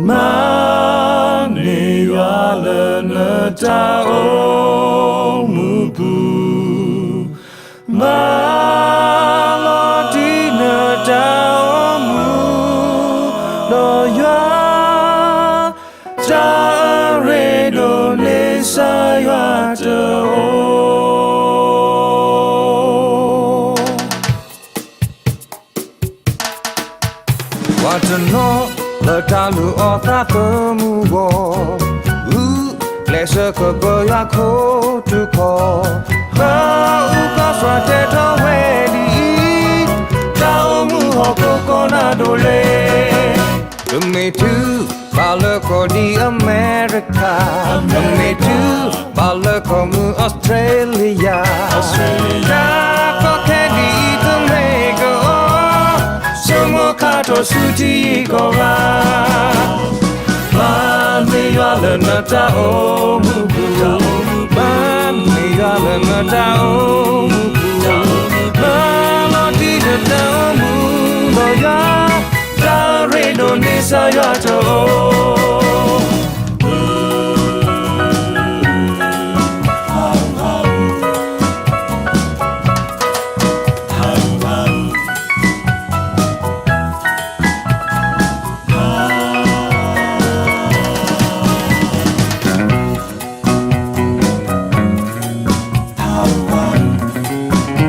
မၤန့ၢ်ယွၤလၢနတၢ်အိၣ်မူပူၤ, မၤလီၤတံၢ်နတၢ်အိၣ်မူ, ဒီးယွၤ တၢ်ရ့ဒိၣ်န့ၢ်စၢ်ယွၤတအိၣ်. ပှၤတနီၤလၢတၢ်လုၢ်အီၣ်သးသမူအဂီၢ်, ဂုာ်ကျဲးစၢးကပၢယွၤခိၣ်ထူၣ်ခီၣ်, ပှၤအုၣ်ကီၤစှၤတဲထီၣ်ဝဲဒ်အံၤ, တၢ်အိၣ်မူဟီၣ်ခိၣ်ကီၢ်နၢ်ဒိၣ်လ့ ပမ့ၢ်တုၤဘၣ်လၢကီၢ်ဒ်အမဲရကၤ, ပမ့ၢ်တုၤဘၣ်လၢကီၢ်မုၢ်အီစထြ့လယါ, တၢ်ကီခဲဒ်အံၤတမ့ၢ်ကအီၤ, ဆိကမိၣ်ခါထီၣ်ဆူထံကီၢ်ဂၤ, မၤန့ၢ်ယွၤလၢနတၢ်အိၣ်မူပူၤ, မၤန့ၢ်ယွၤလၢနတၢ်အိၣ်မူပူၤ, မၤလီၤတံၢ်နတၢ်အိၣ်မူဒီးယွၤ, တၢ်ရ့ဒိၣ်န့ၢ်စၢ်ယွၤတအိၣ်. တ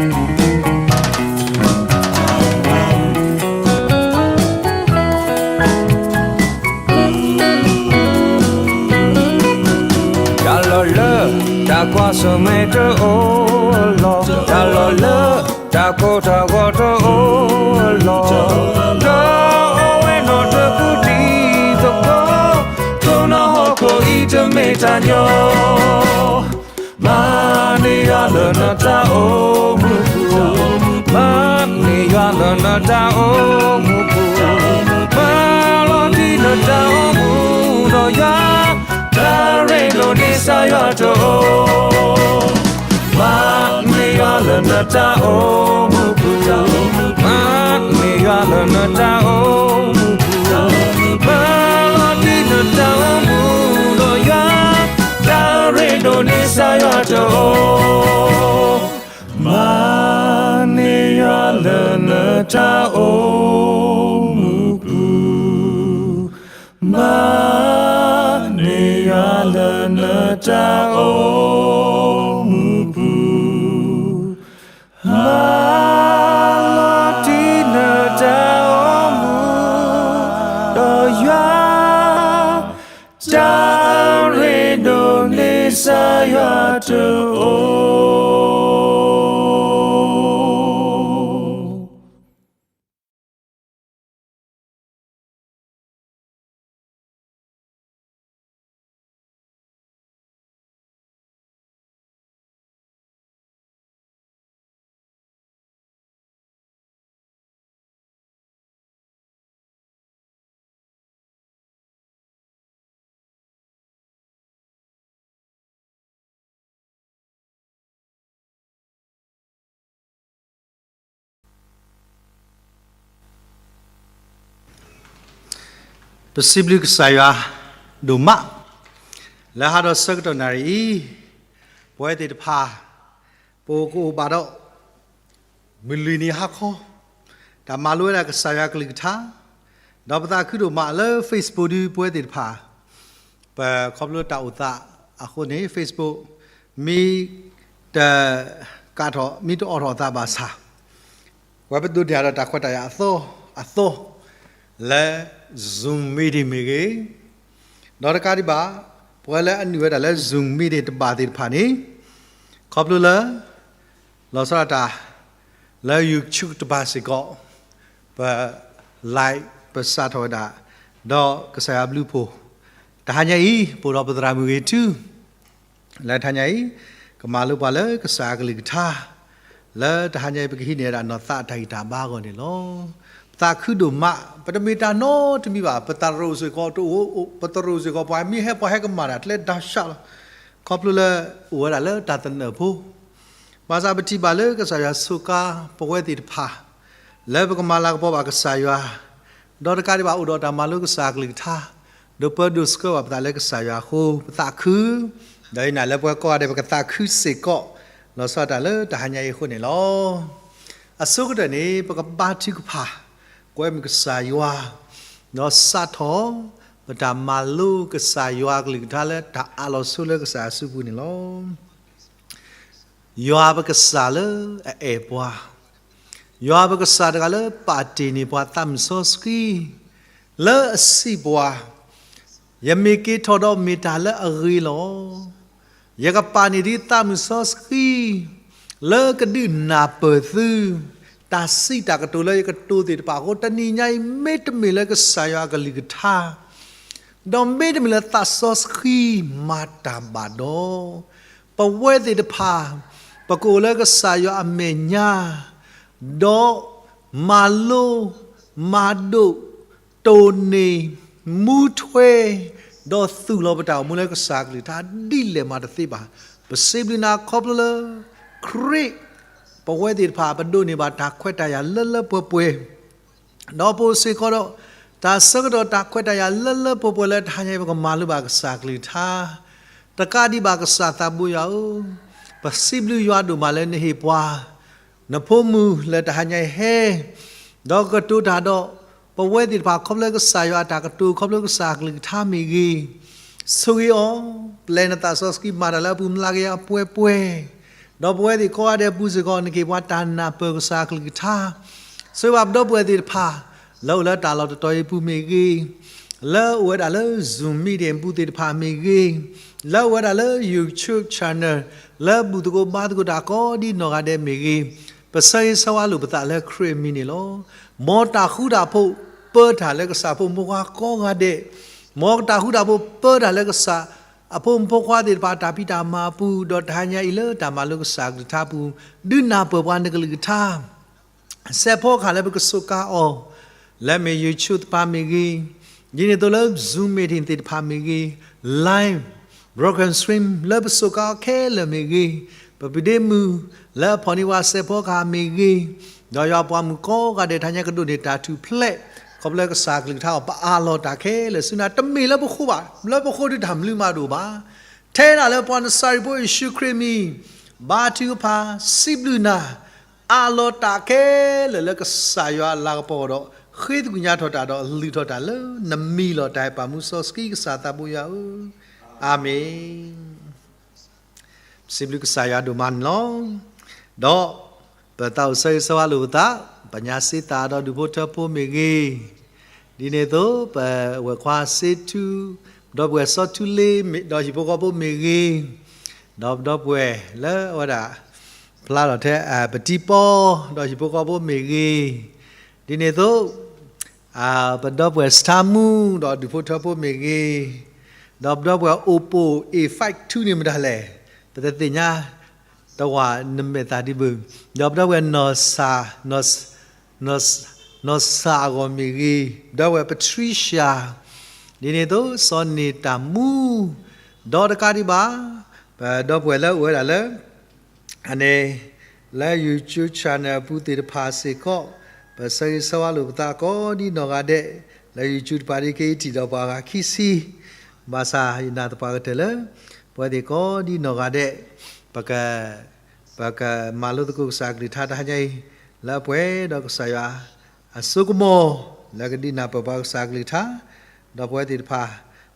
ၢ်လီၢ်လၢတၢ်ကွၢ်ဆၢၣ်မဲာ်တအိၣ်အလီၢ်, တၢ်လီၢ်လၢတၢ်ကိၢ်တၢ်ဂီၤတအိၣ်အလီၢ်, လၢအဝဲနီၢ်တပူၤတံၤသကိး, ထိၣ်နီၣ်ဟီၣ်ခိၣ်အံၤတမ့ၢ်တၢ်ညီ မၤန့ၢ်ယွၤလၢနတၢ်အိၣ်မူပူၤ, မၤန့ၢ်ယွၤလၢနတၢ်အိၣ်မူပူၤ, မၤလီၤတံၢ်နတၢ်အိၣ်မူဒီးယွၤ, တၢ်ရ့ဒိၣ်န့ၢ်စၢ်ယွၤတအိၣ်. မၤန့ၢ်ယွၤလၢနတၢ်အိၣ်မူပူၤ, မၤန့ၢ်ယွၤလၢနတၢ်အိၣ်မူပူၤ, မၤလီၤတံၢ်နတၢ်အိၣ်မူဒီးယွၤ, တၢ်ရ့ဒိၣ်န့ၢ်စၢ်ယွၤတအိၣ်. မၤန့ၢ်ယွၤလၢနတၢ်အိၣ်မူပူၤ, မၤန့ၢ်ယွၤလၢနတၢ်အိၣ်မူပူၤ, မၤလီၤတံၢ်နတၢ်အိၣ်မူဒီးယွၤ, တၢ်ရ့ဒိၣ်န့ၢ်စၢ်ယွၤတအိၣ်. ပစံးဘျုးကစၢ်ယွၤဒိၣ်မး, လၢဟါဒီးဆၢကတီၢ်နၣ်ရံၣ်အံၤ, ပဝဲသ့ၣ်တဖၣ် ပကအိၣ်ဘၣ်ဒီး မုၢ်လွံၢ်နံၤဟါခီ, တၢ်မၤလိဝဲဒၣ်ကစၢ်ယွၤကလုၢ်ကထါ, ဒီးပသးခုဒိၣ်မးလၢ Facebook ဒု ပဝဲသ့ၣ်တဖၣ်, ပခီဖျိတၢ်အိၣ်သးအဃိန့ၣ် Facebook မ့ၢ်တကးထီၣ် မ့ၢ်တအိးထီၣ်အသးဘၣ်ဆၣ်, ပဝဲပဒိးန့ၢ်ဒီးတၢ်ခွဲးတၢ်ယာ်အသီအသီ လၢ Zoom meeting မ့ၢ်ဂ့ၤ, ဒီးတကးဒံးဘၣ် ပဝဲလၢအနုာ်ဝဲဒၣ်လၢ Zoom meeting တဘၣ်သ့ၣ်တဖၣ်န့ၣ်, ခီဖျိလၢ လီၤဆီဒၣ်တၢ် လၢ YouTube တဘၣ်စ့ၢ်ကီး, ပ live ပစးထီၣ်ဝဲဒၣ် ဒီးကစၢ်ယွၤဘျုးဖှိၣ်, တဟါညါအံၤ ပအိၣ်ဒီးပသရၣ်မုၣ်ဂ့ၤထူ လၢတဟါညါအံၤ ကမၤလိပှၤလၢကစၢ်ယွၤကလုၢ်ကထါ, လၢတဟါညါအံၤ ပကဟံးန့ၢ်ဝဲဒၣ်နီၢ်သးတၢ်ဂံၢ်တၢ်ဘါအဂီၢ်န့ၣ်လီၤ. ပသးခုဒိၣ်မး, ပတမ့ၢ်တၢ်နီတမံၤဘၣ်, ပသရိာ်စ့ၢ်ကီးတအိၣ်, ပသရိာ်စ့ၢ်ကီး ပှၤမ့ၢ်ဟဲ ပှၤဟဲကမၤတၢ်ကျဲဒါရှးလီၤ. ခီဖျိလၢအိၣ်ဝဲဒၣ်လၢတၢ်သနၢၣ်ဖိ ဘၣ်ဆၣ်ပထံၣ်ဘၣ်လၢကစၢ်ယွၤစူးကါပဝဲသ့ၣ်တဖၣ် လၢပကမၤလၤကပီၤဘၣ်ကစၢ်ယွၤ, ဒီးတကးဒံးဘၣ်အိၣ်ဒီးတၢ်မၤလိကစၢ်ကလုၢ်ကထါ, ဒိးပၢဒိးဆှၢဘၣ်ပသးလၢကစၢ်ယွၤအဃိ ပသးခု, ဒီးယနာ်လၢပှၤကိးဂၤဒဲး ပကသးခုစ့ၢ်ကီး လီၤဆီဒၣ်တၢ်လၢတဟါညါအံၤအဃိန့ၣ်လီၤ. အဆိကတၢၢ်န့ၣ် ပကဘါထုကဖၣ် ကွဲမုာ်ကစၢ်ယွၤ, ဒီးစးထီၣ် ပတၢ်မၤလိကစၢ်ယွၤအကလုၢ်ကထါလၢတၢ်အးလီၤဆိလၢကစၢ်ယွၤအစုပူၤန့ၣ်လီၤ. ယွၤပကစၢ်လၢအအဲၣ်ပှၤ, ယွၤပကစၢ်တဂၤလၢပာ်တ့ၢ်န့ၢ်ပှၤသးမုၢ်စီဆှံ, လၢအစံးပှၤ, ယမ့ၢ်က့ၤထီၣ်ဒီးမ့ၢ်တၢ်လၢအဂ့ၤလီၤ. ယကပာ်န့ၢ်ဒ်သးမုၢ်စီဆှံ လၢကဒုးနၢ်ပၢၢ်သု တၢ်စံးတၢ်ကတိၤလၢယကတိၤသ့ၣ်တဖၣ်အဃိ တနံၤညါအံၤ မ့တမ့ၢ်လၢကစၢ်ယွၤအကလုၢ်ကထါ ဒီးမ့တမ့ၢ်လၢသးစီဆှံမၤတၢ်ဘၣ်ဒီး ပဝဲသ့ၣ်တဖၣ် ပကအိၣ်လၢကစၢ်ယွၤအမဲာ်ညါ ဒီးမၤလိ မၤဒိး တိၢ်န့ၢ် မူထွဲ ဒီးသူၣ်လီၤပတၢ်အိၣ်မူလၢကစၢ်ကလုၢ်ကထါဒ်လဲၣ်မးတသ့ဘၣ်. ပစံးဘျုးနၤခီဖျိလၢ ခရံာ် ပဝဲသ့ၣ်တဖၣ် ပဒိးန့ၢ်ဘၣ်တၢ်ခွဲးတၢ်ယာ်လၢလၢပှဲၤပှဲၤ ဒီးပအိၣ်စ့ၢ်ကီးဒီး တၢ်ဆၢကတီၢ်တၢ်ခွဲးတၢ်ယာ်လၢလၢပှဲၤပှဲၤလၢတဟါညါအံၤ ပကမၤလိဘၣ်ကစၢ်ကလုၢ်ကထါ, တကးဒံးဘၣ်ကစၢ်သးဘိယွၤဧၢ, ပစံးဘျုးယွၤဒိၣ်မးလၢနဟ့ၣ်ပှၤ နဖိမုၣ်လၢတဟါညါအံၤဟဲ, ဒီးကတိၤတၢ်ဒီး ပဝဲသ့ၣ်တဖၣ်ခီဖျိကစၢ်ယွၤအတၢ်ကတိၤ ခီဖျိကစၢ်ကလုၢ်ကထါမ့ၢ်ဂ့ၤ, ဆိၣ်ဂ့ၤအီၤ, ပျဲနသးစီဆှံမၤတၢ်လၢအပူၤမျးကယၤအပှဲၤပှဲၤ, ဒီးပဝဲသ့ၣ်ကိးဂၤဒဲးအပူၤစ့ၢ်ကီး နကဟ့ၣ်ပှၤတၢ်နၢ်ပၢၢ်ကစၢ်ကလုၢ်ကထါ, ဆိၣ်ဂ့ၤဘၣ်ပဒီပုၢ်ဝဲၢ်သ့ၣ်တဖၣ် လၢအိၣ်လၢတၢ်လီၢ်တတီၤအံၤအပူၤမ့ၢ်ဂ့ၤ, လၢအိၣ်ဝဲဒၣ်လၢ Zoom meeting အပူၤသ့ၣ်တဖၣ်မ့ၢ်ဂ့ၤ, လၢအိၣ်ဝဲဒၣ်လၢ YouTube channel လၢဘူၣ်သကိးဘါသကိးတၢ်ကိးဒ်နီၢ်ဂၤဒဲးမ့ၢ်ဂ့ၤ, ပဆၢဂ့ၤဆၢဝါလိာ်ပသးလၢခရံာ်အမံၤန့ၣ်လီၤ. မ်တၢ်ဃူတၢ်ဖိးပၢတၢ်လၢကစၢ်ဖိမုၣ်ဖိခွါကိးဂၤဒဲး, မ်တၢ်ဃူတၢ်ဖိးပၢတၢ်လၢကစၢ်အဖိမုၣ်ဖိခွါသ့ၣ်တဖၣ် တၢ်ဖံးတၢ်မၤအပူၤ, ဒီးတဟါညါအံၤလၢတၢ်မၤလိကစၢ်ကလုၢ်ကထါအပူၤ, ဒုးနၢ်ပၢၢ်ပှၤနကလုၢ်ကထါ စဲးဖီကဟၣ်လၢပကစူးကါအီၤ, လၢမ့ၢ် YouTube တဖၣ်မ့ၢ်ဂ့ၤ, ဒ်န့ၣ်အသိးလၢ Zoom meeting သ့ၣ်တဖၣ်မ့ၢ်ဂ့ၤ, live broadcast stream လၢပစူးကါအီၤခဲလၢာ်မ့ၢ်ဂ့ၤ, ပပဒ့မုၢ်လၢအဖီၣ်န့ၢ်ဝဲစဲးဖီကဟၣ်မ့ၢ်ဂ့ၤ, ဒီးယွၤပှၤမုၣ်ကိးဂၤဒဲးတဟါညါကဒိးန့ၢ်တၢ်ထူၣ်ဖျဲး, ခီဖျိကစၢ်ကလုၢ်ကထါအီၤ ပအးလီၤတၢ်ခဲလၢာ်ဆူနၤ တမ့ၢ်လၢပဃိဘၣ်, လၢပဃိဒုးတၢ်မနုၤမးတအိၣ်ဘၣ်. ထဲဒၣ်လၢပှၤနစၤရ့းဖိယ့ၣ်ၡူးခရံာ်မံၤ, ဘါထုကဖၣ်, စံးဘျုးနၤ, အးလီၤတၢ်ခဲလၢာ်လၢကစၢ်ယွၤအလၤကပီၤဒီး ဃ့သကွံာ်ညါထီၣ်တၢ်ဒီး လုၢ်ထီၣ်တၢ်လၢနမံၤလီၤ. တၢ်အဲၣ်ပၢ်မူစီဆှံကစၢ်သးဘိယွၤဧၢ, အၤမ့ၣ်. စံးဘျုးကစၢ်ယွၤဒိၣ်မးန့ၣ်လီၤ. ဒီးပသးအိၣ်ဆၢဂ့ၤဆၢဝါလိာ်ပသး, ပညါစ့သးဒီးဒူၣ်ဖိထၢဖိမ့ၢ်ဂ့ၤ, ဒ်န့ၣ်အသိး ပဝဲၢ်ခွါစ့ထူ, ဒီပုၢ်ဝဲၢ်စီၤထူလ့, ဒီးဟံၣ်ဖိဃီဖိမ့ၢ်ဂ့ၤ, ဒီးပဒီပုၢ်ဝဲၢ်လၢအဝဲဒၣ် ဖျါထီၣ်ထဲ ပတံၤပီ, ဒီးဟံၣ်ဖိဃီဖိမ့ၢ်ဂ့ၤ, ဒ်န့ၣ်အသိး ပဒီပုၢ်ဝဲၢ်စထါမူ ဒီးဒူၣ်ဖိထၢဖိမ့ၢ်ဂ့ၤ, ဒီးပဒီပုၢ်ဝဲၢ်အိၣ်ပိၢ် A five two န့ၣ်မတၤလဲၣ်, ပတသ့ၣ်ညါ, တဝၢ်နမဲာ်သၣ်ဒံးဘၣ်, ဒီးပဒီပုၢ်ဝဲၢ် နီၢ်စၢ်အဂီၢ်မ့ၢ်ဂ့ၤ, ဒီပုၢ်ဝဲၢ် Patricia, ဒ်န့ၣ်အသိး စီၤန့ၢ်တၢ်မူ, ဒီးတကးဒံးဘၣ် ပဒီပုၢ်ဝဲၢ်လၢအိၣ်ဝဲဒၣ်လၢ အန့ၣ် လၢ YouTube channel အပူၤသ့ၣ်တဖၣ်စ့ၢ်ကီး, ပဆၢဂ့ၤဆၢဝါလိာ်ပသးကိးဒ်နီၢ်ဂၤဒဲး, လၢ YouTube တဖၣ်ဒ်က့ၤထံၣ်ဒီးပှၤဂၤခံဆံ, ဘၣ်ဆၣ်ယနာ်သပှၢ်ကတၢၢ်လၢ ပဝဲသ့ၣ်ကိးဒ်နီၢ်ဂၤဒဲး, ပက, ပကမၤလိသကိးကစၢ်ကလုၢ်ကထါတဟါညါအံၤ, လၢအပှဲၤဒီးကစၢ်ယွၤ အစိကမီၤ လၢကဒုးနၢ်ပၢၢ်ပှၤကစၢ်ကလုၢ်ကထါ, ဒီးပဝဲသ့ၣ်တဖၣ်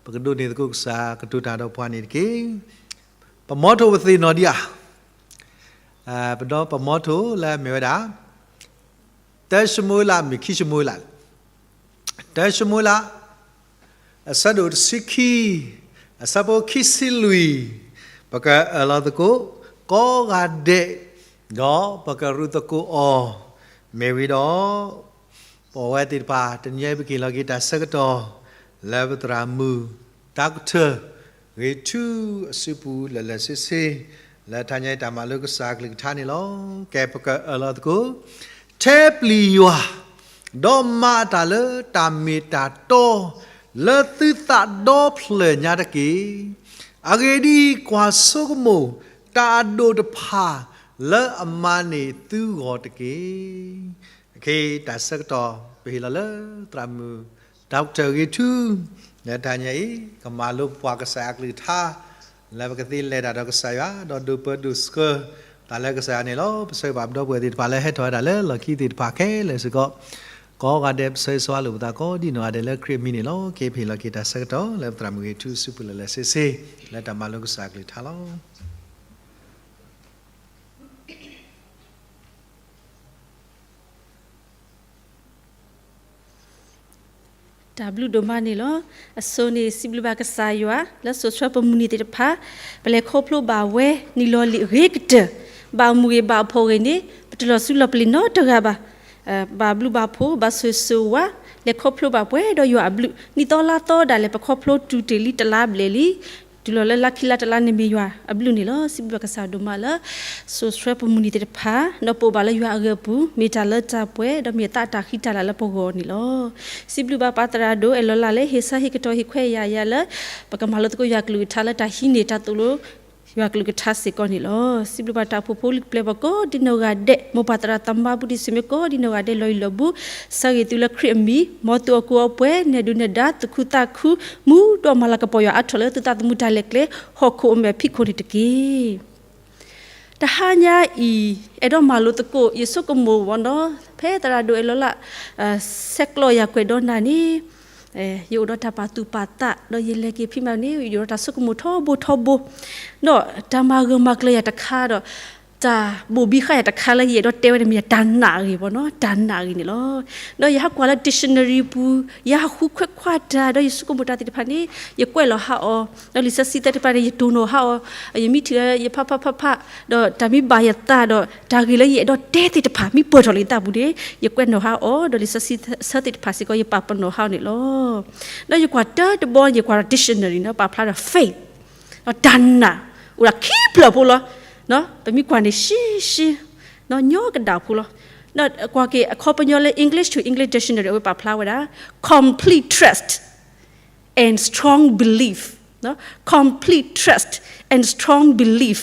ပကဒိးန့ၢ်သကိးကစၢ်ကတိၤတၢ်ဒီးပှၤန့ၣ်တက့ၢ်. ပမီထိၣ်ပသ့ၣ်နီၣ်ဒံးဧါ, ပဒီပမီထိၣ်လၢအမ့ၢ်ဝဲဒၣ် တၢၡမူၤအ့လး မ့ၢ်ခံၡမူၤအ့လး, တၢၡမူၤအ့လး အဆၢဒိၣ်တဆံခံ, အဆၢဖိခံဆံလွံၢ်, ပကအၢၣ်လီၤသကိး ကိးဂၤဒဲး, ဒီးပကရူးသကိးအီၤ, မ့ၢ်ဝံၤဒီး ပဝဲသ့ၣ်တဖၣ် တနံၤအံၤပကဟ့ၣ်လီၤက့ၤတၢ်ဆၢကတီၢ် လၢပသရၣ်မုၣ် Doctor ဂ့ၤထူ အစုပူၤလၢာ်လၢာ်ဆ့ဆ့, လၢတဟါညါအံၤတၢ်မၤလိကစၢ်ကလုၢ်ကထါန့ၣ်လီၤ. ကဲ ပကအၢၣ်လီၤသကိး, ထဲပျံၤယွၤ, ဒီးမၤအတၢ်လၢတၢ်မ့ၢ်တၢ်တီ လၢသုသးဒီဖျၢၣ်ညါတက့ၢ်. အဂ့ၢ်ဒ်အံၤ, ကွၢ်ဆိကမိၣ်တၢ်အဒိၣ်တဖၣ် လၢအမၤန့ၢ်သုဂီၢ်တက့ၢ်. အခဲအံၤတၢ်ဆၢကတီၢ် ပဟ့ၣ်လီၤလၢသရၣ်မုၣ် Doctor ဂ့ၤထူ လၢတၢ်ညါအံၤ ကမၤလိပှၤကစၢ်အကလုၢ်ကထါ လၢပကသ့လဲၤတၢ်ဒီးကစၢ်ယွၤ ဒီးဒိးပၢဒိးဆှၢတၢ်လၢကစၢ်ယွၤန့ၣ်လီၤ. ပဆၢဂ့ၤဘၣ်ပဒီပုၢ်ဝဲၢ်သ့ၣ်တဖၣ်လၢဟဲထီၣ်ဝဲဒၣ်လၢလီၢ်ခံသ့ၣ်တဖၣ်ခဲလၢာ်စ့ၢ်ကီး ကိးဂၤဒဲး ပဆၢဂ့ၤဆၢဝါလိာ်ပသးကိးဒံနီၢ်ဂၤဒဲးလၢခရံာ်အမံၤန့ၣ်လီၤ. က့ၤပဟ့ၣ်လီၤက့ၤတၢ်ဆၢကတီၢ်လၢပသရၣ်မုၣ်ဂ့ၤထူ စုပူၤလၢ်လၢ်ဆ့ဆ့ လၢတၢ်မၤလိကစၢ်အကလုၢ်ကထါလီၤ. တၢ်ဘျုးဒိၣ်မးန့ၣ်လီၤ. အဆိန့ၣ် စံးဘျုးဘၣ်ကစၢ်ယွၤ လၢစိာ်ဆှၢပမုၢ်နံၤသ့ၣ်တဖၣ် ပလဲၤခီဖျိဘၣ်ဝဲ နံၣ်လီၤလံၤအဂ့ၤကတၢၢ် ဘၣ်အမုၢ်ဂ့ၤဘၣ်အဖှီၣ်ဂ့ၤန့ၣ် ပတလီၤဆူလီၤပျံၤနီတဂၤဘၣ်. ဘၣ်ဘျုးဘၣ်ဖှိၣ် ဘၣ်ဆိၣ်ဂ့ၤဆိၣ်ဝါ လဲၤခီဖျိဘၣ်ပှဲၤဒီးယွၤအဘျုး နံၣ်သီလါသီဒၣ်လဲာ် ပခီဖျိတုၤတ့ၢ်လံတလါဘျဲၣ်လံ တုၤလီၤလၢလါခံလါတလါန့ၣ်မ့ၢ်ယွၤအဘျုးန့ၣ်လီၤ. စံးဘျုးဘၣ်ကစၢ်ဒိၣ်မးလၢ စိာ်ဆှၢပမုၢ်နံၤသ့ၣ်တဖၣ် ဒီးပအိၣ်ဘၣ်လၢယွၤအဂၢၤအပူၤ မ့ၢ်တၢ်လၢတၢ်ပှဲၤ ဒီးမ့ၢ်အသးတၢ်ဃံတၢ်လၤလၢပဂီၢ်န့ၣ်လီၤ. စံးဘျုးဘၣ်ပၢ်သရၣ်ဒိၣ်အဲၣ်လီၤလၢ်လၢ ဟ့ၣ်ဆၢဟ့ၣ်ကတီၤဟ့ၣ်ခွဲးယာ်ယၤလၢ ပကမၤလိသကိးယွၤကလုၢ်ကထါလၢတၢ်ဟံးန့ၢ်တၢ်သိၣ်လိ ယွၤကလုၢ်ကထါစ့ၢ်ကီးန့ၣ်လီၤ. စံးဘျုးဘၣ်တၢ်အိၣ်ဖှိၣ်ဖိလံၤပျဲၢ်ဘီၣ်ကိးဒံနီၢ်ဂၤဒဲး မိၢ်ပၢ်သရၣ်သမါဘူးတံၢ်ဆံးမ့ၢ်ကိးဒံနီၢ်ဂၤဒဲး လီၤယံၤလီၤဘူး ဆၢဂ့ၤသုလၢခရံာ်အမံၤ မ်သုအိၣ်ကူအိၣ်ပှဲၤ နဲၣ်ဒုးနဲၣ်ဒါ သူၣ်ခုသးခု မူဒီးမၤလၤကပီၤယွၤအါထီၣ်လၢသုသးသမူတၢ်လဲၤကျဲ ဟီၣ်ခိၣ်အမဲာ်ဖံးခိၣ်န့ၣ်တက့ၢ်. တဟါညါအံၤ အဲၣ်ဒိးမၤလိသကိး ယဆိကမိၣ်ဝဲနီၤ ဖဲသရၣ်ဒိၣ်အဲၣ်လီၤလၢ် ဆဲးကျိးယၤကွဲးဒီးနၤန့ၣ် ယအိၣ်ဒီးတၢ်ပာ်သူၣ်ပာ်သး ဒီးယလဲၤက့ၤဖံးမးန့ၣ် ယအိၣ်ဒီးတၢ်ဆိကမိၣ်ထီဘိထီဘိ ဒီးတၢ်မၤဂၢၢ်မၤကျၢၤယၤတခါဒီး တၢ်ဘိၣ်ဘံဃာ်ယၤတခါလၢယအဲၣ်ဒိးတဲဝဲန့ၣ်မ့ၢ် တၢ်နာ်ဂ့ၤဘီနီၤ တၢ်နာ်ဂ့ၤန့ၣ်လီၤ. ဒီးယဟးကွၢ်လၢ dictionary ပူၤ ယဟးဃုခွဲးခွါတၢ် ဒီးယဆိကမိၣ်တၢ်သ့ၣ်တဖၣ်န့ၣ် ယကွဲးလီၤဟးအီၤ ဒီးလံာ်စီဆှံသၢတဖၣ်န့ၣ် ယတိၢ်နီၣ်ဟးအီၤ ယမံထံၣ် ယဖးဖးဖးဖး ဒီးတၢ်မ့ၢ်ဘၣ်ယသးဒီး တၢ်ဂ့ၢ်လၢယအဲၣ်ဒိးတဲသ့ၣ်တဖၣ် မ့ၢ်ပၢၢ်ထီၣ်လၢယသးပူၤန့ၣ် ယကွဲးနီၣ်ဟးအီၤ ဒီးလံာ်စီဆှံသၢသ့ၣ်တဖၣ်စ့ၢ်ကီး ယပာ်ပနီၣ်ဟးအီၤန့ၣ်လီၤ. ဒီးယကွၢ်တၢတဘီ ယကွၢ်ဒီး dictionary န့ၣ် ပာ်ဖျါဒီး faith တၢ်နာ် အိၣ်ဒၣ်ခံဖျၢၣ်ဖိလီၤ. ပမ့ၢ်ကွၢ်န့ၣ် ရှဲရှဲ ညီကဒၣ်ဖိလီၤ. ကွၢ်က့ၤအခီပညီလၢ English to English Dictionary အဝဲပာ်ဖျါဝဲဒၣ် complete trust and strong belief, complete trust and strong belief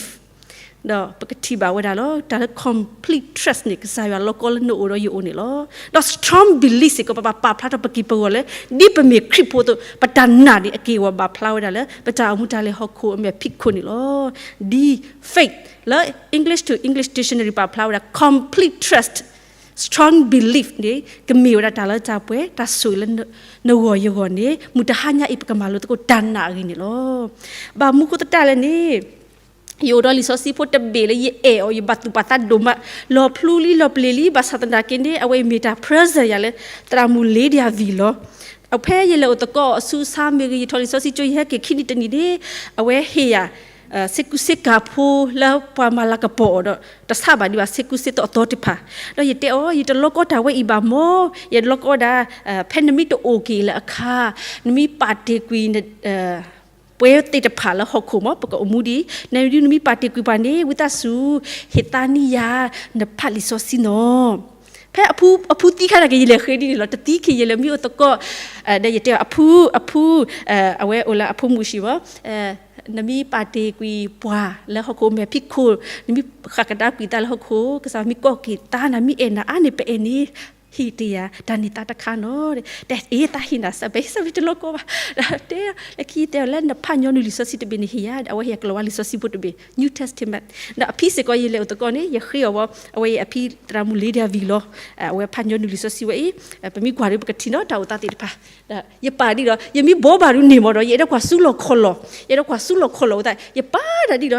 ဒီးပကထံၣ်ဘၣ်ဝဲဒၣ်လီၤ. တၢ်လၢ complete trust န့ၣ် ကစၢ်ယွၤလီၤကီလၢနအိၣ်ဒီးယအိၣ်န့ၣ်လီၤ. ဒီး strong belief စ့ၢ်ကီး ပဘၣ်ပာ်ဖျါထီၣ်ပက့ၤပဂီၢ်လၢ ဒ်ပမ့ၢ်ခရံာ်ဖိအသိး ပတၢ်နာ်န့ၣ် အက့ၢ်အဂီၤဘၣ်ဖျါဝဲဒၣ်လၢ ပတၢ်အိၣ်မူတၢ်လဲၤဟီၣ်ခိၣ်အမဲာ်ဖံးခိၣ်န့ၣ်လီၤ. ဒ် faith လၢ English to English Dictionary ပာ်ဖျါဝဲဒၣ် complete trust, strong belief န့ၣ် ကမ့ၢ်ဝဲဒၣ်တၢ်လၢတၢ်ပှဲၤ တၢ်ဆိၣ်ဂ့ၤလၢနဂီၢ်ယဂီၢ်န့ၣ် မုၢ်တဟါညါအံၤ ပကမၤလိသကိးတၢ်နာ်အဂ့ၢ်န့ၣ်လီၤ. ဘၣ်မနုၤအဃိသတးလဲၣ်န့ၣ် ယအိၣ်ဒီးလံာ်စီဆှံဖိတဘ့ၣ်လၢယအဲၣ်အီၤ ယဘၣ်သူၣ်ပာ်သးဒိၣ်မး လီၤဖျူလံလီၤပျံၤလံ ဘၣ်ဆၣ်သနာ်က့န့ၣ် အဝဲအံၤမ့ၢ်တၢ် present ယၤလၢ သရၣ်မုၣ် Lydia ဝံၤလီၤ. ဖဲယလဲၤအိၣ်သကိးအီၤအဆူအဆါ မ့ၢ်ဂ့ၤ ယထီၣ်လံာ်စီဆှံကၠိ ယဟဲက့ၤခံနံၣ်တနံၣ်န့ၣ် အဝဲဟ့ၣ်ယၤ ဆ့ကူဆ့ကၤဖိလၢပှၤမၤလၤကပီၤအီၤဒီး တဆးဘၣ်ဒံးဘၣ် ဆ့ကူဆ့သီအသီတဖၣ် ဒီးယတဲအီၤ ယတလီကီတၢ်ဝဲအံၤဘၣ်မၢ် ယတလီကီဒၣ် ဖဲနမ့ၢ်တအိၣ်က့ၤလၢအခါ နမ့ၢ်ပာ်တ့ၢ်ကွံာ် ပှဲၤသ့ၣ်တဖၣ်လၢဟီၣ်ခိၣ်မၢ် ပကအိၣ်မူဒ်အံၤ နမ့ၢ်ပာ်တ့ၢ်ကွံာ်ပှၤန့ၣ် ဝံသးစူၤ ဟ့ၣ်သါန့ၢ်ယၤ နဖးလံာ်စီဆှံနီၤ. ဖဲအဖုသံခါနာ်က့ ယလဲၤဃ့ဒ်န့ၣ်လီၤ တသံခံ ယလဲၤမံအိၣ်သကိး ဒီးယတဲအီၤ အဖု အဖု အဝဲအိၣ်လၢအဖိမုၣ်ဆံးမၢ် နမ့ၢ်ပာ်တ့ၢ်ကွံာ်ပှၤလၢဟီၣ်ခိၣ်မဲာ်ဖံးခိၣ် နမ့ၢ်ဃၣ်ကဒါကွံာ်သးလၢဟီၣ်ခိၣ် ကစၢ်မ့ၢ်ကိးက့ၤသး နမ့ၢ်အဲၣ်နၤအါန့ၣ် ပအဲၣ်န့ၣ် ဟ့ၣ်တ့ၢ်ယၤ တၢ်န့ၢ်သါတခါနီၤ တဲအ့ သးဟ့ၣ်နၤစၢ် ပဟ့ၣ်စၢ် ပတလီကီဘၣ် တဲ လၢခံတဲအီၤလၢနဖးညီနုၢ်လံာ်စီဆှံတဘ့ၣ်န့ၣ်ဟ့ၣ်ယၤ အဝဲဟ့ၣ်ယၤကလီၤဝါလံာ်စီဆှံဖိတဘ့ၣ် New Testament ဒီးအဖံစ့ၢ်ကီး ယလဲၤအိၣ်သကိးန့ၣ် ယဃ့အီၤဝဲ အဝဲအံၤအဖံသရၣ်မုၣ် Lydia ဝံၤလီၤ အဝဲဖးညီနုၢ်လံာ်စီဆှံဝဲအံၤ ပမ့ၢ်ကွၢ်ဒီး ပကထံၣ်နီၤ တၢ်အိၣ်သးသ့ၣ်တဖၣ် ယပာ်ဒ်ဒီး ယမ့ၢ်ဘိးဘၣ်ဒုးန့ၣ်မၢ်ဒီး ယအဲၣ်ဒိးကွၢ်စူလီၤခီၣ်လီၢ် ယအဲၣ်ဒိးကွၢ်စူလီၤခီၣ်လီၢ်အသး ယပာ်ဒၣ်ဒ်ဒီး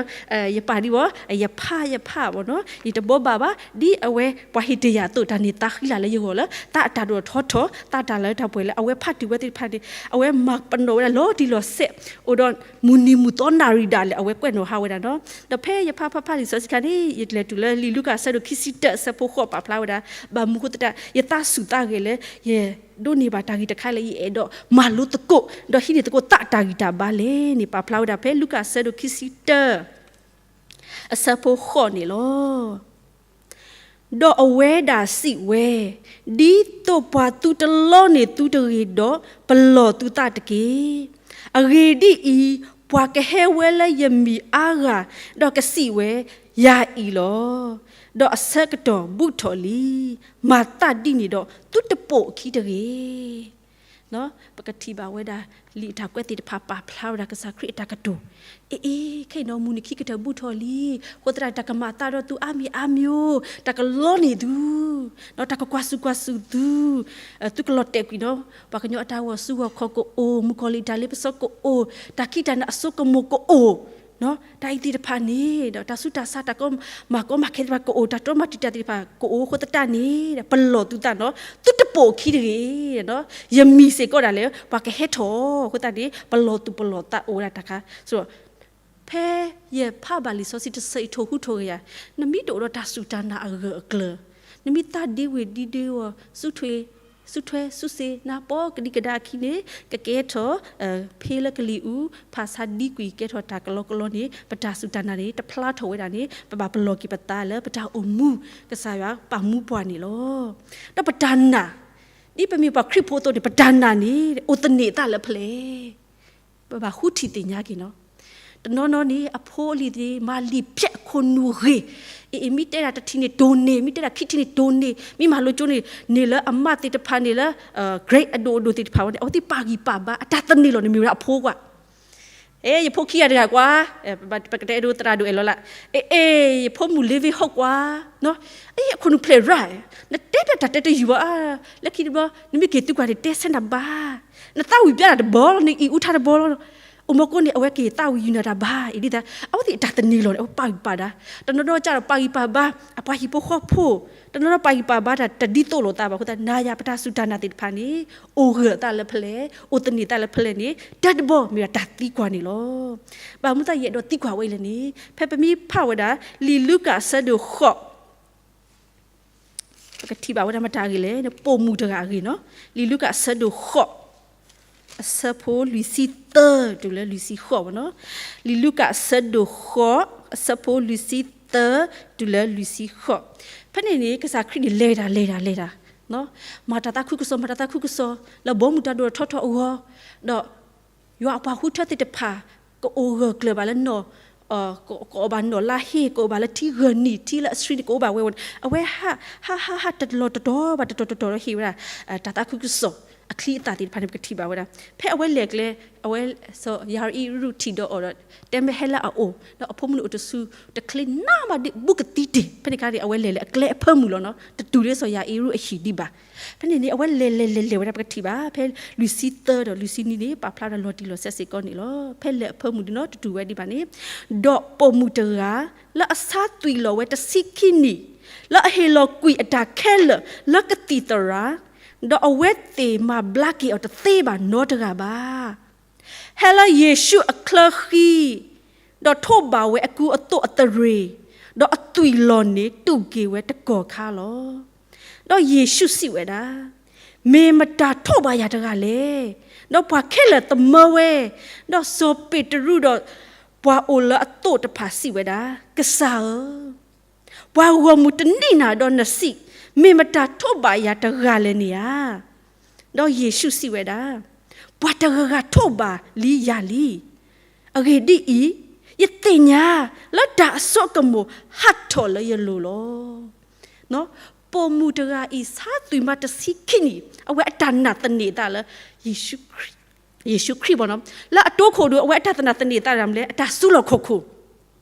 ယပာ်ဒ်ဝဲ ယဖးယဖးမၢ်နီၤ ယတဘိးဘၣ်ဘၣ် ဒ်အဝဲပှၤဟ့ၣ်တ့ၢ်ယၤအသိး တၢ်န့ၢ်သါဃံလၤလၢယဂီၢ်လၢ သးအတၢ်ဒိၣ်ထီထီၣ် သးတၢ်လၢတၢ်ပှဲၤလၢ အဝဲဖးတ့ၢ်ဝဲသ့ၣ်တဖၣ်န့ၣ် အဝဲမၤပနီၣ်ဝဲဒၣ်လီၤတံၢ်လီၤဆဲး အိၣ်ဒီးမုၢ်နံၤမုၢ်သီနၣ်ရံၣ်ဒၣ်လဲာ် အဝဲကွဲးနီၣ်ဟးဝဲဒၣ်နီၤ ဒီးဖဲယဖးဖးဖးလံာ်စီဆှံခါန့ၣ် ယလဲၤတုၤလၢလံာ်လူၤကၣ်အဆၢဒိၣ်ခံဆံတၢ အဆၢဖိဃိးပာ်ဖျါဝဲဒၣ် ဘၣ်မနုၤအဃိသတး ယသးစူၤသးဂဲၤလၢ ယဒိးန့ၢ်ဘၣ်တၢ်ဂ့ၢ်တခါလၢ ယအဲၣ်ဒိးမၤလိသကိး ဒီးဟံးန့ၢ်သကိးသးတၢ်ဂံၢ်တၢ်ဘါလဲၣ်န့ၣ် ပာ်ဖျါဝဲဒၣ်ဖဲလူၤကၣ်အဆၢဒိၣ်ခံဆံတၢ အဆၢဖိဃိးန့ၣ်လီၤ. ဒီးအဝဲဒၣ်စံးဝဲ, ဒ်သိးပှၤသုတလီန့ၢ်သုတဂ့ၤဒီး, ပလီၢ်သုသးတက့ၢ်. အဂ့ၢ်ဒ်အံၤ, ပှၤကဟဲဝဲလၢယမံၤအါဂၤ, ဒီးကစံးဝဲ, ယၤအံၤလီၤ. ဒီးအဆၢကတီၢ်ဘူးထီၣ်လံ. မၤသးဒ်န့ၣ်ဒီး သုတပိာ်အခံတဂ့ၤ. ပကထံၣ်ဘၣ်ဝဲဒၣ် လံာ်အတၢ်ကွဲးသ့ၣ်တဖၣ်ပာ်ဖျါဝဲဒၣ်ကစၢ်ခရံာ်အတၢ်ကတိၤ, အ့ၣ်အ့ၣ် ခဲအံၤဒီးမုၢ်နံၤခံကတၢၢ်ဘူးထီၣ်လံ, အဃိသတးတၢ်ကမၤအသးဒီးသုအါမံၤအါမံၤဧိၤ, တၢ်ကလီန့ၢ်သု, ဒီးတၢ်ကကွၢ်စူၢ်ကွၢ်စူၢ်သု, သုကလီၤတဲာ်ကွံာ်နီၤ, ပှၤကညီအတၢ်ဂီၤစုဂီၤခီၣ်ကအိၣ်, မုၣ်ကီၤလံၢ်တၢ်လ့ပစီကအိၣ်, တၢ်ခံးတၢ်နးအစိကမီၤကအိၣ်, တၢ်အံၤသ့ၣ်တဖၣ်န့ၣ် ဒီးတၢ်ဆူးတၢ်ဆါ တၢ်ကီမၤကီမၤခဲသ့ၣ်တဖၣ်ကအိၣ်, တၢ်တိမၤတံာ်တာ်သ့ၣ်တဖၣ်ကအိၣ်အဃိသတးန့ၣ် ပလီၢ်သုသးနီၤ, သုတပိာ်အခံတဂ့ၤ, ယမံၤစ့ၢ်ကီးဒၣ်လဲာ် ပှၤကဟဲထီၣ်အဃိသတးန့ၣ် ပလီၢ်သူၣ်ပလီၢ်သးအိၣ်ဝဲဒၣ်တၢ်ခါ, ဖဲယဖးဘၣ်လံာ်စီဆှံတဆၢအံၤ ထိၣ်ဟူးထိၣ်ဂဲၤယၤ, နမ့ၢ်တအိၣ်ဒီးတၢ်စူၢ်တၢ်နာ်အဂၢၢ်အကျၢၤ, နမ့ၢ်သးဒ့ဝ့ၢ်ဒ့ဒ့ဝီၤ စူးထွဲစူးစ့နါပီကဒံကဒါအခံန့ၣ် ကကဲထီၣ် ဖဲလၢကလံၤအူ ဖးဆါဒံကွံာ်ကဲထီၣ်တၢ်ကလီကလီန့ၣ် ပတၢ်စူၢ်တၢ်နာ်န့ၣ် တဖျါထီၣ်ဝဲဒၣ်န့ၣ် ပဘၣ်ပလီၢ်က့ၤပသးလၢပတၢ်အိၣ်မူ ကစၢ်ယွၤပာ်မူပှၤန့ၣ်လီၤ. ဒီးပတၢ်နာ် ဒ်ပမ့ၢ်ပှၤခရံာ်ဖိအသိးန့ၣ် ပတၢ်နာ်န့ၣ် အိၣ်သန့ၤအသးလၢဖဲလဲၣ် ပဘၣ်ဃုထံၣ်သ့ၣ်ညါက့ၤနီၤ. တနီၤနီၤန့ၣ် အဖိအလံၤသ့ၣ် မၤလံာ်ဖျဲးအခိၣ်နူာ်ဂ့ၤ, အ့ၣ် မ့ၢ်တဲဒၣ်တထံၣ်န့ၣ် တိၢ်န့ၢ်, မ့ၢ်တဲဒၣ်ခံထံၣ်န့ၣ် တိၢ်န့ၢ်, မ့ၢ်မၤလိကၠိန့ၣ် န့ၢ်လၢအမးသ့ၣ်တဖၣ်န့ၣ်လၢ grade အဒိၣ်အဒိၣ်သ့ၣ်တဖၣ်ဝဲန့ၣ် အဝဲသ့ၣ်ပာ်ဂံၢ်ပာ်ဘါ အတၢ်သန့ၤလီၤန့ၣ် မ့ၢ်ဝဲဒၣ်အဖိကွၢ် အဲ ယဖိခံဂၤတဂၤကွၢ်, ပကတဲဒိသရၣ်ဒိၣ်အဲၣ်လီၤလၢ, အ့ၣ် အ့ၣ် ယဖိမုၣ်လ့ၤဝ့ဟီၣ်ကွၢ်, အ့ၣ် အခိၣ်နူာ်ဖျဲးရၣ်, နတဲပျးတၢ်တဲတယုၢ်ဘၣ်, လၢခံတဘျီ နမ့ၢ်က့ၤသုကွၢ်န့ၣ် တဲဆၢနၤဘၣ်, နသးဝံၣ်ပျးတၢ်တဘီလီၤ, နအံၣ်အူထါတဘီလီၤ, အိၣ်မီၢ်ကိးန့ၣ် အဝဲက့ၤသးဝံၣ်ယုာ်နၤတၢ်ဘၣ်, အ့ၣ် ဒ်သိး အဝဲသ့ၣ်အတၢ်သန့ၤလီၤန့ၣ် အဝဲပာ်ဂံၢ်ပာ်ဒါ, တနီၤနီၤကဒီးပာ်ဂံၢ်ပာ်ဘါ အပှၤဟံၣ်ဖိဃီဖိ, တနီၤနီၤပာ်ဂံၢ်ပာ်ဘါတၢ်တဒ်သိးလိာ်သးဘၣ်အဃိသတး နၤယၤပတၢ်စူၢ်တၢ်နာ်သ့ၣ်တဖၣ်န့ၣ် အိၣ်ဂၢၢ်အသးလၢဖဲလဲၣ်, အိၣ်သန့ၤသးလၢဖဲလဲၣ်န့ၣ် တၢ်တဘီမ့ၢ်ဒၣ်တၢ်သံကွၢ်န့ၣ်လီၤ. ဘၣ်မနုၤသးယအဲၣ်ဒိးသံကွၢ်ဝဲအံၤလဲၣ်န့ၣ် ဖဲပမ့ၢ်ဖးဝဲဒၣ် လံာ်လူၤကၣ်အဆၢဒိၣ်ဃိး ပကထံၣ်ဘၣ်ဝဲဒၣ်မတၤအဂ့ၢ်လဲၣ်, ပိာ်မုၣ်တဂၤအဂ့ၢ်နီၤ, လံာ်လူၤကၣ်အဆၢဒိၣ်ဃိး အဆၢဖိလွံၢ်ဆံသၢတုၤလၢလွံၢ်ဆံဃိးဘၣ်နီၤ, လံာ်လူၤကၣ်အဆၢဒိၣ်ဃိး အဆၢဖိလွံၢ်ဆံသၢတုၤလၢလွံၢ်ဆံဃိး, ဖဲန့ၣ်န့ၣ် ကစၢ်ခရံာ်န့ၣ် လဲၤတၢ်လဲၤတၢ်လဲၤတၢ် မၤတၢ်သးခုကစီၣ် မၤတၢ်သးခုကစီၣ် လၢဘီမုၢ်တၢ်ဒိၣ်ထီၣ်ထီထီၣ်အဂီၢ်, ဒီး ယွၤအပှၤဃုထၢသ့ၣ်တဖၣ် ကအိၣ်ဂၢၢ်ကျၢၤဘၣ်လၢနီၢ်, ကအိၣ်ဘၣ်နီၢ်လါဟ့ၣ် ကအိၣ်ဘၣ်လၢထံဂၢၢ်နံၣ် ထံလၢအဆှံန့ၣ် ကအိၣ်ဘၣ်ဝဲဝဲန့ၣ် အဝဲဟး ဟး ဟး ဟး တလီၢ်တတီၤဘၣ်တတီၤတတီၤဒီးဟ့ၣ်ဝဲဒၣ် တၢ်သးခုကစီၣ် အချံအသၣ်သ့ၣ်တဖၣ်န့ၣ် ပကထံၣ်ဘၣ်ဝဲဒၣ် ဖဲအဝဲလဲၤကျဲ အဝဲ စီၤယၤအံရူၢ်ထံၣ်ဒီးအီၤဒီး တဲမ့ၢ်ဟဲလၢအအိၣ် ဒီးအဖိမုၣ်န့ၣ်အိၣ်တဆူ တချ့နးမးဒ်ဘူးကသံတ့ၢ် ဖဲန့ၣ်အခါန့ၣ် အဝဲလဲၤလၢအကျဲအဖၢမုၢ်လီၤနီၤ တတုၤလၢစီၤယၤအံရူၢ်အဟံၣ်ဒံးဘၣ် ဖဲန့ၣ်န့ၣ် အဝဲလဲၤလဲၤလဲၤလဲၤဝဲဒၣ် ပကထံၣ်ဘၣ် ဖဲလွံၢ်ဆံသၢဒီးလွံၢ်ဆံနွံန့ၣ် ပာ်ဖျါဝဲဒၣ်လီၤတံၢ်လီၤဆဲးစ့ၢ်ကီးန့ၣ်လီၤ. ဖဲလဲၤအဖၢမုၢ်ဒံးနီၤ တတုၤဝဲဒံးဘၣ်န့ၣ် ဒီးပိာ်မုၣ်တဂၤ လၢအဆါသွံၣ်လီၤဝဲတဆံခံနံၣ် လၢအဟ့ၣ်လီၤကွံာ်အတၢ်ခဲလၢာ်လၢကသံၣ်သရၣ်, ဒီးအဝဲသ့ၣ်မၤဘျါက့ၤအီၤတသ့ဘၣ်နီတဂၤဘၣ်. ဟဲလၢယ့ၣ်ၡူးအချၢဃံ, ဒီးထိးဘၣ်ဝဲအကူအသိးအသရ့ၤ, ဒီးအသွံၣ်လီၤန့ၣ်တူၢ်က့ၤဝဲတကီၢ်ခါလီၤ. ဒီးယ့ၣ်ၡူးစံးဝဲဒၣ်, မ့ၢ်မတၤထိးဘၣ်ယၤတဂၤလဲၣ်. ဒီးပှၤခဲလၢာ်သမၢဝဲ, ဒီးစီၤပ့းတရူးဒီး ပှၤအိၣ်လၢအသိးတဖၣ်စံးဝဲဒၣ်, ကစၢ်ဧၢ, ပှၤဂီၢ်မုၢ်တနံၣ်နၤဒီးနစံး, မ့ၢ်မတၤထိးဘၣ်ယၤတဂၤလဲၣ်န့ၣ်ဧါ. ဒီးယ့ၣ်ၡူးစံးဝဲဒၣ်, ပှၤတဂၤဂၤထိးဘၣ်လံယၤလံ. အဂ့ၢ်ဒ်အံၤ, ယသ့ၣ်ညါလၢတၢ်အစိအကမီၤဟးထီၣ်လၢယလိၤလီၤ. ပိာ်မုၣ်တဂၤအံၤ ဆါသွံၣ်မးတဆံခံနံၣ်, အဝဲအတၢ်နာ်သန့ၤအသးလၢ ယ့ၣ်ၡူးခရံာ်ဘၣ်နီၤ, လၢအတိခိၣ်ဒီး အဝဲအတၢ်သနာ်သန့ၤအသးဒၣ်မလဲၣ်, အတၢ်စုလီၢ်ခီၣ်ခိၣ်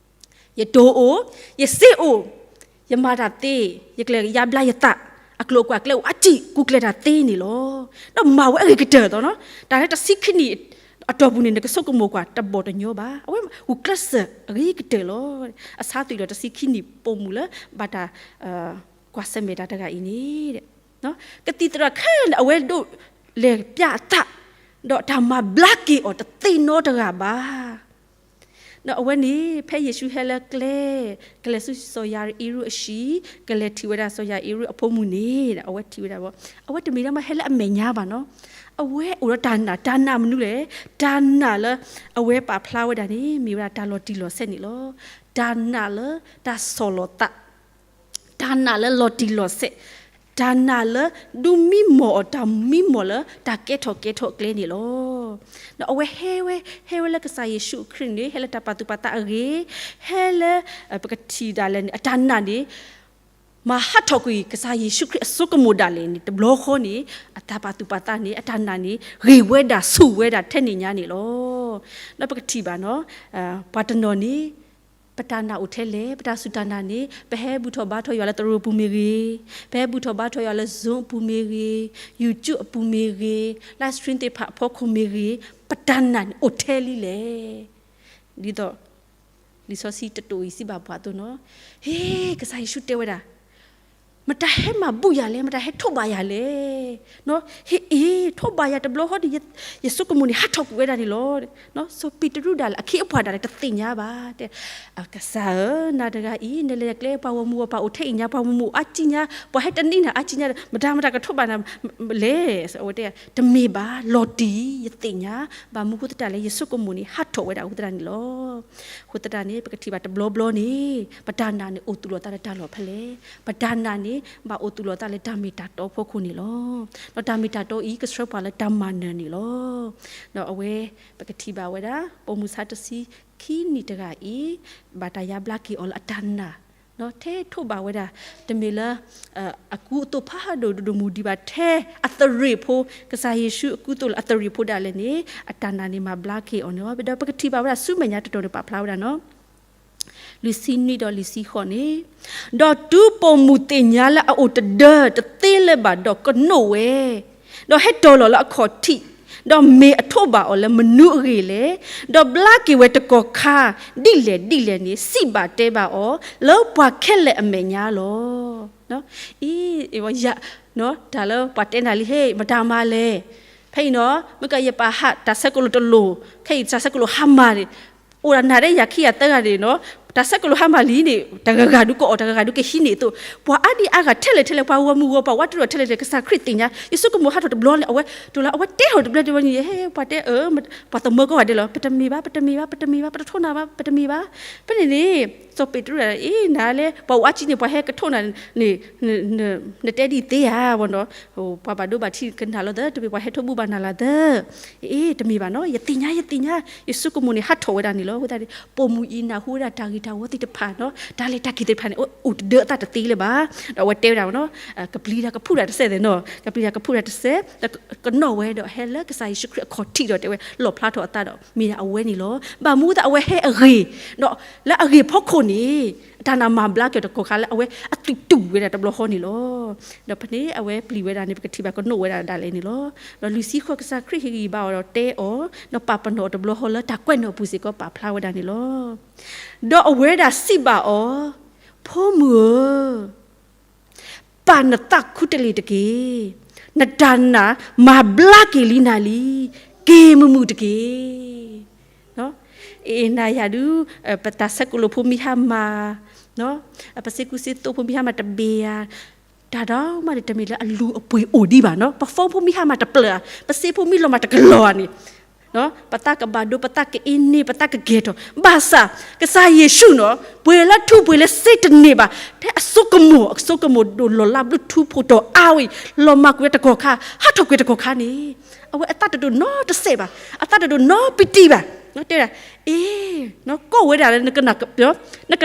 ယတိၢ်အိၣ်, ယစ့အိၣ်, ယမၤတၢ်သ့, ယကျဲယါဘျါယသး, အကျိၤအကွာ်ကျဲအိၣ်အါတံၢ် ကူကျဲတၢ်သ့န့ၣ်လီၤ. ဒီးမၤဝဲအဂ့ၤကတၢၢ်အသိးနီၤ, တၢ်လၢတဆံခံနံၣ်အတီၢ်ပူၤန့ၣ် နကဆိကမိၣ်ကွၢ်တဘီၣ်တညီဘၣ်. အဝဲဂုာ်ကျဲးစၢးအဂ့ၤကတၢၢ်လီၤ. အဆါသွံၣ်လီၤတဆံခံနံၣ်ပိာ်မုၣ်လၢ ဘၣ်တၢ် ကွၢ်ဆၢၣ်မဲာ်တၢ်တဂၤအံၤန့ၣ်, ကသံၣ်သရၣ်ခဲလၢာ် အဝဲဒိးလဲၤပျးအသး, ဒီးတၢ်မၤဘျါက့ၤအီၤတသ့နီတဂၤဘၣ်. ဒီးအဝဲန့ၣ် ဖဲယ့ၣ်ၡူးဟဲလၢကျဲ, ကလဲၤဆူစီၤယၤအံရူၢ်အဟံၣ်, ကလဲၤထံၣ်ဝဲဒၣ်စီၤယၤအံရူၢ်အဖိမုၣ်န့ၣ် အဝဲထံၣ်ဝဲဒၣ်ဘၣ်, အဝဲတမ့ၢ်ဒၣ်မးဟဲလၢအမဲာ်ညါဘၣ်နီၤ, အဝဲအိၣ်ဒီးတၢ်နာ်, တၢ်နာ်မနုၤလဲၣ်, တၢ်နာ်လၢအဝဲပာ်ဖျါဝဲဒၣ်န့ၣ် မ့ၢ်ဝဲဒၣ်တၢ်လီၤတံၢ်လီၤဆဲးန့ၣ်လီၤ. တၢ်နာ်လၢတၢ်ဆီၣ်လီၤသး တၢ်နာ်လၢလီၤတံၢ်လီၤဆဲး, တၢ်နာ်လၢဒုးမံမီၢ်အီၤ တၢ်မံမီၢ်လၢတၢ်ကဲထီၣ်ကဲထီၣ်အကျဲန့ၣ်လီၤ. ဒီးအဝဲဟဲဝဲ, ဟဲဝဲလၢကစၢ်ယ့ၣ်ၡူးခရံာ်န့ၣ် ဟဲလၢတၢ်ပာ်သူၣ်ပာ်သးအဂ့ၢ်, ဟဲလၢ ပကထံၣ်ဒၣ်လဲာ်န့ၣ် အတၢ်နာ်န့ၣ် မၤဟးထီၣ်ကွံာ်ကစၢ်ယ့ၣ်ၡူးခရံာ်အစိကမီၤဒၣ်လဲာ်န့ၣ် တဘျီဃီန့ၣ် အတၢ်ပာ်သူၣ်ပာ်သးန့ၣ် အတၢ်နာ်န့ၣ် ဂ့ၤဝဲဒၣ်ဆူၣ်ဝဲဒၣ်ထဲန့ၣ်ညါန့ၣ်လီၤ. ဒီးပကထံၣ်ဘၣ်နီၤ, ပှၤတနီၤန့ၣ် ပတၢ်နာ်အိၣ်ထဲလဲၣ်, ပတၢ်စူၢ်တၢ်နာ်န့ၣ် ပဟဲဘူၣ်ထီၣ်ဘါထီၣ်ယွၤလၢသရိာ်ပူၤမ့ၢ်ဂ့ၤ, ပဟဲဘူၣ်ထီၣ်ဘါထီၣ်ယွၤလၢ Zoom အပူၤမ့ၢ်ဂ့ၤ, YouTube အပူၤမ့ၢ်ဂ့ၤ, live stream သ့ၣ်တဖၣ်အဖီခိၣ်မ့ၢ်ဂ့ၤ, ပတၢ်နာ်န့ၣ်အိၣ်ထဲလံလဲၣ်. ဒ်သိး လံာ်စီဆှံတတိၤအံၤစံးဘၣ်ပှၤအသိးနီၤ, ဟ့ ကစၢ်ယ့ၣ်ၡူးတဲဝဲဒၣ်, မတၤဟဲမၤဘူၣ်ယၤလဲၣ်, မတၤဟဲထိးဘၣ်ယၤလဲၣ်. ဟ့ အ့ ထိးဘၣ်ယၤတဘျီဃီဒီး ယစိကမီၤန့ၣ် ဟးထီၣ်ကွံာ်ဝဲဒၣ်န့ၣ်လီၤ. စီၤပ့းတရူးဒၣ်လဲာ် အခ့အပှၤဒၣ်လဲာ် တသ့ၣ်ညါဘၣ်တဲ, ကစၢ်ဧၢ, နၤတဂၤအံၤ နလဲၤကျဲပှၤဂီၢ်မုၢ်ဂီၢ်ပၤအိၣ်ထဲအံၤညါ, ပှၤဂီၢ်မုၢ်အိၣ်အါကံညါ, ပှၤဟဲတနံၤနၤအါကံညါ, မတၤမတၤကထိးဘၣ်နၤလဲၣ်. အဝဲတဲ တမ့ၢ်ဘၣ်, လီၤတံၢ်, ယသ့ၣ်ညါ, ဘၣ်မနုၤဃိသတးလဲၣ်, ယစိကမီၤန့ၣ် ဟးထီၣ်ဝဲဒၣ်အဃိသတးန့ၣ်လီၤ. အဃိသတးန့ၣ် ပကထံၣ်ဘၣ်တဘျီဘျီန့ၣ် ပတၢ်နာ်န့ၣ်အိၣ်သူၣ်လီၤသးလၢတၢ်လီၢ်ဖဲလဲၣ်, ပတၢ်နာ်န့ၣ် ဘၣ်အိၣ်သူၣ်လီၤသးလၢတၢ်မ့ၢ်တၢ်တီအဖီခိၣ်န့ၣ်လီၤ. ဒီးတၢ်မ့ၢ်တၢ်တီအံၤ ကဆှၢပှၤလၢတၢ်မၤနၢၤန့ၣ်လီၤ. ဒီးအဝဲ ပကထံၣ်ဘၣ်ဝဲဒၣ် ပိာ်မုၣ်ဆါတဆံခံနံၣ်တဂၤအံၤ ဘၣ်တၢ်ယါဘျါက့ၤအီၤလၢအတၢ်နာ် ထဲထိးဘၣ်ဝဲဒၣ်, တမ့ၢ်လၢ အကူအသိးဖးဒိၣ်ဒိၣ်မုၢ်ဒံးဘၣ်, ထဲအသရ့ၣ်ဖိ, ကစၢ်ယ့ၣ်ၡူးအကူအသိးလၢအသရ့ၣ်ဖိဒၣ်လဲာ်န့ၣ် အတၢ်နာ်န့ၣ်မၤဘျါက့ၤအီၤန့ၣ်လီၤ. ဒီးပကထံၣ်ဘၣ်ဝဲဒၣ်ဆူမဲာ်ညါတတီၤန့ၣ် ပာ်ဖျါဝဲဒၣ်နီၤ, လွံၢ်ဆံနွံဒီးလွံၢ်ဆံဃိးန့ၣ်, ဒီးတုၤပိာ်မုၣ်သ့ၣ်ညါလၢအအိၣ်တဒၢတသ့လၢၤဘၣ်ဒီးကနိးဝဲ, ဒီးဟဲတီၤလီၤလၢအခီၣ်ထံး, ဒီးမ့ၢ်အထိးဘၣ်အီၤလၢမနုၤအဂ့ၢ်လဲၣ်, ဒီးဘျါက့ၤဝဲတကီၢ်ခါ ဒ်လဲၣ်ဒ်လဲၣ်န့ၣ် စံးဘၣ်တဲဘၣ်အီၤ လၢပှၤခဲလၢာ်အမဲာ်ညါလီၤ. အံၤ တၢ်လၢပှၤတဲနၤလံ ဟ့ၣ် မတၤမၤလဲၣ်, ဖဲအံၤနီၤ မ့ၢ်ကယပာ်ဟးတၢ်ဆဲးကလိာ်တလိၣ်, ခဲအံၤတၢ်ဆဲးကလိာ်ဟါမၢ်န့ၣ်, အိၣ်ဒၣ်နၤဒ်ယၤခံဂၤသၢဂၤန့ၣ်နီၤ, တၢ်ဆဲးကလိာ်ဟါမၢ်လံန့ၣ် တဂၤဂၤဒုးကအီၣ် တဂၤဂၤဒုးကဟံးန့ၢ်အသိး, ပှၤအါဒံအါဂၤထဲလဲၣ်ထဲလဲၣ် ပှၤဂီၢ်မုၢ်ဂီၢ်ပၤ ဝးတရံးထဲလဲၣ်ထဲလဲၣ် ကစၢ်ခရံာ်သ့ၣ်ညါ, ယစိကမီၤဟးထီၣ်တဘျီန့ၣ် အဝဲ တိၤလၢအဝဲတဲထီၣ်တဘျီတဘျီန့ၣ် ဟဲ ပှၤတဲအၢ ပှၤသမၢကီၢ်ဂၤဒဲးလီၤ, ပတမ့ၢ်ဘၣ် ပတမ့ၢ်ဘၣ် ပတမ့ၢ်ဘၣ် ပတထိးနၤဘၣ် ပတမ့ၢ်ဘၣ်. ဖဲန့ၣ်န့ၣ် စီၤပ့းတရူးဒၣ် အ့ နၤလဲၣ် ပှၤအိၣ်အါကံန့ၣ် ပှၤဟဲကထိးနၤန့ၣ် နတဲဒ်သ့ဧါဘၣ်နီၤ, ပှၤဘၣ်ဒိဘၣ်ထံးကနၣ်လီၤသၢ တမ့ၢ်ပှၤဟဲထိးဘူၣ်ဘၣ်နၤလီၤသၢ, အ့ တမ့ၢ်ဘၣ်နီၤ ယသ့ၣ်ညါ ယသ့ၣ်ညါ, ယစိကမီၤန့ၣ် ဟးထီၣ်ဝဲဒၣ်န့ၣ်လီၤ. အဃိသတးန့ၣ် ပိာ်မုၣ်အံၤနၢ်ဟူဝဲဒၣ်တၢ်ဂ့ၤတၢ်ဝီသ့ၣ်တဖၣ်နီၤ, တၢ်လဲၤတၢ်က့ၤသ့ၣ်တဖၣ်န့ၣ် အိၣ်တဒၢအသးတသ့လၢၤဘၣ်, ဒီးအဝဲတဲဝဲဒၣ်နီၤ, ကပျံၤတၢ်ကဖုးတၢ်တစဲးသ့ၣ်နီၤ, ကပျံၤတၢ်ကဖုးတၢ်တစဲး, ကနီၣ်ဝဲဒီးဟဲလၢကစၢ်ယ့ၣ်ၡူးခရံာ်အခီၣ်ထံးဒီးတဲဝဲ လီၣ်ဖျါထီၣ်အသးဒီး မ့ၢ်ဒၣ်အဝဲန့ၣ်လီၤ. ဘၣ်မနုၤအဃိသတးအဝဲဟဲအဂ့ၢ်, ဒီးလၢအဂ့ၢ်ဖီခိၣ်န့ၣ် အတၢ်နာ်မၤဘျါက့ၤတကီၢ်ခါလၢအဝဲအသုးတူၢ်ဝဲဒၣ်တဘျီဃီန့ၣ်လီၤ. ဒီးဖဲန့ၣ် အဝဲပျံၤဝဲဒၣ်န့ၣ် ပကထံၣ်ဘၣ်ကနိးဝဲဒၣ်ဒၣ်လဲာ်န့ၣ်လီၤ. ဒီးလွံၢ်ဆံဃိး ကစၢ်ခရံာ်ဟ့ၣ်ဂံၢ်ဘါအီၤဒီးတဲအီၤ, ဒီးပာ်ပနီၣ်အီၤတဘျီဃီလၢတၢ်ကွဲးနီၣ်အပူၤစ့ၢ်ကီးပာ်ဖျါဝဲဒၣ်န့ၣ်လီၤ. ဒီးအဝဲဒၣ်စံးဘၣ်အီၤ, ဖိမုၣ်ဧၢ, ပာ်နသးခူတလ့ၢ်တက့ၢ်. နတၢ်နာ်မၤဘျါက့ၤလံနၤလံ, က့ၤမုာ်မုာ်တက့ၢ်. အ့ၣ် နၤယၤဒုး, ပတၢ်ဆဲးကလိာ်ဖိမ့ၢ်ဟါမၢ်, ပစ့ကူစ့သိဖိမ့ၢ်ဟါမၢ်တဘ့ၣ်ဧါ, တၢ်ဒီးမးန့ၣ် တမ့ၢ်လၢအလူၤအပှ့ၤအိၣ်ဒံးဘၣ်နီၤ, ပဖိဖိမ့ၢ်ဟါမၢ်တပျၢၤ, ပစ့ဖိမ့ၢ်လီၤမၢ်တကလီၤဧါန့ၣ် ပသးကဘၣ်ဒိ ပသးကအ့န့ၢ် ပသးကကဲထီၣ်, ဘၣ်ဆၣ် ကစၢ်ယ့ၣ်ၡူးနီၤ ပှ့ၤလၢထူပှ့ၤလၢစ့တန့ၢ်ဘၣ်, ဖဲအစိကမီၤ အစိကမီၤဒိၣ်လီၤလးဘျုးထူဖိတီၤအါဝဲအံၤ လီၤမၢ်ကွံာ်ဝဲတကီၢ်ခါ ဟးထီၣ်ကွံာ်တကီၢ်ခါန့ၣ်, အဝဲအသးတဒိၣ်နီတစဲးဘၣ်, အသးတဒိၣ်နီပံတံဘၣ်, တဲဒၣ်, အ့ ကိးဝဲဒၣ်လၢ နက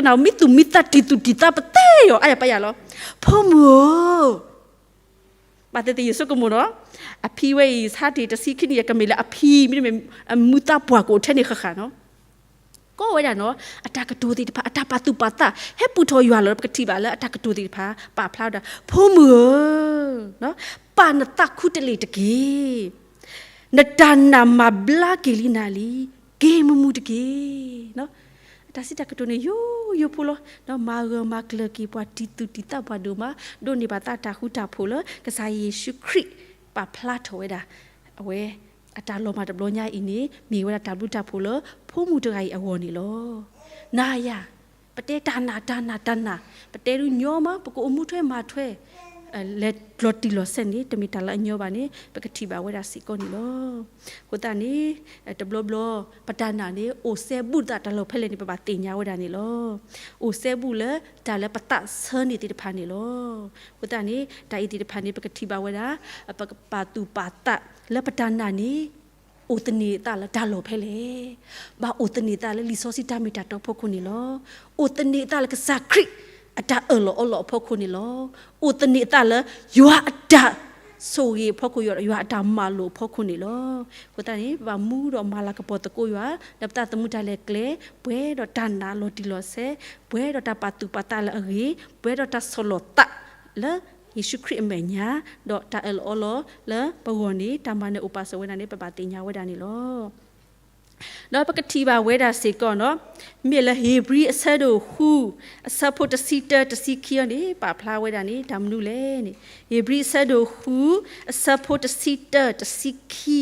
နၣ်မံသူၣ်မံသးတံၢ်သူၣ်တံၢ်သးပသ့ယီၤ အါယၤပာ်ယၤလီၤ, ဖိမုၣ်ဧၢ ဘၣ်သ့ၣ်သ့ၣ်ယဆိကမိၣ်နီၤ, အဖံဝဲအံၤ ဆါတ့ၢ်တဆံခံနံၣ် ကမ့ၢ်လၢအဖံ မ့တမ့ၢ် အမူသးပှၢ်ကအိၣ်ထဲန့ၣ်ဃၣ်ဃၣ်နီၤ, ကိးဝဲဒၣ်နီၤ, အတၢ်ကတိၤသ့ၣ်တဖၣ် အတၢ်ပာ်သူၣ်ပာ်သး ဟဲပူၤထီၣ်ယွၤလီၤ ပကထံၣ်ဘၣ်လၢအတၢ်ကတိၤသ့ၣ်တဖၣ် ပာ်ဖျါဝဲဒၣ် ဖိမုၣ်ဧၢ, ပာ်နသးခူတလ့ၢ်တက့ၢ်, နတၢ်နာ်မၤဘျါက့ၤလံနၤလံ, က့ၤမုာ်မုာ်တက့ၢ်. အတၢ်စံးတၢ်ကတိၤန့ၣ် ယိယိဖိလီၤ, မၤဂၢၢ်မၤကျၢၤက့ၤပှၤတံၢ်သူၣ်တံၢ်သးပှၢ်ဒိၣ်မး, ဒိးန့ၢ်ဘၣ်သးတၢ်ဃူတၢ်ဖိးလၢ ကစၢ်ယ့ၣ်ၡူးခရံာ် ပာ်ဖျါထီၣ်ဝဲဒၣ်, အဝဲ အတၢ်လီၤမၢ်တဘျီညါအံၤန့ၣ် မ့ၢ်ဝဲဒၣ်တၢ်ဘျုးတၢ်ဖှိၣ်လၢ ဖိမုၣ်တဂၤအံၤအဂီၢ်န့ၣ်လီၤ. နၤယၤ ပတဲတၢ်နာ်တၢ်နာ်တၢ်နာ်, ပတဲဒုးညီမး ပကအိၣ်မူထွဲမၤထွဲ လဲၤလီၤတံၢ်လီၤဆဲးန့ၣ် တမ့ၢ်တၢ်လၢအညီဘၣ်န့ၣ် ပကထံၣ်ဘၣ်ဝဲဒၣ်စ့ၢ်ကီးန့ၣ်လီၤ. အဃိသတးန့ၣ် တဘျီဘျီ ပတၢ်နာ်န့ၣ် အိၣ်စဲဘူးတၢ်တၢ်လီၢ်ဖဲလဲၣ်န့ၣ် ပဘၣ်သ့ၣ်ညါဝဲဒၣ်န့ၣ်လီၤ. အိၣ်စဲဘူးလၢတၢ်လၢပသးဆၢန့ၢ်သ့ၣ်တဖၣ်န့ၣ်လီၤ. အဃိသတးန့ၣ် တၢ်အံၤသ့ၣ်တဖၣ်န့ၣ် ပကထံၣ်ဘၣ်ဝဲဒၣ် ပကပာ်သူၣ်ပာ်သးလၢပတၢ်နာ်န့ၣ် အိၣ်သန့ၤအသးလၢတၢ်လီၢ်ဖဲလဲၣ်, ဘၣ်အိၣ်သန့ၤအသးလၢလံာ်စီဆှံတၢ်မ့ၢ်တၢ်တီဖီခိၣ်န့ၣ်လီၤ. အိၣ်သန့ၤအသးလၢကစၢ်ခရံာ် အတၢ်အၢၣ်လီၤအီလီၤအဖီခိၣ်န့ၣ်လီၤ. အိၣ်သန့ၤအသးလၢ ယွၤအတၢ်ဆိၣ်ဂ့ၤအဖီခိၣ်, ယွၤအတၢ်မၤလိာ်အဖီခိၣ်န့ၣ်လီၤ. အဃိသတးန့ၣ် ပဘၣ်မူဒီးမၤလၤကပီၤသကိးယွၤ လၢပသးသမူတၢ်လဲၤကျဲ, ပှဲၤဒီးတၢ်နာ်လီၤတံၢ်လီၤဆဲး, ပှဲၤဒီးတၢ်ပာ်သူၣ်ပာ်သးလၢအဂ့ၤ, ပှဲၤဒီးတၢ်ဆီၣ်လီၤသးလၢယ့ၣ်ၡူးခရံာ်အမဲာ်ညါ, ဒီးတၢ်အၢၣ်လီၤအီလီၤလၢပဂီၢ်န့ၣ် တၢ်မၤနၢၤအိၣ်ပာ်စၢၤဝဲဒၣ်န့ၣ် ပဘၣ်သ့ၣ်ညါဝဲဒၣ်န့ၣ်လီၤ. ဒီးပကထံၣ်ဘၣ်ဝဲဒၣ်စ့ၢ်ကီးနီၤ, မ့ၢ်လၢဧ့ၤဘြံၤအဆၢဒိၣ်ဃု အဆၢဖိတဆံတၢ တဆံခံအံၤန့ၣ် ပာ်ဖျါဝဲဒၣ်န့ၣ် တၢ်မနုၤလဲၣ်န့ၣ်, ဧ့ၤဘြံၤအဆၢဒိၣ်ဃု အဆၢဖိတဆံတၢ တဆံခံ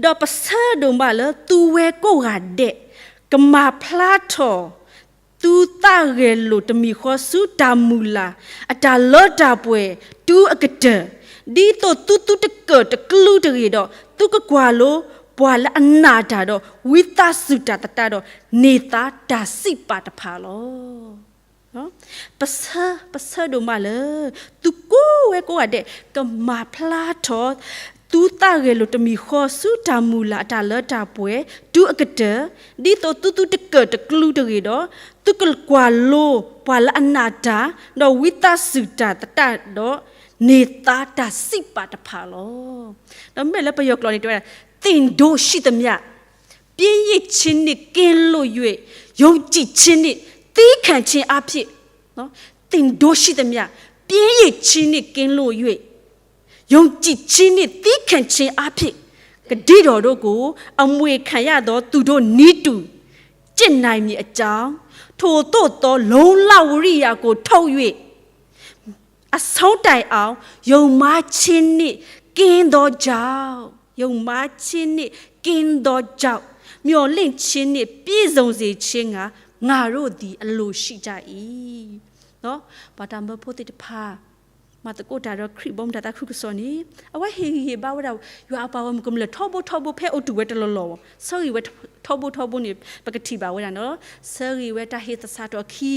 ဒီးပဆၢဒိၣ်မးလၢသုဝဲကိးဂၤဒဲး ကမၤဖျါထီၣ် သုသးဂဲၤလိာ်တမံၤဃီဆူတၢ်မုၢ်လၢ် အတၢ်လၢတၢ်ပှဲၤတုၤအကတၢၢ်, ဒ်သိးသုသုတကၢၢ်တကလုာ်တဂ့ၤဒီး သုကကွၢ်လိပှၤလၢအနာ်တၢ်ဒီး ဝံသးစူၤတၢ်သတးဒီး န့ၢ်သါတၢ်စံးပာ်တဖၣ်လီၤ. ပဆၢ, ပဆၢဒိၣ်မးလၢ သုကိးဝဲကိးဂၤဒဲး ကမၤဖျါထီၣ် သုသးဂဲၤလိာ်တမံၤဃီ ဆူတၢ်မုၢ်လၢ်အတၢ်လၢတၢ်ပှဲၤ တုၤအကတၢၢ်, ဒ်သိးသုသုတကၢၢ်တကလုာ်တဂ့ၤဒီး သုကကွၢ်လိပှၤလၢအနာ်တၢ် ဒီးဝံသးစူၤတၢ်သတးဒီး န့ၢ်သါတၢ်စံးပာ်တဖၣ်လီၤ. ဒီးမ့ၢ်လၢပယီၤကျိာ်န့ၣ် တဲဝဲဒၣ် သင့်တို့ရှိသမျှ ပျင်းရိပ်ခြင်းနှင့်ကင်းလွတ်၍ ယုံကြည်ခြင်းနှင့် သည်းခံခြင်းအားဖြင့်, သင့်တို့ရှိသမျှ ပျင်းရိပ်ခြင်းနှင့်ကင်းလွတ်၍ ယုံကြည်ခြင်းနှင့် သည်းခံခြင်းအားဖြင့် ကဒံးထီၣ်တို့ကို အမွေခံရသောသူတို့နည်းတူ ကျင့်နိုင်မည်အကြောင်း ထိုသို့သော လုံ့လဝိရိယကို ထုတ်၍ အဆုံးတိုင်အောင် ယုံမှားခြင်းနှင့်ကင်းသောကြောင့်, ယုံမှားခြင်းနှင့်ကင်းသောကြောင့် မျှော်လင့်ခြင်းနှင့်ပြည့်စုံစေခြင်းငှာ ငါတို့သည်အလိုရှိကြ၏. ပှၤတၢ်မၢဖိသ့ၣ်တဖၣ် မၤသကိးတၢ်ဒီးခရံာ်ဘီမုၢ်တၢ်သးခုကစီၣ်န့ၣ် အဝဲဟ့ၣ်ဂံၢ်ဟ့ၣ်ဘါဝဲဒၣ် ယွၤအပှၤဂီၢ်မုၢ်ကမျၢၢ်ထီဘိထီဘိဖဲအိၣ်တုၤဝဲတလီၢ်လီၢ်ဘၣ်. ဆၢဂ့ၤဝဲထီဘိထီဘိန့ၣ် ပကထံၣ်ဘၣ်ဝဲဒၣ်နီၤ, ဆၢဂ့ၤဝဲတၢ်ဟ့ၣ်သဆၣ်ထီၣ်အခံ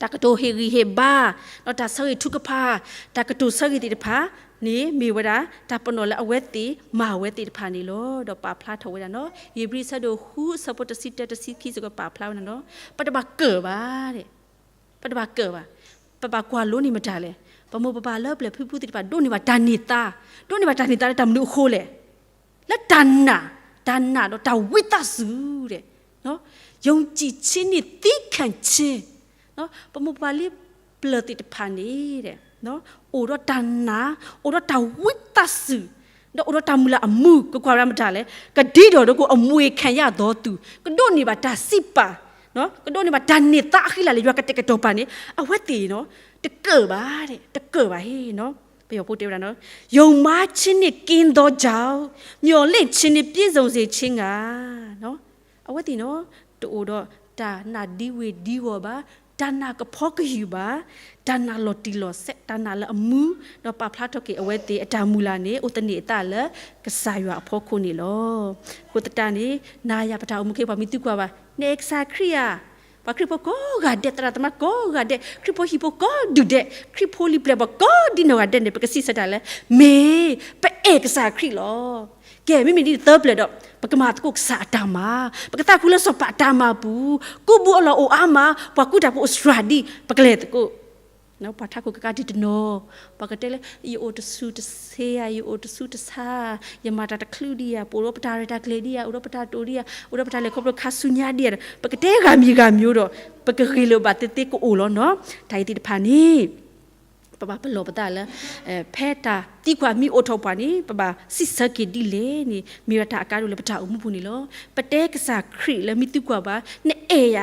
တၢ်ကတိၤဟ့ၣ်ဂံၢ်ဟ့ၣ်ဘါ, ဒီးတၢ်ဆၢဂ့ၤထုကဖၣ်, တၢ်ကတိၤဆၢဂ့ၤသ့ၣ်တဖၣ်န့ၣ် မ့ၢ်ဝဲဒၣ် တၢ်ပနီၣ်လၢအဝဲသ့ၣ်မၤဝဲသ့ၣ်တဖၣ်န့ၣ်လီၤ. ဒီးပာ်ဖျါထီၣ်ဝဲဒၣ်နီၤ, ဧ့ၤဘြံၤအဆၢဒိၣ်ဃု အဆၢဖိတဆံတၢ တဆံခံစ့ၢ်ကီးပာ်ဖျါဝဲဒၣ်နီၤ, ပတဘၣ်ကၢၣ်ဘၣ်, ပတဘၣ်ကၢၣ်ဘၣ်, ပဘၣ်ကွၢ်လိန့ၢ်မတၤလဲၣ်, ပမိၢ်ပပၢ်လၢပျၢၤဖုဖုသ့ၣ်တဖၣ် ဒိးန့ၢ်ဘၣ်တၢ်န့ၢ်သါ, ဒိးန့ၢ်ဘၣ်တၢ်န့ၢ်သါလၢတၢ်မနုၤအဃိလဲၣ် လၢတၢ်နာ်, တၢ်နာ်ဒီးတၢ်ဝံသးစူၤဒီး, ယုံကြည်ခြင်းနှင့်သည်းခံခြင်း, ပမိၢ်ပပၢ်လၢပျၢၤသ့ၣ်တဖၣ်န့ၣ် အိၣ်ဒီးတၢ်နာ်, အိၣ်ဒီးတၢ်ဝံသးစူၤ, ဒီးအိၣ်ဒီးတၢ်မုၢ်လၢ်အမုာ် ကကွၢ်ဝဲဒၣ်မတၤလဲၣ်, ကဒံးထီၣ်ဒီးကိး အမွေခံရသောသူ, ကဒိးန့ၢ်ဘၣ်တၢ်စံးပာ်, ကဒိးန့ၢ်ဘၣ်တၢ်န့ၢ်သါအဃံလၤလၢယွၤကတဲာ်ကတီၤပာ်န့ၣ် အဝဲသ့ၣ် တကၢၣ်ဘၣ်, တကၢၣ်ဘၣ်ဟ့ၣ်, ပယီၤဖိတဲဝဲဒၣ်နီၤ, ယုံမှားခြင်းနှင့်ကင်းသောကြောင့်, မျှော်လင့်ခြင်းနှင့်ပြည့်စုံစေခြင်းငှာ အဝဲသ့ၣ်နီၤ တအိၣ်ဒီးတၢ်နာ်ဒံဝ့ၤဒံဂီၢ်ဘၣ်, တၢ်နာ်ကဖီကယုၢ်ဘၣ်, တၢ်နာ်လီၤတံၢ်လီၤဆဲး, တၢ်နာ်လၢအမုာ်, ဒီးပာ်ဖျါထီၣ်က့ၤအဝဲသ့ၣ်အတၢ်မုၢ်လၢ်န့ၣ် အိၣ်သန့ၤအသးလၢကစၢ်ယွၤအဖီခိၣ်န့ၣ်လီၤ. အဃိသတးန့ၣ် နၤယၤပတၢ်အိၣ်မူခဲအံၤ ပှၤမ့ၢ်သံကွၢ်ဘၣ်, နအဲၣ်ကစၢ်ခရံာ်ဧါ, ပှၤခရံာ်ဖိကိးဂၤဒဲး, သရၣ်သမါကိးဂၤဒဲး, ခရံာ်ဖိဟံၣ်ဖိကိးဒူၣ်ဒဲး, ခရံာ်ဖိလံၤပျဲၢ်ဘၣ်ကိးဒံနီၢ်ဂၤဒဲးန့ၣ် ပကစံးဆၢတၢ်လၢ မ့ၢ်ပအဲၣ်ကစၢ်ခရံာ်လီၤ. ကဲ မ့မ့ၢ်ဒ်န့ၣ်သၢပျၢၤဒီး ပကမၤသကိးကစၢ်အတၢ်မၤ, ပကသးခုလၢစီၤပၤအတၢ်မၤပူၤ, ကူးဘုအလီၢ်အိၣ်အါမး, ပှၤကူတၢ်ဖိအိၣ်စှၤဒံး, ပကလဲၤသကိး ပှၤထးခိၣ်ကကးဒံးတနီၤ, ပှၤကတဲလၢ ယအိၣ်တဆူးတဆ့ဧါ, ယအိၣ်တဆူးတဆါ, ယမၤတၢ်တချုးဒံးဧါ, ပအိၣ်ဒီးပတၢ်ရဲၣ်တၢ်ကျဲၤဒံးဧါ, အိၣ်ဒီးပတၢ်တိာ်ဒံးဧါ, အိၣ်ဒီးပတၢ်လဲၤခီဖျိခါဆူညါဒံးဧါ, ပကတဲဂၤမံၤဂၤမံၤဒီး ပကဂ့ၤလိာ်ဘၣ်သ့သ့ကအိၣ်လီၤနီၤ. တၢ်အံၤသ့ၣ်တဖၣ်န့ၣ် ပဘၣ်ပလီၢ်ပသးလၢ ဖဲတၢ်သံကွၢ်မ့ၢ်အိၣ်ထီၣ်ပှၤန့ၣ် ပဘၣ်စံးဆၢက့ၤဒ်လဲၣ်န့ၣ် မ့ၢ်ဝဲတၢ်အကါဒိၣ်လၢပတၢ်အိၣ်မူပူၤန့ၣ်လီၤ. ပတဲကစၢ်ခရံာ်လၢမ့ၢ်သံကွၢ်ဘၣ် နအဲၣ်ယ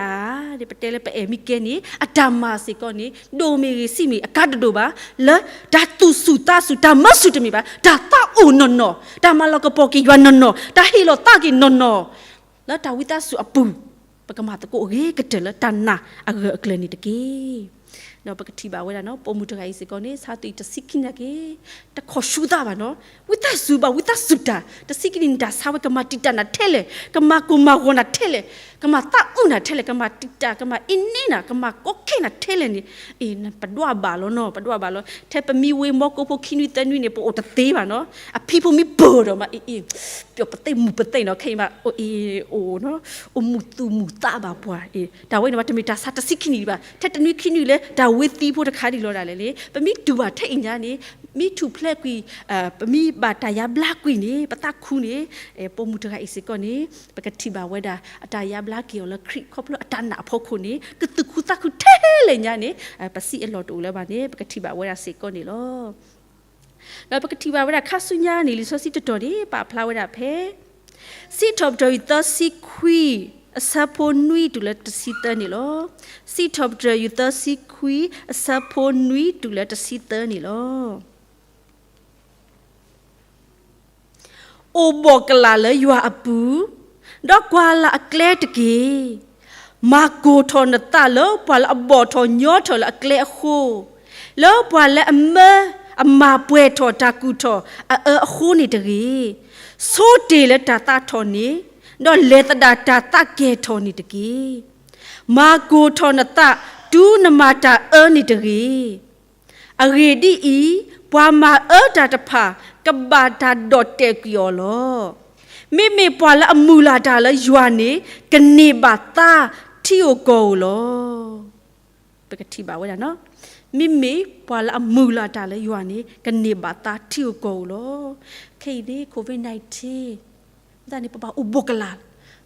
ၤ, ပတဲလၢပအဲၣ်မ့ၢ်ကဲန့ၣ် အတၢ်မၤစ့ၢ်ကီးန့ၣ် ဒိၣ်မ့ၢ်ဂ့ၤဆံးမ့ၢ်ဂ့ၤ အကါတဒိၣ်ဘၣ် လၢတၢ်သူၣ်စူၤသးစူၤ တၢ်မၢစူၤတမ့ၢ်ဘၣ်, တၢ်သးအိၣ်နီၢ်နီၢ်, တၢ်မၤလီၤကပီၤက့ၤယွၤနီၢ်နီၢ်, တၢ်ဟ့ၣ်လီၤသးက့ၤနီၢ်နီၢ် လၢတၢ်ဝံသးစူၤအပူၤ ပကမၤသကိးအဂ့ၤကတၢၢ်လၢတၢ်နာ်အဂၢၢ်အကျၢၤန့ၣ်တက့ၢ်. ဒီးပကထံၣ်ဘၣ်ဝဲဒၣ်နီၤ ပိာ်မုၣ်တဂၤအံၤစ့ၢ်ကီးန့ၣ် ဆါသွံၣ်တဆံခံနံၣ်က့ၤ တခိးဆူသးဘၣ်နီၤ, ဝံသးစူၤဘၣ် ဝံသးစူၤတၢ် တဆံခံနံၣ်န့ၣ် တၢ်ဆါဝဲ ကမၤတံာ်တာ်နၤထဲလဲၣ်, ကမၤကိၢ်မၤဂီၤနၤထဲလဲၣ်, ကမၤသးအုးနၤထဲလဲၣ်, ကမၤတံာ်တာ် ကမၤအ့န့နၤ ကမၤကီခဲနၤထဲလဲၣ်န့ၣ်, အ့ ပဒွးဘၣ်လီၤနီၤ ပဒွးဘၣ်လီၤ. ထဲပမ့ၢ်ဝ့ၢ်မီကိဖိခံနွံသၢနွံန့ၣ် ပအိၣ်တသ့ဘၣ်နီၤ, အဖံဖိမ့ၢ်ပၢၢ်ဒီးမး အ့ အ့ ပျီပသ့ၣ်မုၢ်ပသ့ၣ်နီၤ ခဲအံၤမး အိၣ်အ့ အိၣ်နီၤ အိၣ်မုာ်သူၣ်မုာ်သးဘၣ်ပှၤအ့ တၢ်ဝဲန့ၣ်မး တမ့ၢ်တၢ်ဆါတဆံခံနံၣ်ဒံးဘၣ်, ထဲတနွံခံနွံလၢ တၢ်ဝ့သံဖိတခါဒ်လီၤဒၣ်လဲာ်န့ၣ် ပမ့ၢ်တူၢ်ဘၣ်ထဲအံၤညါန့ၣ် မ့ၢ်ထူၣ်ဖျဲးကွံာ် ပမ့ၢ်ဘၣ်တၢ်ယါဘျါကွံာ်န့ၣ် ပသးခုန့ၣ် ပိာ်မုၣ်တဂၤအံၤစ့ၢ်ကီးန့ၣ် ပကထံၣ်ဘၣ်ဝဲဒၣ် အတၢ်ယါဘျါက့ၤအီၤလၢခရံာ် ခီဖျိအတၢ်နာ်အဖီခိၣ်န့ၣ် ကသူၣ်ခုသးခုထဲလဲၣ်ညါန့ၣ် ပစံးအလီၢ်တအိၣ်လၢၤဘၣ်န့ၣ် ပကထံၣ်ဘၣ်ဝဲဒၣ်စ့ၢ်ကီးန့ၣ်လီၤ. ဒီးပကထံၣ်ဘၣ်ဝဲဒၣ်ခါဆူညါန့ၣ် လံာ်စီဆှံတတီၤန့ၣ် ပာ်ဖျါဝဲဒၣ်ဖဲ စံးထီၣ်ပတြၢၤယွၤသၢဆံခွံ အဆၢဖိနွံတုၤလၢတဆံသၢန့ၣ်လီၤ. စံးထီၣ်ပတြၢၤယွၤသၢဆံခွံ အဆၢဖိနွံတုၤလၢတဆံသၢန့ၣ်လီၤ. အိၣ်ဘှီၣ်ကလာ်လၢယွၤအပူၤ, ဒီးကွၢ်လၢ်အကျဲတက့ၢ်. မၤကိၢ်ထီၣ်နသးလၢပှၤလၢအဘီၣ်ထီၣ်ညီထီၣ်လၢအကျဲအဃိ, လၢပှၤလၢအမၢအမၤပှဲၤထီၣ်တၢ်ကူၣ်ထီၣ်အအၢအဃိန့ၣ်တဂ့ၤ. ဆိတ့ၢ်လၢတၢ်သးထီၣ်န့ၣ်, ဒီးလဲၤသဒၣ်တၢ်သးကဲၤထီၣ်န့ၣ်တက့ၢ်. မၤကိၢ်ထီၣ်နသး တုၤနမၤတၢ်အၢန့ၣ်တဂ့ၤ. အဂ့ၢ်ဒ်အံၤ, ပှၤမၤအၢတၢ်တဖၣ် ကဘၣ်တၢ်ဒီၣ်တဲာ်ကွံာ်အီၤလီၤ. မ့မ့ၢ်ပှၤလၢအမုၢ်လၢ်တၢ်လၢယွၤန့ၣ် ကန့ၢ်ဘၣ်သါထံဧိၤကီၢ်ဧိၤလီၤ. ပကထံၣ်ဘၣ်ဝဲဒၣ်နီၤ, မ့မ့ၢ်ပှၤလၢအမုၢ်လၢ်တၢ်လၢယွၤန့ၣ် ကန့ၢ်ဘၣ်သါထံဧိၤကီၢ်ဧိၤလီၤ. ခဲအံၤန့ၣ် COVID nineteen တၢ်န့ၣ် ပဘၣ်အိၣ်ဘှီၣ်ကလာ်,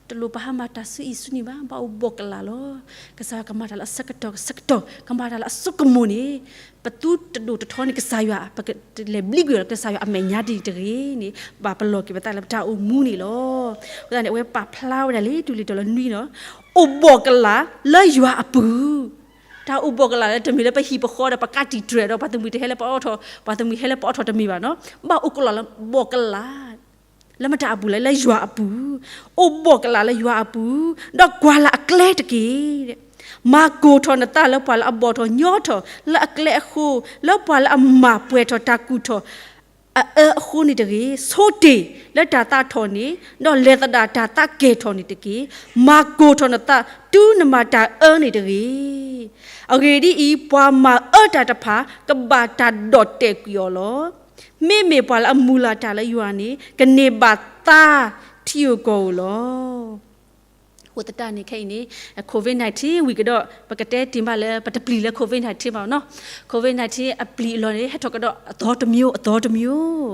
တလိၣ်ပဟးမၤတၢ်ဆူအံၤဆူန့ၣ်ဘၣ်, ဘၣ်အိၣ်ဘှီၣ်ကလာ်လီၤ. ကစၢ်ယွၤကမၤတၢ်လၢအဆၢကတီၢ်ကဆၢကတီၢ်, ကမၤတၢ်လၢအစိကမီၤန့ၣ်, ပသုတဒိၣ်တထီန့ၣ် ကစၢ်ယွၤ ပကလဲၤဘျံးကွံာ်အီၤလၢကစၢ်ယွၤအမဲာ်ညါဒ်တဂ့ၤန့ၣ် ဘၣ်ပလီၢ်က့ၤပသးလၢပတၢ်အိၣ်မူန့ၣ်လီၤ. အဃိသတးန့ၣ် အဝဲပာ်ဖျါဝဲဒၣ်လံ တုၤလံာ်တီၤလၢနွံနီၤ, အိၣ်ဘှီၣ်ကလာ်လၢယွၤအပူၤ, တၢ်အိၣ်ဘှီၣ်ကလာ်လၢတမ့ၢ်လၢပဟံၣ်ပဃီဒီးပကးတံာ်တြဲၤဒီး ပှၤတမှံၤတဟဲလၢပအီၣ်ထီၣ် ပှၤတမှံၤဟဲလၢပအီၣ်ထီၣ်တမ့ၢ်ဘၣ်နီၤ, ဘၣ်အိၣ်ကလာ်လၢဘှီၣ်ကလာ် လၢမတၤအပူၤလဲၣ်, လၢယွၤအပူၤ, အိၣ်ဘှီၣ်ကလာ်လၢယွၤအပူၤ, ဒီးကွၢ်လၢ်အကျဲတက့ၢ်. မၤကိၢ်ထီၣ်နသးလၢပှၤလၢအဘီၣ်ထီၣ်ညီထီၣ်လၢအကျဲအဃိ, လၢပှၤလၢအမၤပှဲၤထီၣ်တၢ်ကူၣ်ထီၣ်အအၢအဃိန့ၣ်တဂ့ၤ. ဆိတ့ၢ်လၢတၢ်သးထီၣ်န့ၣ်, ဒီးလဲၤသဒၣ်တၢ်သးကဲၤထီၣ်န့ၣ်တက့ၢ်. မၤကိၢ်ထီၣ်နသး တုၤနမၤတၢ်အၢန့ၣ်တဂ့ၤ. အဂ့ၢ်ဒ်အံၤ, ပှၤမၤအၢတၢ်တဖၣ် ကဘၣ်တၢ်ဒီၣ်တဲာ်ကွံာ်အီၤလီၤ. မ့မ့ၢ်ပှၤလၢအမုၢ်လၢ်တၢ်လၢယွၤန့ၣ် ကန့ၢ်ဘၣ်သါထံဧိၤကီၢ်ဧိၤလီၤ. အဃိသတးန့ၣ် ခဲအံၤန့ၣ် COVID nineteen ဝံၤကဒီး ပကတဲတ့ၢ်ဘၣ်လၢ ပတပျံၤလၢ COVID nineteen ဘၣ်နီၤ. COVID nineteen အပျံၤအလီၢ်န့ၣ် ဟဲထီၣ်ကဒီးအသီတမျိုး အသီတမျိုး,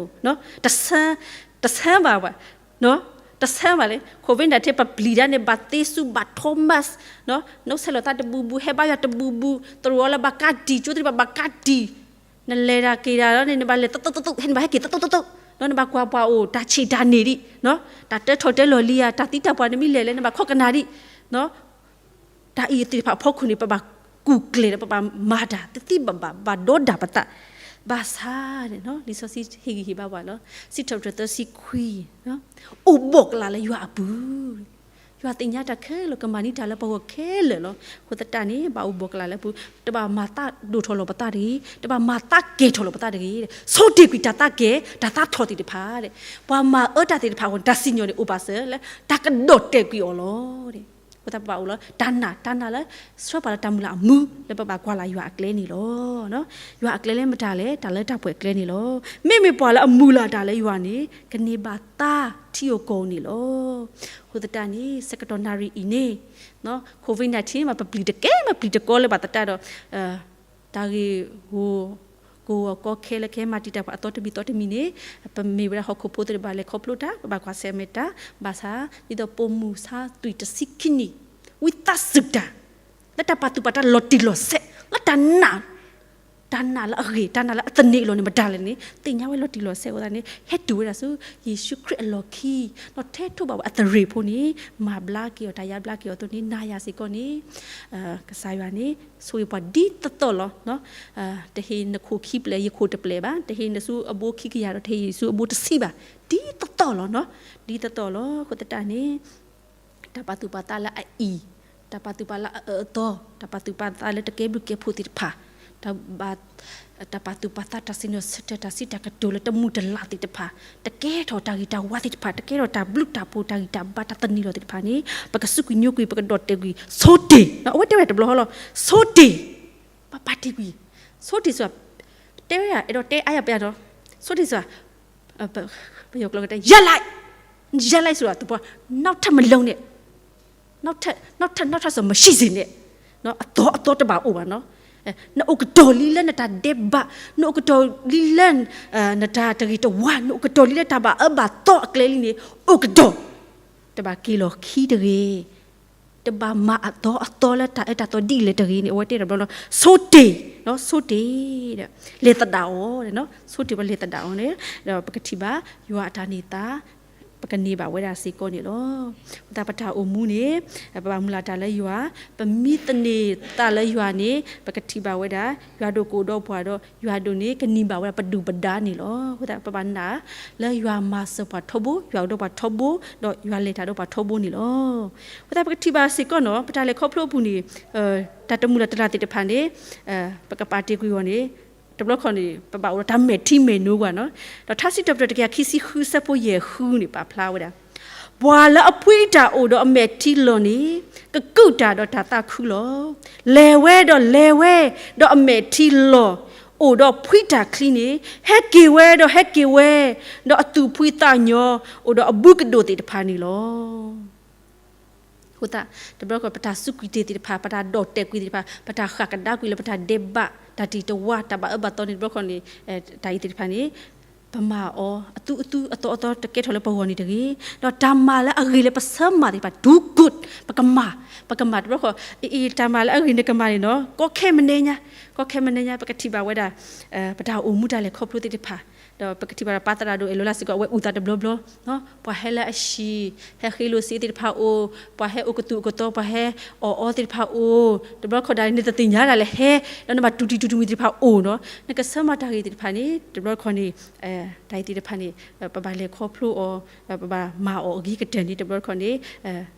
တဆၢ တဆၢဘၣ်ဘၣ် တဆၢဘၣ်လၢ COVID nineteen ပပျံၤဒၣ်န့ၣ် ဘၣ်သ့စူၤ ဘၣ်ထီမးစ် နီၢ်ဆဲးလီၤသးတဘူးဘူး ဟဲဘါယွၤတဘူးဘူး တရူးအီၤလၢဘၣ်ကးတံာ် ကၠိသ့ၣ်တဖၣ်ဘၣ်ကးတံာ် နလဲၤတၢ်က့ၤတၢ်လီၤန့ၣ် နဘၣ်လဲၤသးသးသးသး ဟဲနဘၣ်ဟဲက့ၤသးသးသးသး နီၢ်နဘၣ်ကွၢ်ပှၤအိၣ် တၢ်ဆံးတၢ်န့ၢ်ဒံး တၢ်တၢထီၣ်တဲလီၤလံဧါ တၢ်သံတၢ်ပှၢ်နမ့ၢ်လဲၤလဲၣ် နဘၣ်ခိးကနၣ်ဒံး တၢ်အံၤသ့ၣ်တဖၣ်အဖီခိၣ်န့ၣ် ပဘၣ်ကူၣ်ကျဲၤဒီး ပဘၣ်မၤတၢ်သ့သ့ဘၣ်ဘၣ် ဘၣ်ဒီဒၣ်ပသး ဘၣ်ဆၣ်န့ၣ် လံာ်စီဆှံဟ့ၣ်ဂံၢ်ဟ့ၣ်ဘါပှၤလီၤ. စံးထီၣ်ပတြၢၤသၢဆံခွံ အိၣ်ဘှီၣ်ကလာ်လၢယွၤအပူၤ ယွၤသ့ၣ်ညါတၢ်ခဲလၢာ် ကမၤန့ၢ်တၢ်လၢပဂီၢ်ခဲလၢာ်လီၤ. အဃိသတးန့ၣ် ဘၣ်အိၣ်ဘှီၣ်ကလာ်လၢအပူၤ တဘၣ်မၤသးဒိၣ်ထီၣ်လီၤပသးတဂ့ၤ တဘၣ်မၤသးကဲၤထီၣ်လီၤပသးတဂ့ၤ ဆိတ့ၢ်ကွံာ်တၢ်သးကဲၤ တၢ်သးထီၣ်သ့ၣ်တဖၣ် ပှၤမၤအၢတၢ်သ့ၣ်တဖၣ်အဂီၢ် တၢ်စံၣ်ညီၣ်န့ၣ်အိၣ်ဘၣ်စၢၤလၢ တၢ်ကဒီၣ်တဲာ်ကွံာ်အီၤလီၤ. အဃိသတးပဘၣ်အိၣ်လီၤ တၢ်နာ် တၢ်နာ်လၢ ဆှၢပှၤလၢတၢ်မုၢ်လၢ်အမူ လၢပဘၣ်ကွၢ်လၢ်ယွၤအကျဲန့ၣ်လီၤ. ယွၤအကျဲလၢမတၤလဲၣ် တၢ်လၢတၢ်ပှဲၤအကျဲန့ၣ်လီၤ. မ့မ့ၢ်ပှၤလၢအမုၢ်လၢ်တၢ်လၢယွၤန့ၣ် ကန့ၢ်ဘၣ်သါထံဧိၤကီၢ်ဧိၤန့ၣ်လီၤ. အဃိသတးန့ၣ် ဆၢကတီၢ်နၣ်ရံၣ်အံၤန့ၣ် COVID nineteen မ့ၢ်ပပျံၤတကဲ မ့ၢ်ပျံၤတကီလၢၤဘၣ်သတးဒီး တၢ်ဂ့ၢ်ဂီၢ် ကဝီၤကီခဲလၢာ်ခဲမၤတံာ်တာ်ပှၤအသီတမံၤသီတမံၤန့ၣ် ပမ့ၢ်ဝဲဒၣ်ဟီၣ်ခိၣ်ဖိသ့ၣ်တဖၣ်လဲၤခီဖျိတၢ် ပဘၣ်ကွၢ်ဆၢၣ်မဲာ်တၢ် ဘၣ်ဆၣ် ဒ်သိးပိာ်မုၣ်ဆါသွံၣ်တဆံခံနံၣ် ဝံသးစူၤတၢ် လၢတၢ်ပာ်သူၣ်ပာ်သးလီၤတံၢ်လီၤဆဲး လၢတၢ်နာ် တၢ်နာ်လၢအဂ့ၤ တၢ်နာ်လၢအသန့ၤအလီၢ်န့ၣ် မတၤလဲၣ်န့ၣ် သ့ၣ်ညါဝဲလီၤတံၢ်လီၤဆဲးအဃိသတးန့ၣ် ဟဲတုၤဝဲဒၣ်ဆူ ယ့ၣ်ၡူးခရံာ်အလီၢ်ခံ ဒီးထဲထိးဘၣ်ဝဲအသရ့ၣ်ဖိန့ၣ် မၤဘျါက့ၤအီၤ တၢ်ယါဘျါက့ၤအီၤအသိးန့ၣ် နာ်ယၤစ့ၢ်ကီးန့ၣ် ကစၢ်ယွၤန့ၣ် ဆိၣ်ဂ့ၤပှၤဒ်သိးသိးလီၤ. တဟ့ၣ်နခိၣ်ခံပျဲၢ် ယခိၣ်တပျဲၢ်ဘၣ်, တဟ့ၣ်နဆူအဘိခံကယၤဒီး တဟ့ၣ်ယဆူအဘိတဆံဘၣ်, ဒ်သိးသိးလီၤ, ဒ်သိးသိးလီၤ. အဃိသတးန့ၣ် တၢ်ပာ်သူၣ်ပာ်သးလၢအအံၤ, တၢ်ပာ်သူၣ်ပာ်သးလၢအအၢအသီ, တၢ်ပာ်သူၣ်ပာ်သးလၢတကဲဘျုးကဲဖှိၣ်သ့ၣ်တဖၣ် တၢ်ဘၣ်, တၢ်ပာ်သူၣ်ပာ်သး တၢ်စံၣ်ညီၣ်ဆၢထၢၣ် တၢ်စံးတၢ်ကတိၤလၢတမုာ်တလၤသ့ၣ်တဖၣ်, တကဲထီၣ်တၢ်ဂ့ၤတၢ်ဝါသ့ၣ်တဖၣ်, တကဲထီၣ်တၢ်ဘျုးတၢ်ဖှိၣ် တၢ်ဂံၢ်တၢ်ဘါ တၢ်သန့ၤလီၤသ့ၣ်တဖၣ်န့ၣ် ပကစူးကွံာ်ညိကွံာ် ပကဒီၣ်တဲာ်ကွံာ် ဆိတ့ၢ်, အဝဲတဲဝဲဒၣ်တဘျီဃီလီၤ, ဆိတ့ၢ်, ပပာ်တ့ၢ်ကွံာ်, ဆိတ့ၢ်စ့ၢ်, တဲဝဲဒၣ် အဲၣ်ဒိးတဲအါယၤပယါဒီး, ဆိတ့ၢ်စ့ၢ်, ပယီၤကျိာ်ကတဲ ရပ်လိုက်,ရပ်လိုက်ဆိုတော့ သဘော နောက်ထပ်မလုပ်နဲ့, နောက်ထပ်, နောက်ထပ်, နောက်ထပ်ဆိုမရှိစေနဲ့, အသီအသီတဘၣ်အိၣ်ဘၣ်နီၤ, နအိၣ်ကတီၢ်လံလၢနတၢ်ဒဲးဘး, နအိၣ်ကတီၢ်လံလၢ နတၢ်တဂ့ၤတဝါ, နအိၣ်ကတီၢ်လံလၢတၢ်ဘၣ်အၢဘၣ်သီအကျဲလံန့ၣ် အိၣ်ကတီၢ်, တဘၣ်က့ၤလီၤခံတဂ့ၤ, တဘၣ်မၤအသီအသီလၢတၢ်အၢတၢ်သီဒ်လဲၣ်တဂ့ၤန့ၣ် အဝဲတဲတဘျီလီၤ, ဆိတ့ၢ်, ဆိတ့ၢ်, လဲၤသဒၣ်အီၤ, ဆိတ့ၢ် ပလဲၤသဒၣ်အီၤန့ၣ်, ဒီးပကထံၣ်ဘၣ်ယွၤအတၢ်န့ၢ်သါ, ပကန့ၢ်ဘၣ်ဝဲဒၣ်စ့ၢ်ကီးန့ၣ်လီၤ. အဃိသတးပတၢ်အိၣ်မူန့ၣ် ပဘၣ်မုၢ်လၢ်တၢ်လၢယွၤ, ပမ့ၢ်သန့ၤသးလၢယွၤန့ၣ် ပကထံၣ်ဘၣ်ဝဲဒၣ် ယွၤဒိၣ်ကအိၣ်ဒီးပှၤဒီး ယွၤဒိၣ်န့ၣ် ကန့ၢ်ဘၣ်ဝဲဒၣ်ပဒုၣ်ပဒါန့ၣ်လီၤ. အဃိသတးပဘၣ်နာ်လၢယွၤမၤစၢၤပှၤထီဘိ, ယွၤအိၣ်ဒီးပှၤထီဘိ, ဒီးယွၤလဲၤတၢ်ဒီးပှၤထီဘိန့ၣ်လီၤ. အဃိသတးပကထံၣ်ဘၣ်စ့ၢ်ကီးနီၤ ပတၢ်လဲၤခီဖျိအပူၤန့ၣ် တၢ်တမုာ်လၢ်တလၤသ့ၣ်တဖၣ်န့ၣ် ပကပာ်တ့ၢ်ကွံာ်အီၤန့ၣ် တဘျီခီန့ၣ် ပဘၣ်အိၣ်ဒီးတၢ်မဲာ်ထံမဲာ်နိကွၢ်နီၤ. ဒီးထါစံးထီၣ်ပတြၢၤတကယၤခံဆံဃု ဆၢဖိယဲၢ်ဃုန့ၣ် ပာ်ဖျါဝဲဒၣ်, ပှၤလၢအဖှံတၢ်အိၣ်ဒီးအမဲာ်ထံလီၤန့ၣ် ကကုၣ်တၢ်ဒီးတၢ်သးခုလီၤ. လဲၤဝဲဒီးလဲၤဝဲ ဒီးအမဲာ်ထံလီၤ, အိၣ်ဒီးဖှံတၢ်ချံန့ၣ် ဟဲက့ၤဝဲဒီးဟဲက့ၤဝဲ, ဒီးအသူၣ်ဖှံသးညီ အိၣ်ဒီးအဘူးကဒိၣ်သ့ၣ်တဖၣ်န့ၣ်လီၤ. အဃိသတး တဘျီခီ ပတၢ်စူးကွံာ်တ့ၢ်သ့ၣ်တဖၣ်, ပတၢ်ဒီၣ်တဲာ်ကွံာ်သ့ၣ်တဖၣ်, ပတၢ်ဃၣ်ကဒါကွံာ်လၢပတၢ်ဒဲးဘး, တၢ်တဂ့ၤတဝါ, တၢ်ဘၣ်အၢဘၣ်သီန့ၣ် တဘျီခီန့ၣ် တၢ်အံၤသ့ၣ်တဖၣ်န့ၣ် ပမၤအီၤ အသူအသူအသီအသီ တကဲထီၣ်လၢပဂီၢ်န့ၣ်တဂ့ၤ, ဒီးတၢ်မၤလၢအဂ့ၤလၢပဆၢမၤသ့ၣ်တဖၣ် do good, ပကမၤ, ပကမၤ တဘျီခီ အံၤ တၢ်မၤလၢအဂ့ၤန့ၣ်ကမၤန့ၣ်နီၤ, ကီခဲမနုၤညါ, ကီခဲမနုၤညါ ပကထံၣ်ဘၣ်ဝဲဒၣ် ပတၢ်အိၣ်မူတၢ်လဲၤခီဖျိသ့ၣ်တဖၣ်, ဒီးပကထံၣ်ဘၣ်ဒီးပၢ်သရၣ်ဒိၣ်အဲၣ်လီၤလၢ်စ့ၢ်ကီး အဝဲအုၣ်သးတဘျီဘျီ, ပှၤဟဲလၢအဟံၣ် ဟဲဃ့လိာ်စ့သ့ၣ်တဖၣ်အိၣ်, ပှၤဟဲအိၣ်ကသူၣ်အိၣ်ကသီ, ပှၤဟဲအီၣ်အီသ့ၣ်တဖၣ်အိၣ်, တဘျီခီဒၣ်န့ၣ် နတသ့ၣ်ညါဒၣ်လဲာ်ဟဲ, ဒီးနဘၣ်တူၢ်တံၢ်တူၢ်တမံၤသ့ၣ်တဖၣ်အိၣ်နီၤ, နကဆၢမၤတၢ်ဂ့ၤသ့ၣ်တဖၣ်န့ၣ် တဘျီခီန့ၣ် တၢ်အံၤသ့ၣ်တဖၣ်န့ၣ် ပဘၣ်လဲၤခီဖျိအီၤ, ပဘၣ်မၤအီၤအဂ့ၤကတၢၢ်န့ၣ် တဘျီခီန့ၣ်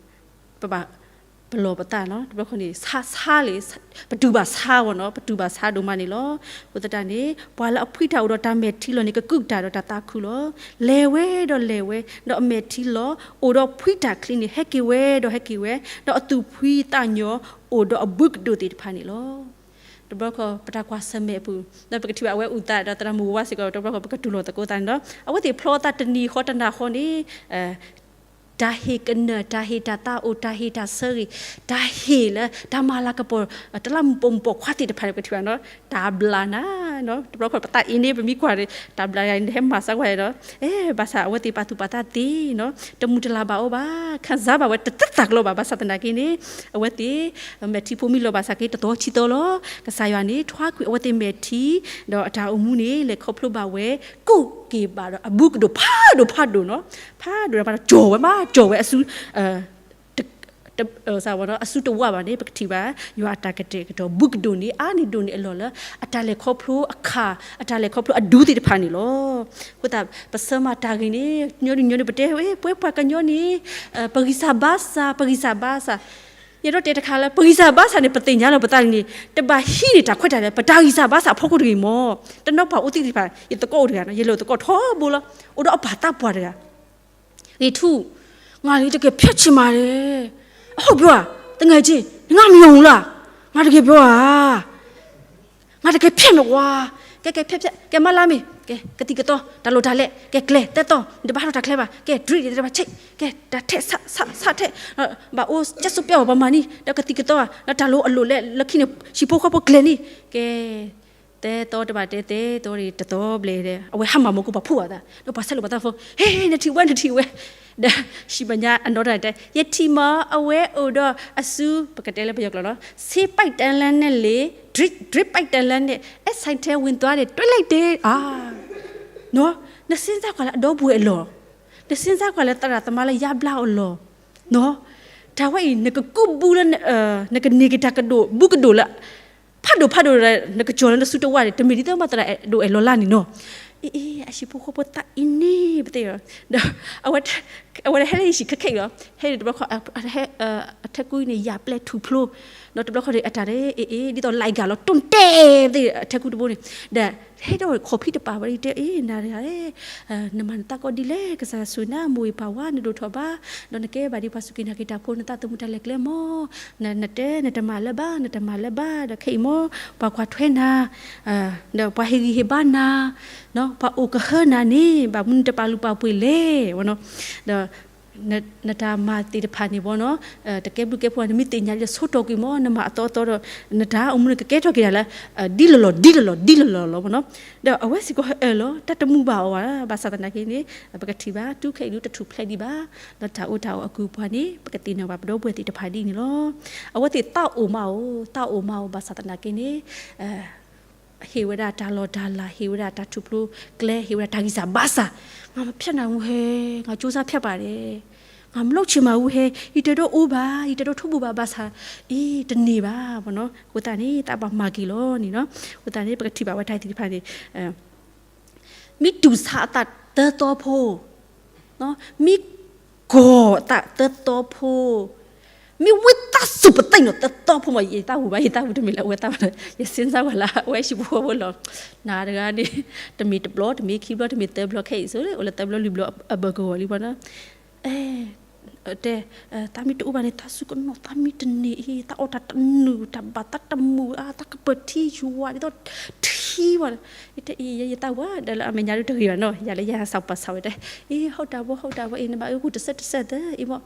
ပဘၣ်ပလီၢ်ပသးနီၤ, တဘျီခီန့ၣ် ဆါ, ဆါလံ, ပတူၢ်ဘၣ်ဆါဝဲနီၤ, ပတူၢ်ဘၣ်ဆါဒိၣ်မးန့ၣ်လီၤ. အဃိသတးန့ၣ် ပှၤလၢအဖှံတၢ်အိၣ်ဒီးတၢ်မဲာ်ထံလီၤန့ၣ် ကကုၣ်တၢ်ဒီးတၢ်သးခုလီၤ. လဲၤဝဲဒီးလဲၤဝဲ, ဒီးအမဲာ်ထံလီၤ, အိၣ်ဒီးဖှံတၢ်ချံန့ၣ် ဟဲက့ၤဝဲဒီးဟဲက့ၤဝဲ, ဒီးအသူၣ်ဖှံသးညီ အိၣ်ဒီးအဘူးကဒိၣ်သ့ၣ်တဖၣ်န့ၣ်လီၤ. တဘျီခီ ပတၢ်ကွၢ်ဆၢၣ်မဲာ်အပူၤ ဒီးပကထံၣ်ဘၣ်အဝဲအုၣ်သးဒီးသရၣ်မုၣ်ဝါစ့ၢ်ကီး တဘျီခီ ပကတူၢ်လိာ်သကိးသးန့ၣ်ဒီး အဝဲသ့ၣ်ဖျီအသးတနံၤဃီတနၤဃီန့ၣ် တၢ်ဟ့ၣ်ကနၢၣ် တၢ်ဟ့ၣ်တၢ်သးအိၣ် တၢ်ဟ့ၣ်တၢ်ဆၢဂ့ၤ တၢ်ဟ့ၣ်လၢတၢ်မၤလၤကပီၤ တလးမူးပိာ်မုၣ်ပိာ်ခွါသ့ၣ်တဖၣ်န့ၣ် ပကထံၣ်ဘၣ်နီၤ တၢ်ဘျါနၤနီၤ တဘျီခီ ပသးအ့န့ၣ် ပမ့ၢ်ကွၢ်ဒီး တၢ်ဘျါယၤန့ၣ် ဟဲမၤစၢၤကွၢ်ဒီး အဲ ဘၣ်ဆၣ်အဝဲသ့ၣ်ပာ်သူၣ်ပာ်သးသ့နီၤ တမုၢ်တလၤဘၣ်အီၤဘၣ် ခံစားဘၣ်ဝဲ တသ့သးကလီဘၣ် ဘၣ်ဆၣ်သနာ်က့န့ၣ် အဝဲသ့ၣ် မဲာ်ထံဖိမ့ၢ်လီၤဘၣ်ဆၣ်က့ တသီခံသီလီၤ ကစၢ်ယွၤန့ၣ် ထွါကွံာ်အဝဲသ့ၣ်မဲာ်ထံ ဒီးအတၢ်အိၣ်မူန့ၣ် လဲၤခီဖျိဘၣ်ဝဲ ကိးက့ၤဘၣ်ဒီးအဘူးကဒိၣ်ဖးဒိၣ်ဖးဒိၣ်နီၤ ဖးဒိၣ်ဒီးဖးဒိၣ် ကၠီၣ်ဝဲမး ကၠီၣ်ဝဲအစု အစုတဝၣ်ဘၣ်န့ၣ် ပကထံၣ်ဘၣ် ယွၤအတၢ်ကတဲာ်ကတီၤ ဘူးကဒိၣ်န့ၣ် အါန့ၢ်ဒိၣ်န့ၢ်အလီၢ်လၢ အတၢ်လဲၤခီဖျိအခါ အတၢ်လဲၤခီဖျိအဒူသ့ၣ်တဖၣ်န့ၣ်လီၤ. အဃိသတး ပဆၢမၤတၢ်ဂ့ၤန့ၣ် ညီနုၢ်ညီနုၢ်ပတဲဝဲ ပဝဲပှၤကညီန့ၣ် ပဂံၢ်စၢ်ဘါစၢ် ပဂံၢ်စၢ်ဘါစၢ် ယအဲၣ်ဒိးတဲတခါလၢ ပဂံၢ်စၢ်ဘါစၢ်န့ၣ် ပသ့ၣ်ညါလီၤပသးန့ၣ် တဘၣ်ဟံးန့ၢ်တၢ်ခွဲးတၢ်ယာ် ပတၢ်ဂံၢ်စၢ်ဘါစၢ်အဖီခိၣ်တဂ့ၤမး တနီၤပှၤအိၣ်သ့ၣ်တဖၣ် ယသကိးအိၣ်တဂၤနီၤ ယလဲၤသကိးထီဘိလီၤ အိၣ်ဒီးအပၢ်သးပှၢ်တဂၤ ဂ့ၤထူၣ် ငါလံတကယ်ဖျက်ချင်ပါတယ် အဟုတ်ပြောอ่ะ တငယ်ချင်း ငါမယုံဘူးလား ငါတကယ်ပြောอ่ะ ငါတကယ်ဖျက်မယ်ကွာ ကဲကဲဖျက်ဖျက် ကဲမၤလာမ့ၢ် ကဲကသံၣ်ကသီ တၢ်လိၣ်တၢ်လဲ ကဲကျဲတဲသီ နတဘၣ်ထီၣ်တၢ်ကျဲဘၣ် ကဲဒြံးတဘၣ်ချိတ် ကဲတၢ်ထဲးဆၣ်ဆၣ်ဆၣ်ထဲး ဘၣ်အိၣ်ကဲစိပျီဘၣ်ပှၤမၤန့ၣ် ဒီးကသံၣ်ကသီ ဒီးတၢ်လိၣ်အလိၣ်လဲလၢခံန့ၣ် ဟံၣ်ဖိဃီဖိကျဲၤန့ၣ် ကဲ တဲသီတဘၣ်တဲသဲသီတသီဘျဲၣ် အဝဲဟးမၤမူခိၣ်ပှၤဖှူဘၣ်သး ဒီးပှၤဆဲးလိာ်ပှၤသးဖိ ဟ့ နထံၣ်ဝဲ နထံၣ်ဝဲ ဒီး ဟံၣ်မဲာ်ညါအနီၢ်တၢ်တဲ ယထံၣ်မး အဝဲအိၣ်ဒီးအစု ပကတဲလၢပယီၤကျိာ်နီၤ ဆေးပိုက်တံလန်းနဲ့လေ drip, drip ပိုက်တံလန်းနဲ့ အဲဆိုင်ထဲဝင်သွားတယ် တွေ့လိုက်တယ် အာ နစဉ်းစားကွၢ်လၢအဒီပုၢ်ဝဲၢ်အလီၢ် နစဉ်းစားကွၢ်လၢသရၣ်သမါလၢယါဘျါအီၤလီၢ် တၢ်ဝဲအံၤ နကကူးဘူးလၢ နကန့ၢ်က့ၤတၢ်ကဒိၣ် ဘူးကဒိၣ်လၢ ဖးဒိၣ်ဖးဒိၣ်ဒီး နကကၠီၤလၢနစုတဝၣ်န့ၣ် တမ့ၢ်ဒ်သိးမးသရၣ်ဒိၣ်အဲၣ်လီၤလၢန့ၣ်နီၤ အ့ အ့ အဟံၣ်ဖိဃီဖိသးအံၤန့ၣ် ပသ့ၣ် ဒီး အဝဲ အဝဲဟဲလၢဟံၣ်ဆံးခဲခဲအံၤလီၤ. ဟဲန့ၣ်တဘျီခီ အထဲကူန့ၣ် ယၢ်ပျဲၢ်ထူၣ်ဖျိ, ဒီးတဘျီခီန့ၣ် အတၢ်န့ၣ် အ့ၣ်အ့ၣ် ဒ်သိးလံကၤလီၤ တူၢ်တဲာ်သ့ၣ် အထဲကူတဘိန့ၣ်, ဒီးဟဲဒီးခိးဖံတပာ်ဝဲ တဲအ့ၣ် နၤတဂၤ နမၤနသးကီဒ်လဲၣ်, ကစၢ်ယွၤဆိၣ်ဂ့ၤနၤ မိၢ်ဂ့ၤပၢ်ဝါ နဒိၣ်ထီၣ်ဘါ, ဒီးနကဲဘၣ်ဒ်ပှၤစူၢ်က့ၤနာ်က့ၤတၢ်ဖိ နသးသမူတၢ်လဲၤကျဲမး, နတဲ နတမၤလၢၤဘၣ် နတမၤလၢၤဘၣ်, ဒီးခဲအံၤမ့ၢ် ပှၤကွၢ်ထွဲနၤ ဒီးပှၤဟ့ၣ်ဂံၢ်ဟ့ၣ်ဘါနၤ, ပှၤအိၣ်ကဟၢနၤန့ၣ် ဘၣ်မနုၤနတပာ်လုၢ်ပာ်ပှ့ၤလဲၣ်, ဒီး နတၢ်မၤသ့ၣ်တဖၣ်န့ၣ်ဘီနီၤ, တကဲဘျုးကဲဖှိၣ် နမ့ၢ်သ့ၣ်ညါလၢဆိတီၢ်ကွံာ်မ့ၢ် နမၤအသီအသီဒီး နတၢ်အိၣ်မူန့ၣ် ကကဲထီၣ်က့ၤတၢ်လၢ ဒ်လီၢ်လီၢ် ဒ်လီၢ်လီၢ် ဒ်လီၢ်လီၢ်လီၤမ့ၢ်နီၤ. ဒီးအဝဲစ့ၢ်ကီးအၢၣ်လီၤ တၢ်တမူဘၣ်အီၤဘၣ်, ဘၣ်ဆၣ်သနာ်က့န့ၣ် ပကထံၣ်ဘၣ် တုၤခဲအံၤဒုးတထူၣ်ဖျဲးဒံးဘၣ်, ဒီးတၢ်အိၣ်တၢ်အီၣ်အကုၢ်အပှၤန့ၣ် ပကသ့ၣ်နီၣ်ဘၣ်ပဒီပုၢ်ဝဲၢ်သ့ၣ်တဖၣ်ဒ်န့ၣ်လီၤ. အဝဲသ့ၣ်သးအိၣ်မးအိၣ် သးအိၣ်မးအိၣ် ဘၣ်ဆၣ်သနာ်က့န့ၣ် ဟ့ၣ်ဝဲဒၣ်တၢ်လီၢ်တၢ်လၤ ဟ့ၣ်ဝဲဒၣ်တၢ်ထူၣ်ဖျိကျဲ ဟ့ၣ်ဝဲဒၣ်တၢ်ဂံၢ်စၢ်ဘါစၢ်, ငါမဖျဲးနၤဝူဟဲ, ငါစူးစမ်းဖျက်ပါတယ်, ငါမလုပ်ချင်ပါဘူးဟဲ, ယတဒိးအိၣ်ဘၣ် ယတဒိးထိးဘူးဘၣ် ဘၣ်ဆၣ် အ့ တန့ၢ်ဘၣ်မ့ၢ်နီၤ. အဃိသတးန့ၣ် သးဘၣ်မၤက့ၤလီၤန့ၣ်နီၤ. အဃိသတးန့ၣ် ပကထံၣ်ဘၣ်ဝဲတၢ်သ့ၣ်တဖၣ်န့ၣ် မ့ၢ်တူၢ်ဆါအသးသၢသီဖိ, မ့ၢ်ကီၢ်အသးသၢသီဖိ, မ့ၢ်ဝံသးစူၤပသ့ၣ်နီၣ် သၢသီဖိမး ယသးဝံၣ်ဘၣ် ယသးဝံၣ်တမ့ၢ်လၢအဝဲသးဝံၣ်ဒီး ယစ့ၢ်စၢ်ဝဲလၢ အဝဲဟံၣ်ဖိဃီဖိလီၤ. နၤတဂၤန့ၣ် တမ့ၢ်တဘျီ တမ့ၢ်ခံဘျီ တမ့ၢ်သၢဘျီ ခဲအံၤဆိ အိၣ်လၢသၢဘျီလွံၢ်ဘျီအဘၢၣ်ကဝီၤလံမ့ၢ်နီၤ. တဲ သးမ့ၢ်တအိၣ်ဘၣ်န့ၣ် သးစူၤကနီၣ် သးမ့ၢ်တန့ၢ်အံၤ သးအီၣ်တၢ်တနုာ် တၢ်ဘၣ်သးတမုာ် အါ သးကပၢၢ်ထံယွၤ ဒ်သိးထံဘၣ် ယတဲအံၤ ယဲယသးဝံၣ်ဒီးလၢအမဲာ်ညါဒုးတဂ့ၤဘၣ်နီၤ ယၤလၢယဟးစးပာ်ဆးဝဲတဲ အ့ ဟုတ်တာပေါ့ ဟုတ်တာပေါ့ အ့ နဘၣ်အၢ ဂုာ်တစဲးတစဲးသၢ အ့ ဘီ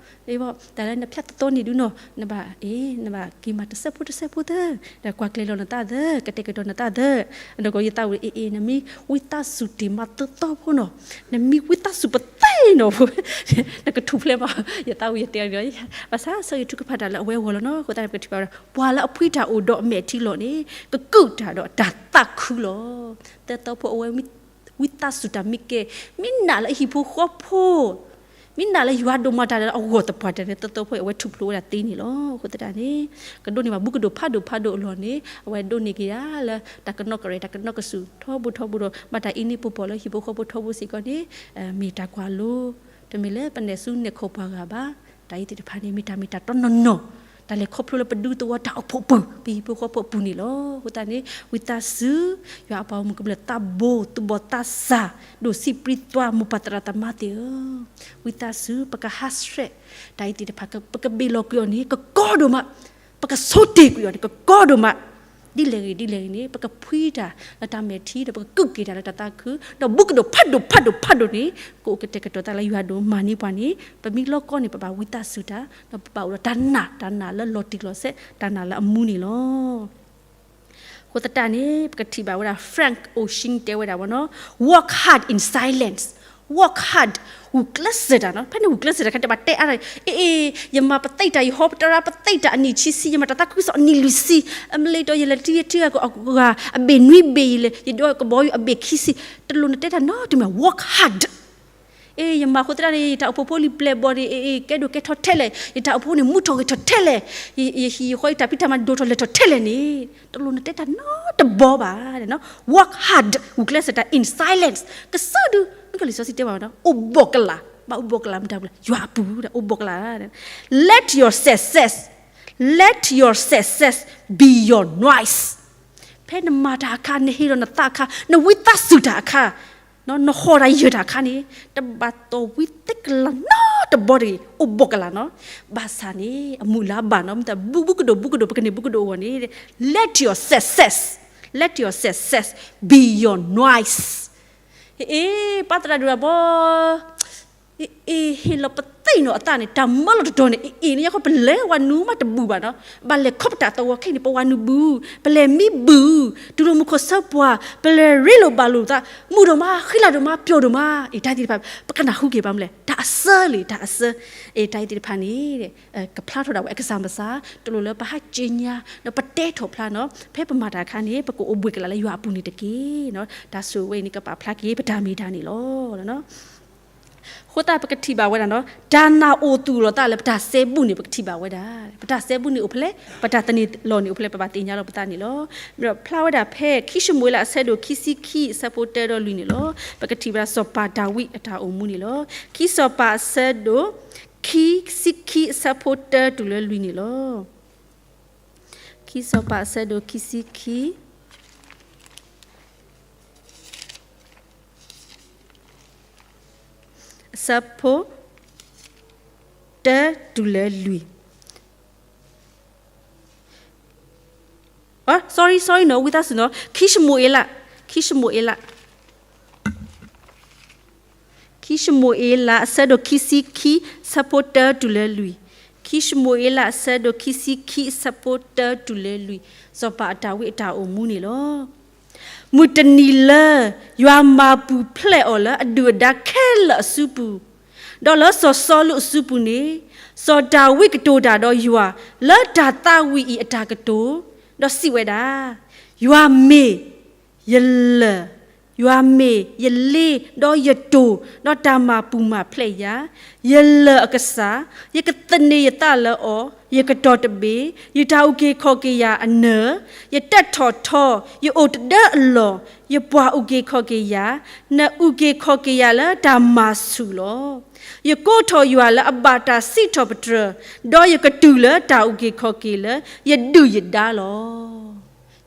တၢ်လၢနဖျါသီသီန့ၣ်ဒုးနီၤ နဘၣ် အ့ နဘၣ်က့ၤမၤတစဲးဖိတစဲးဖိသၢ ဒီးကွၢ်ကျဲၤလီၤနသးသၢ ကတဲာ်ကတီၤနသးသၢ ဒီးယသးဝံၣ် အ့ အ့ နမ့ၢ်ဝံသးစူၤတ့ၢ်မးသၢသီဖိနီၤ နမ့ၢ်ဝံသးစူၤပသ့ၣ်နီၤဖိ နကထူၣ်ဖျဲးဘၣ် ယသးဝံၣ်ယတဲအီၤ ဘၣ်ဆၣ်ဆၢဂ့ၤထုကဖၣ်တၢ်လၢအဝဲအဂီၢ်လီၤနီၤ အဃိသတးန့ၣ် ပကထံၣ်ဘၣ်ဝဲဒၣ် ပှၤလၢအဖှံတၢ်အိၣ်ဒီးအမဲာ်ထံလီၤန့ၣ် ကကုာ်တၢ်ဒီးတၢ်သးခုလီၤ. သၢသီဖိအဝဲ ဝံသးစူၤတၢ်မ့ၢ်ကဲ မ့ၢ်နာ်လၢအဟံၣ်ဖိဃီဖိ မ့ၢ်နာ်လၢယွၤဒိၣ်မးတၢ်လၢအဂီၢ်သပှၢ်တၢၢ်န့ၣ် သၢသီဖိအဝဲထူၣ်ဖျိဝဲဒၣ်သ့န့ၣ်လီၤ. အဃိသတးန့ၣ် ကဒိးန့ၢ်ဘၣ်ဘူးကဒိၣ်ဖးဒိၣ်ဖးဒိၣ်အလီၢ်န့ၣ် အဝဲဒိးန့ၢ်က့ၤဒၣ်လၢတၢ်ကနီၣ်ကရဲၣ် တၢ်ကနီၣ်ကစူၢ်ထီဘိထီဘိဒီး ဘၣ်တၢ်အ့န့ၢ်ပီၢ်ပီၢ်လၢဟံၣ်ဖိဃီဖိထီဘိစ့ၢ်ကီးန့ၣ် မ့ၢ်တၢ်ကွၢ်လိ တမ့ၢ်လၢပနဲၣ်ဆူနဲၣ်ခိၣ်ပှၤဂၤဘၣ်. တၢ်အံၤသ့ၣ်တဖၣ်န့ၣ် မ့ၢ်တၢ်မ့ၢ်တၢ်တီနီၢ်နီၢ် တၢ်လဲၤခီဖျိလၢပဒူသဝီတၢ်အိၣ်ဖှိၣ်ပူၤ ပဟံၣ်ဖိဃီဖိအပူၤန့ၣ်လီၤ. အဃိသတးန့ၣ် ဝံသးစူၤ ယွၤအပှၤဂီၢ်မုၢ်ကမျၢၢ်သးဘိ သူၣ်ဘီၣ်သးစၢ် ဒိၣ်ဆံးပြံသွါ မိၢ်ပၢ်သရၣ်သမါသ့ၣ်ဧၢ, ဝံသးစူၤ ပကဟးဆှဲး တၢ်အံၤသ့ၣ်တဖၣ် ပကဘ့ၣ်လီၤကွံာ်အီၤန့ၣ် ကကီဒိၣ်မး ပကဆိတ့ၢ်ကွံာ်အီၤန့ၣ် ကကီဒိၣ်မး ဒ်လဲၣ်ဂ့ၤဒ်လဲၣ်ဂ့ၤန့ၣ် ပကဖှံတၢ်လၢတၢ်မဲာ်ထံဒီး ပကကုာ်က့ၤတၢ်လၢတၢ်သးခု ဒီးဘူးကဒိၣ်ဖးဒိၣ်ဖးဒိၣ်ဖးဒိၣ်န့ၣ် ကအိၣ်ကတဲာ်ကတီၤသးလၢယွၤဒိၣ်မးန့ၢ်ပှၤန့ၣ် ပမ့ၢ်လီၤကီန့ၣ် ပဘၣ်ဝံသးစူၤတၢ် ဒီးပဘၣ်အိၣ်ဒီးတၢ်နာ် တၢ်နာ်လၢလီၤတံၢ်လီၤဆဲး တၢ်နာ်လၢအမူန့ၣ်လီၤ. အဃိသတးန့ၣ် ပကထံၣ်ဘၣ်ဝဲဒၣ် Frank Ocean တဲဝဲဒၣ်ဝဲနီၤ work hard in silence, work hard ဂုာ်ကျဲးစၢးတၢ်နီၤ ဖဲန့ၣ်ဂုာ်ကျဲးစၢးတၢ်ခါတဲဘၣ်တဲအါ အ့ အ့ ယမၤပသ့ၣ်တၢ် ယဟီပတရါပသ့ၣ်တၢ်အနံၣ်ဆံဆံ ယမၤတၢ်သးခုကစီၣ်အနံၣ်လွံၢ်ဆံ အမ့ၢ်လၢတီၤ ယလဲၤထံယထံဂၤကီၢ်အဂၤ အဘ့ၣ်နွံဘ့ၣ်ယလဲၤ ယဒိးကဘီယူၤအဘ့ၣ်ခံဆံ တလိၣ်နတဲတၢ်နီတမံၤ work hard အ့ ယမၤဃိသတးန့ၣ် ယတၢ်အိၣ်ဖှိၣ်ဖိလံၤပျဲၢ်ဘီၣ်န့ၣ် အ့ အ့ ကဲဒိၣ်ကဲထီၣ်ထဲလဲၣ် ယတၢ်အိၣ်ဖှိၣ်န့ၣ် မူထီၣ်ဂဲၤထီၣ်ထဲလဲၣ် ယဟံၣ်ယဃီယတၢ်ဖံးတၢ်မၤဒိၣ်ထီၣ်လဲၢ်ထီၣ်ထဲလဲၣ်န့ၣ် တလိၣ်နတဲတၢ်နီတဘီဘၣ် work hard ဂုာ်ကျဲးစၢးတၢ် in silence ကစၢ်ဒု မ့ၢ်ကလံာ်စီဆှံတဲဘၣ်ဝဲဒီး အိၣ်ဘှီၣ်ကလာ် ဘၣ်အိၣ်ဘှီၣ်ကလာ်မတၤပူၤလဲၣ် ယွၤအပူၤ အိၣ်ဘှီၣ်ကလာ် let your success let your success be your noise ဖဲနမၤတၢ်အခါ နဟ့ၣ်ဒီးနသးအခါ နဝံသးစူၤတၢ်အခါ နဟီၣ်တၢ်ယၢၢ်တၢ်အခါန့ၣ် တဘၣ်သီၣ်ဝံသ့ကလၤနီတဘီတဂ့ၤ အိၣ်ဘှီၣ်ကလာ်နီၤ ဘၣ်ဆၣ်န့ၣ် အမုၢ်လၢအဘၣ်နီၤ မ့ၢ်တၢ်ဘူးဘူးကဒိၣ်ဘူးကဒိၣ် ပကန့ၢ်ဘူးကဒိၣ်အဂီၢ်န့ၣ် let your success let your success be your noise အ့ ပၢ်သရၣ်ဒိၣ်တၢ်ဘီ အ့ ဟ့ၣ်လီၤပသ့ၣ်နီၣ်အသးန့ၣ် တၢ်မၢလီၤတတီၤန့ၣ် အ့ အ့ နညါခီပလဲၤဝဲနုာ်မးတဘူးဘၣ်နီၤ ဘၣ်လဲၤခီပတာ်သဝီခဲအံၤန့ၣ် ပဝဲနုာ်ဘူး ပလဲၤမံဘူး တူၢ်လိာ်မူခိၣ်ဆၢပှၤ ပလဲၤရ့လိာ်ဘၣ်လိာ်သး မုာ်ဒိၣ်မး ဃံလၤဒိၣ်မး ပျီၣ်ဒိၣ်မး အ့ တၢ်သ့ၣ်တဖၣ် ပကနၢ်ဟူက့ၤဘၣ်မလဲၣ် တၢ်အစၢလံ တၢ်အစၢ အ့ တၢ်အံၤသ့ၣ်တဖၣ်န့ၣ် ကဖျါထီၣ်ဒၣ်ဝဲအကစၢ်မစၢ် တလိၣ်လၢပဟးက့ညါ ဒီးပတဲထီၣ်ဖျါနီၤ ဖဲပမၤတၢ်အခါန့ၣ် ပကအိၣ်ဘှီၣ်ကလာ်လၢယွၤအပူၤန့ၣ်တက့ၢ်. တၢ်ဆိၣ်ဝဲအံၤန့ၣ် ကပာ်ဖျါက့ၤပတၢ်မ့ၢ်တၢ်န့ၣ်လီၤ. အဃိသတးပကထံၣ်ဘၣ်ဝဲဒၣ်နီၤ တၢ်နာ်အိၣ်သူၣ်လီၤသးလၢပတၢ်စဲဘူးန့ၣ် ပကထံၣ်ဘၣ်ဝဲဒၣ်, ပတၢ်စဲဘူးန့ၣ်အိၣ်ဖဲလဲၣ်, ပတၢ်သန့ၤလီၢ်န့ၣ်အိၣ်ဖဲလဲၣ် ပဘၣ်သ့ၣ်ညါလီၤပသးန့ၣ်လီၤ. ဒီးဖျါဝဲဒၣ်ဖဲ ခံၡမူၤအ့လး အဆၢဒိၣ်ခံဆံခံ အဆၢဖိတၢဒီးလွံၢ်န့ၣ်လီၤ. ပကထံၣ်ဝဲဒၣ်စီၤပၤဒၤဝံးအတၢ်အိၣ်မူန့ၣ်လီၤ. ခံစီၤပၤအဆၢဒိၣ် ခံဆံခံ အဆၢဖိတၢတုၤလၢလွံၢ်န့ၣ်လီၤ. ခံစီၤပၤအဆၢဒိၣ်ခံဆံခံ အဆၢဖိ တၢတုၤလၢလွံၢ်, sorry sorry နီၤ ဝံသးစူၤနီၤ ခံၡမူၤအ့လး, ခံၡမူၤအ့လး ခံၡမူၤအ့လး အဆၢဒိၣ်ခံဆံခံ အဆၢဖိတၢတုၤလၢလွံၢ်, ခံၡမူၤအ့လး အဆၢဒိၣ်ခံဆံခံ အဆၢဖိတၢတုၤလၢလွံၢ်, စီၤပၤအဒၤဝံးအတၢ်အိၣ်မူန့ၣ်လီၤ. မုၢ်တနံၤလၢ ယွၤမၤပူၤဖျဲးအီၤလၢအဒုၣ်အဒါခဲလၢာ်အစုပူၤ, ဒီးလၢစီၤစီလူးအစုပူၤန့ၣ်, စီၤဒၤဝံးကတိၤတၢ်ဒီးယွၤ လၢတၢ်သးဝံၣ်အံၤအတၢ်ကတိၤ, ဒီးစံးဝဲဒၣ်, ယွၤမ့ၢ် ယလၢၢ်, ယွၤမ့ၢ်ယလ့ဒီးယတိၢ်, ဒီးတၢ်မၤပူၤမၤဖျဲးယၤ, ယလၢၢ်အကစၢ်, ယကသန့ၤယသးလၢအီၤ, ယကတီၤတဘ့ၣ်, ယတၢ်အုၣ်က့ၤခီၣ်က့ၤယၤအနၢၤ, ယတၢ်ထီၣ်ထီ, ယအိၣ်တဒၢအလီၢ်, ယပှၤအုၣ်က့ၤခီၣ်က့ၤယၤ, နအုၣ်က့ၤခီၣ်က့ၤယၤလၢတၢ်မၤဆူၣ်လီၤ. ယကိးထီၣ်ယွၤလၢအဘၣ်တၢ်စံးထီၣ်ပတြၢၤ, ဒီးယကတုၤလၢတၢ်အုၣ်က့ၤခီၣ်က့ၤလၢယဒုၣ်ယဒါလီ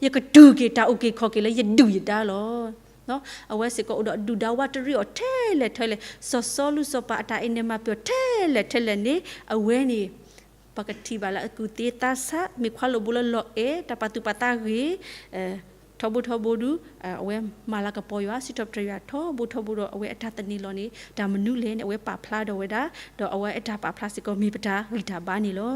ၤ. ယကတုၤက့ၤတၢ်အုၣ်က့ၤခီၣ်က့ၤလၢယဒုၣ်ယဒါလီၤ. အဝဲစ့ၢ်ကီးအိၣ်ဒီးဒုၣ်ဒါဝးတရံးအီၤထဲလဲၣ်ထဲလဲၣ်, စီၤစီလူးစီၤပၤအတၢ်အဲၣ်နဲမၤပျီထဲလဲၣ်ထဲလဲၣ်န့ၣ်, အဝဲန့ၣ် ပကထံၣ်ဘၣ်လၢအကူၣ်သ့သးဆး မ့ၢ်ခွါလိာ်ဘိလၢလီၤအဲၣ် တၢ်ပာ်သူၣ်ပာ်သးဂ့ၤ ထီဘိထီဘိဒုး အဝဲမၤလၤကပီၤယွၤ စံးထီၣ်ပတြၢၤယွၤထီဘိထီဘိဒီး အဝဲအတၢ်သန့ၤလီၤန့ၣ် တၢ်မနုၤလဲၣ်န့ၣ် အဝဲပာ်ဖျါဒီးဝဲဒၣ်, ဒီးအဝဲအတၢ်ပာ်ဖျါစ့ၢ်ကီးမ့ၢ်ပတၢ်ဂံၢ်တၢ်ဘါန့ၣ်လီၤ.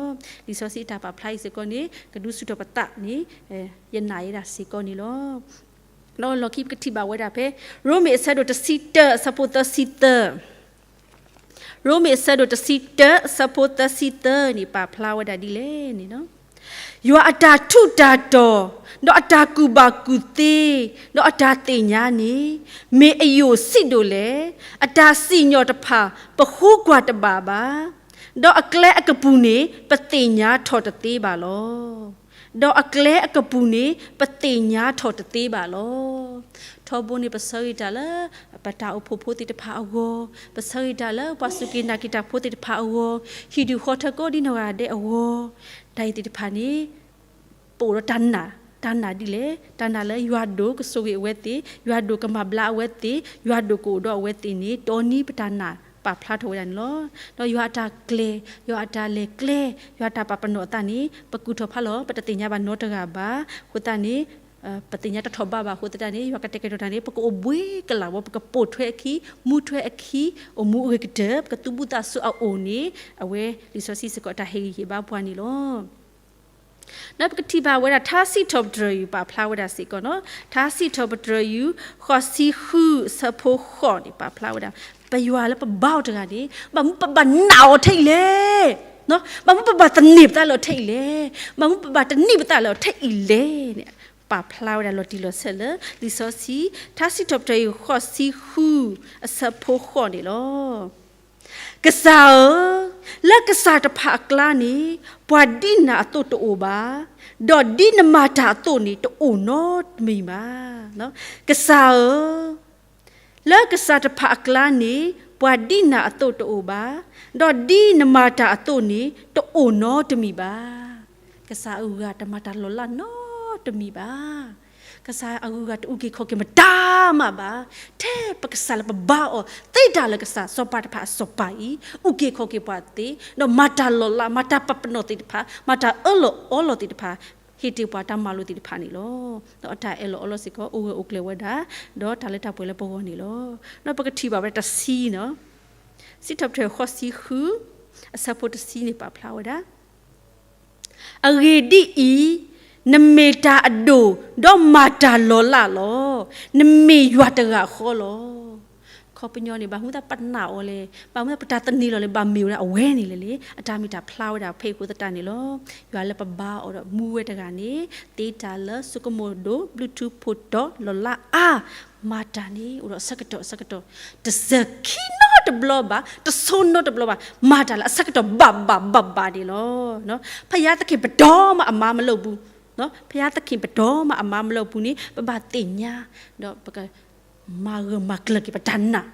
လံာ်စီဆှံအတၢ်ပာ်ဖျါအံၤစ့ၢ်ကီးန့ၣ် ကဒုးဆူၣ်ထီၣ်ပသးန့ၣ် ယနာ်ယဲဒၣ်စ့ၢ်ကီးန့ၣ်လီၤ. ဒီးလီၢ်ခံပကထံၣ်ဘၣ်ဝဲဒၣ်ဖဲ ရိမ့ၤအဆၢဒိၣ်တဆံတၢ အဆၢဖိသၢဆံသၢ, ရိမ့ၤအဆၢဒိၣ်တဆံတၢ အဆၢဖိသၢဆံသၢန့ၣ် ပာ်ဖျါဝဲဒၣ်ဒ်လဲၣ်န့ၣ်, ယွၤအတၢ်ထူးတၢ်တီၤ, ဒီးအတၢ်ကူၣ်ဘၣ်ကူၣ်သ့, ဒီးအတၢ်သ့ၣ်ညါန့ၣ် မ့ၢ်အယိာ်ဆံးဒိၣ်လဲၣ်. အတၢ်စံၣ်ညီၣ်တဖၣ် ပဃုကွၢ်တဘၣ်ဘၣ်, ဒီးအကျဲအကပူၤန့ၣ် ပသ့ၣ်ညါထီၣ်တသ့ဘၣ်လီၤ. ဒီးအကျဲအကပူၤန့ၣ် ပသ့ၣ်ညါထီၣ်တသ့ဘၣ်လီၤ. ထီဘိန့ၣ် ပဆၢဂ့ၤတၢ်လၢ ပတၢ်အိၣ်ဖှိၣ်ဖိသ့ၣ်တဖၣ်အဂီၢ်, ပဆၢဂ့ၤတၢ်လၢပှၤစူၢ်က့ၤနာ်က့ၤတၢ်ဖိသ့ၣ်တဖၣ်အဂီၢ်, ဟံၣ်ဒူၣ်ဃီထၢကိးဒ်နီၢ်ဂၤဒဲးအဂီၢ်, တၢ်အံၤသ့ၣ်တဖၣ်န့ၣ် ပအိၣ်ဒီးတၢ်နာ်, တၢ်နာ်ဒ်လဲၣ်, တၢ်နာ်လၢယွၤဒိၣ်ကဆိၣ်ဂ့ၤအဝဲသ့ၣ်, ယွၤဒိၣ်ကမၤဘျါအဝဲသ့ၣ်, ယွၤဒိၣ်ကအိၣ်ဒီးအဝဲသ့ၣ်န့ၣ် တီနံၤပတၢ်နာ်ပာ်ဖျါထီၣ်ဝဲဒၣ်န့ၣ်လီၤ. ဒီးယွၤအတၢ်ကျဲၤ, ယွၤအတၢ်လဲၤကျဲ, ယွၤအတၢ်ပာ်ပနီၣ်အသးန့ၣ် ပကူၣ်ထီၣ်ဖးလီၤ ပတသ့ၣ်ညါဘၣ်နီတဂၤဘၣ်. အဃိသတးန့ၣ် ပသ့ၣ်ညါတထီၣ်ဘးဘၣ်အဃိသတးန့ၣ် ယွၤကတဲာ်ကတီၤတၢ်န့ၣ် ပကအိၣ်ဘှ့ကလာ်ဝဲ ပကပိာ်ထွဲအခံ, မူထွဲအခံ, အိၣ်မူအဂ့ၤကတၢၢ် ပကသူၣ်ဘၣ်သးစူၤအအိၣ်န့ၣ် အဝဲလံာ်စီဆှံစ့ၢ်ကီးတၢ်ဟ့ၣ်ဂံၢ်ဟ့ၣ်ဘါပှၤန့ၣ်လီၤ. ဒီးပကထံၣ်ဘၣ်ဝဲဒၣ် ထါစံးထီၣ်ပတြၢၤယုၢ်ပာ်ဖျါဝဲဒၣ်စ့ၢ်ကီးနီၤ, ထါစံးထီၣ်ပတြၢၤယုၢ် ဃိးဆံဃု အဆၢဖိဃိးန့ၣ် ပာ်ဖျါဝဲဒၣ် ပယွၤလၢပဘါအီၤတဂၤန့ၣ် ဘၣ်မနုၤပဘၣ်နာ်အီၤထဲအံၤလဲၣ်, ဘၣ်မနုၤပဘၣ်သန့ၤပသးလၢအီၤထဲအံၤလဲၣ်, ဘၣ်မနုၤပဘၣ်တနံၤပသးလၢအီၤထဲအံၤလဲၣ်န့ၣ် ပာ်ဖျါဝဲဒၣ်လီၤတံၢ်လီၤဆဲးလၢ လံာ်စီဆှံ ထါစံးထီၣ်ပတြၢၤယုၢ် ဃိးဆံဃု အဆၢဖိဃိးန့ၣ်လီၤ. ကစၢ်ဧၢ, လၢကစၢ်တဖၣ်အကျါန့ၣ် ပှၤဒ်နၤအသိးတအိၣ်ဘၣ်, ဒီးဒ်နမၤတၢ်အသိးန့ၣ် တအိၣ်နီတမံၤဘၣ်. ကစၢ်ဧၢ, လၢကစၢ်တဖၣ်အကျါန့ၣ် ပှၤဒ်နၤအသိးတအိၣ်ဘၣ်, ဒီးဒ်နမၤတၢ်အသိးန့ၣ် တအိၣ်နီတမံၤဘၣ်. ကစၢ်အဂုၤအဂၤတမၤတၢ်လီၤလးနီတမံၤဘၣ်. ကစၢ်အဂုၤအဂၤတအုၣ်က့ၤခီၣ်က့ၤမတၤမးဘၣ်. ထဲပကစၢ်လၢပဘါအီၤ သ့တၢ်လၢကစၢ် စီၤပၤတဖၣ်အစီၤပၤအံၤ အုၣ်က့ၤခီၣ်က့ၤပှၤသ့, ဒီးမၤတၢ်လီၤလး မၤတၢ်ပာ်ပနီၣ်သ့ၣ်တဖၣ် မၤတၢ်အၢၣ်လီၤအီလီၤသ့ၣ်တဖၣ် ဟ့ၣ်တ့ၢ်ပှၤတၢ်မၤလိာ်သ့ၣ်တဖၣ်န့ၣ်လီၤ. ဒီးအတၢ်အၢၣ်လီၤအီလီၤစ့ၢ်ကီး အိၣ်ဂၢၢ်အိၣ်ကျၢၤဝဲဒၣ် ဒီးတၢ်လၢတၢ်ပှဲၤလၢပဂီၢ်န့ၣ်လီၤ. ဒီးပကထံၣ်ဘၣ်ဝဲဒၣ်တဆံနီၤ, စံးထီၣ်ပတြၢၤဃိးဆံဃု အဆၢဖိတဆံန့ၣ် ပာ်ဖျါဝဲဒၣ် အဂ့ၢ်ဒ်အံၤ, နမ့ၢ်တၢ်အဒိၣ် ဒီးမၤတၢ်လီၤလးလီၤ. နမ့ၢ်ယွၤတဂၤဃီလီၤ. အခီပညီန့ၣ် ဘၣ်မနုၤသးပနာ်အီၤလဲၣ်, ဘၣ်မနုၤသးပတၢ်သန့ၤလီၤလဲၣ်, ဘၣ်မ့ၢ်ဝဲဒၣ်အဝဲန့ၣ်လဲၣ်န့ၣ် အတၢ်မ့ၢ်တၢ်ဖျါဝဲဒၣ်ဖဲအံၤအဃိသတးန့ၣ်လီၤ. ယွၤလၢပဘါအီၤဒီးမူဝဲတဂၤန့ၣ် သ့တၢ်လၢစိကမိၣ်ဒိၣ် ဘျုးထူဖိတီၤလီၤလးအါ, မၤတၢ်န့ၣ် အိၣ်ဒီးအဆၢကတီၢ်အဆၢကတီၢ်, တစၢၤခံနီတဘျီဘၣ်, တဆိနီတဘျီဘၣ်, မၤတၢ်လၢအဆၢကတီၢ်ဘၣ်ဘၣ်ဘၣ်ဘၣ်န့ၣ်လီၤ. ဘုရားသခင် ပဒိၣ်မးအမါမလၢာ်ပူၤ, ဘုရားသခင် ပဒိၣ်မးအမါမလၢာ်ပူၤန့ၣ် ပဘၣ်သ့ၣ်ညါ, ဒီးပက မၤဂၢၢ်မၤကျၢၤက့ၤပတၢ်နာ်,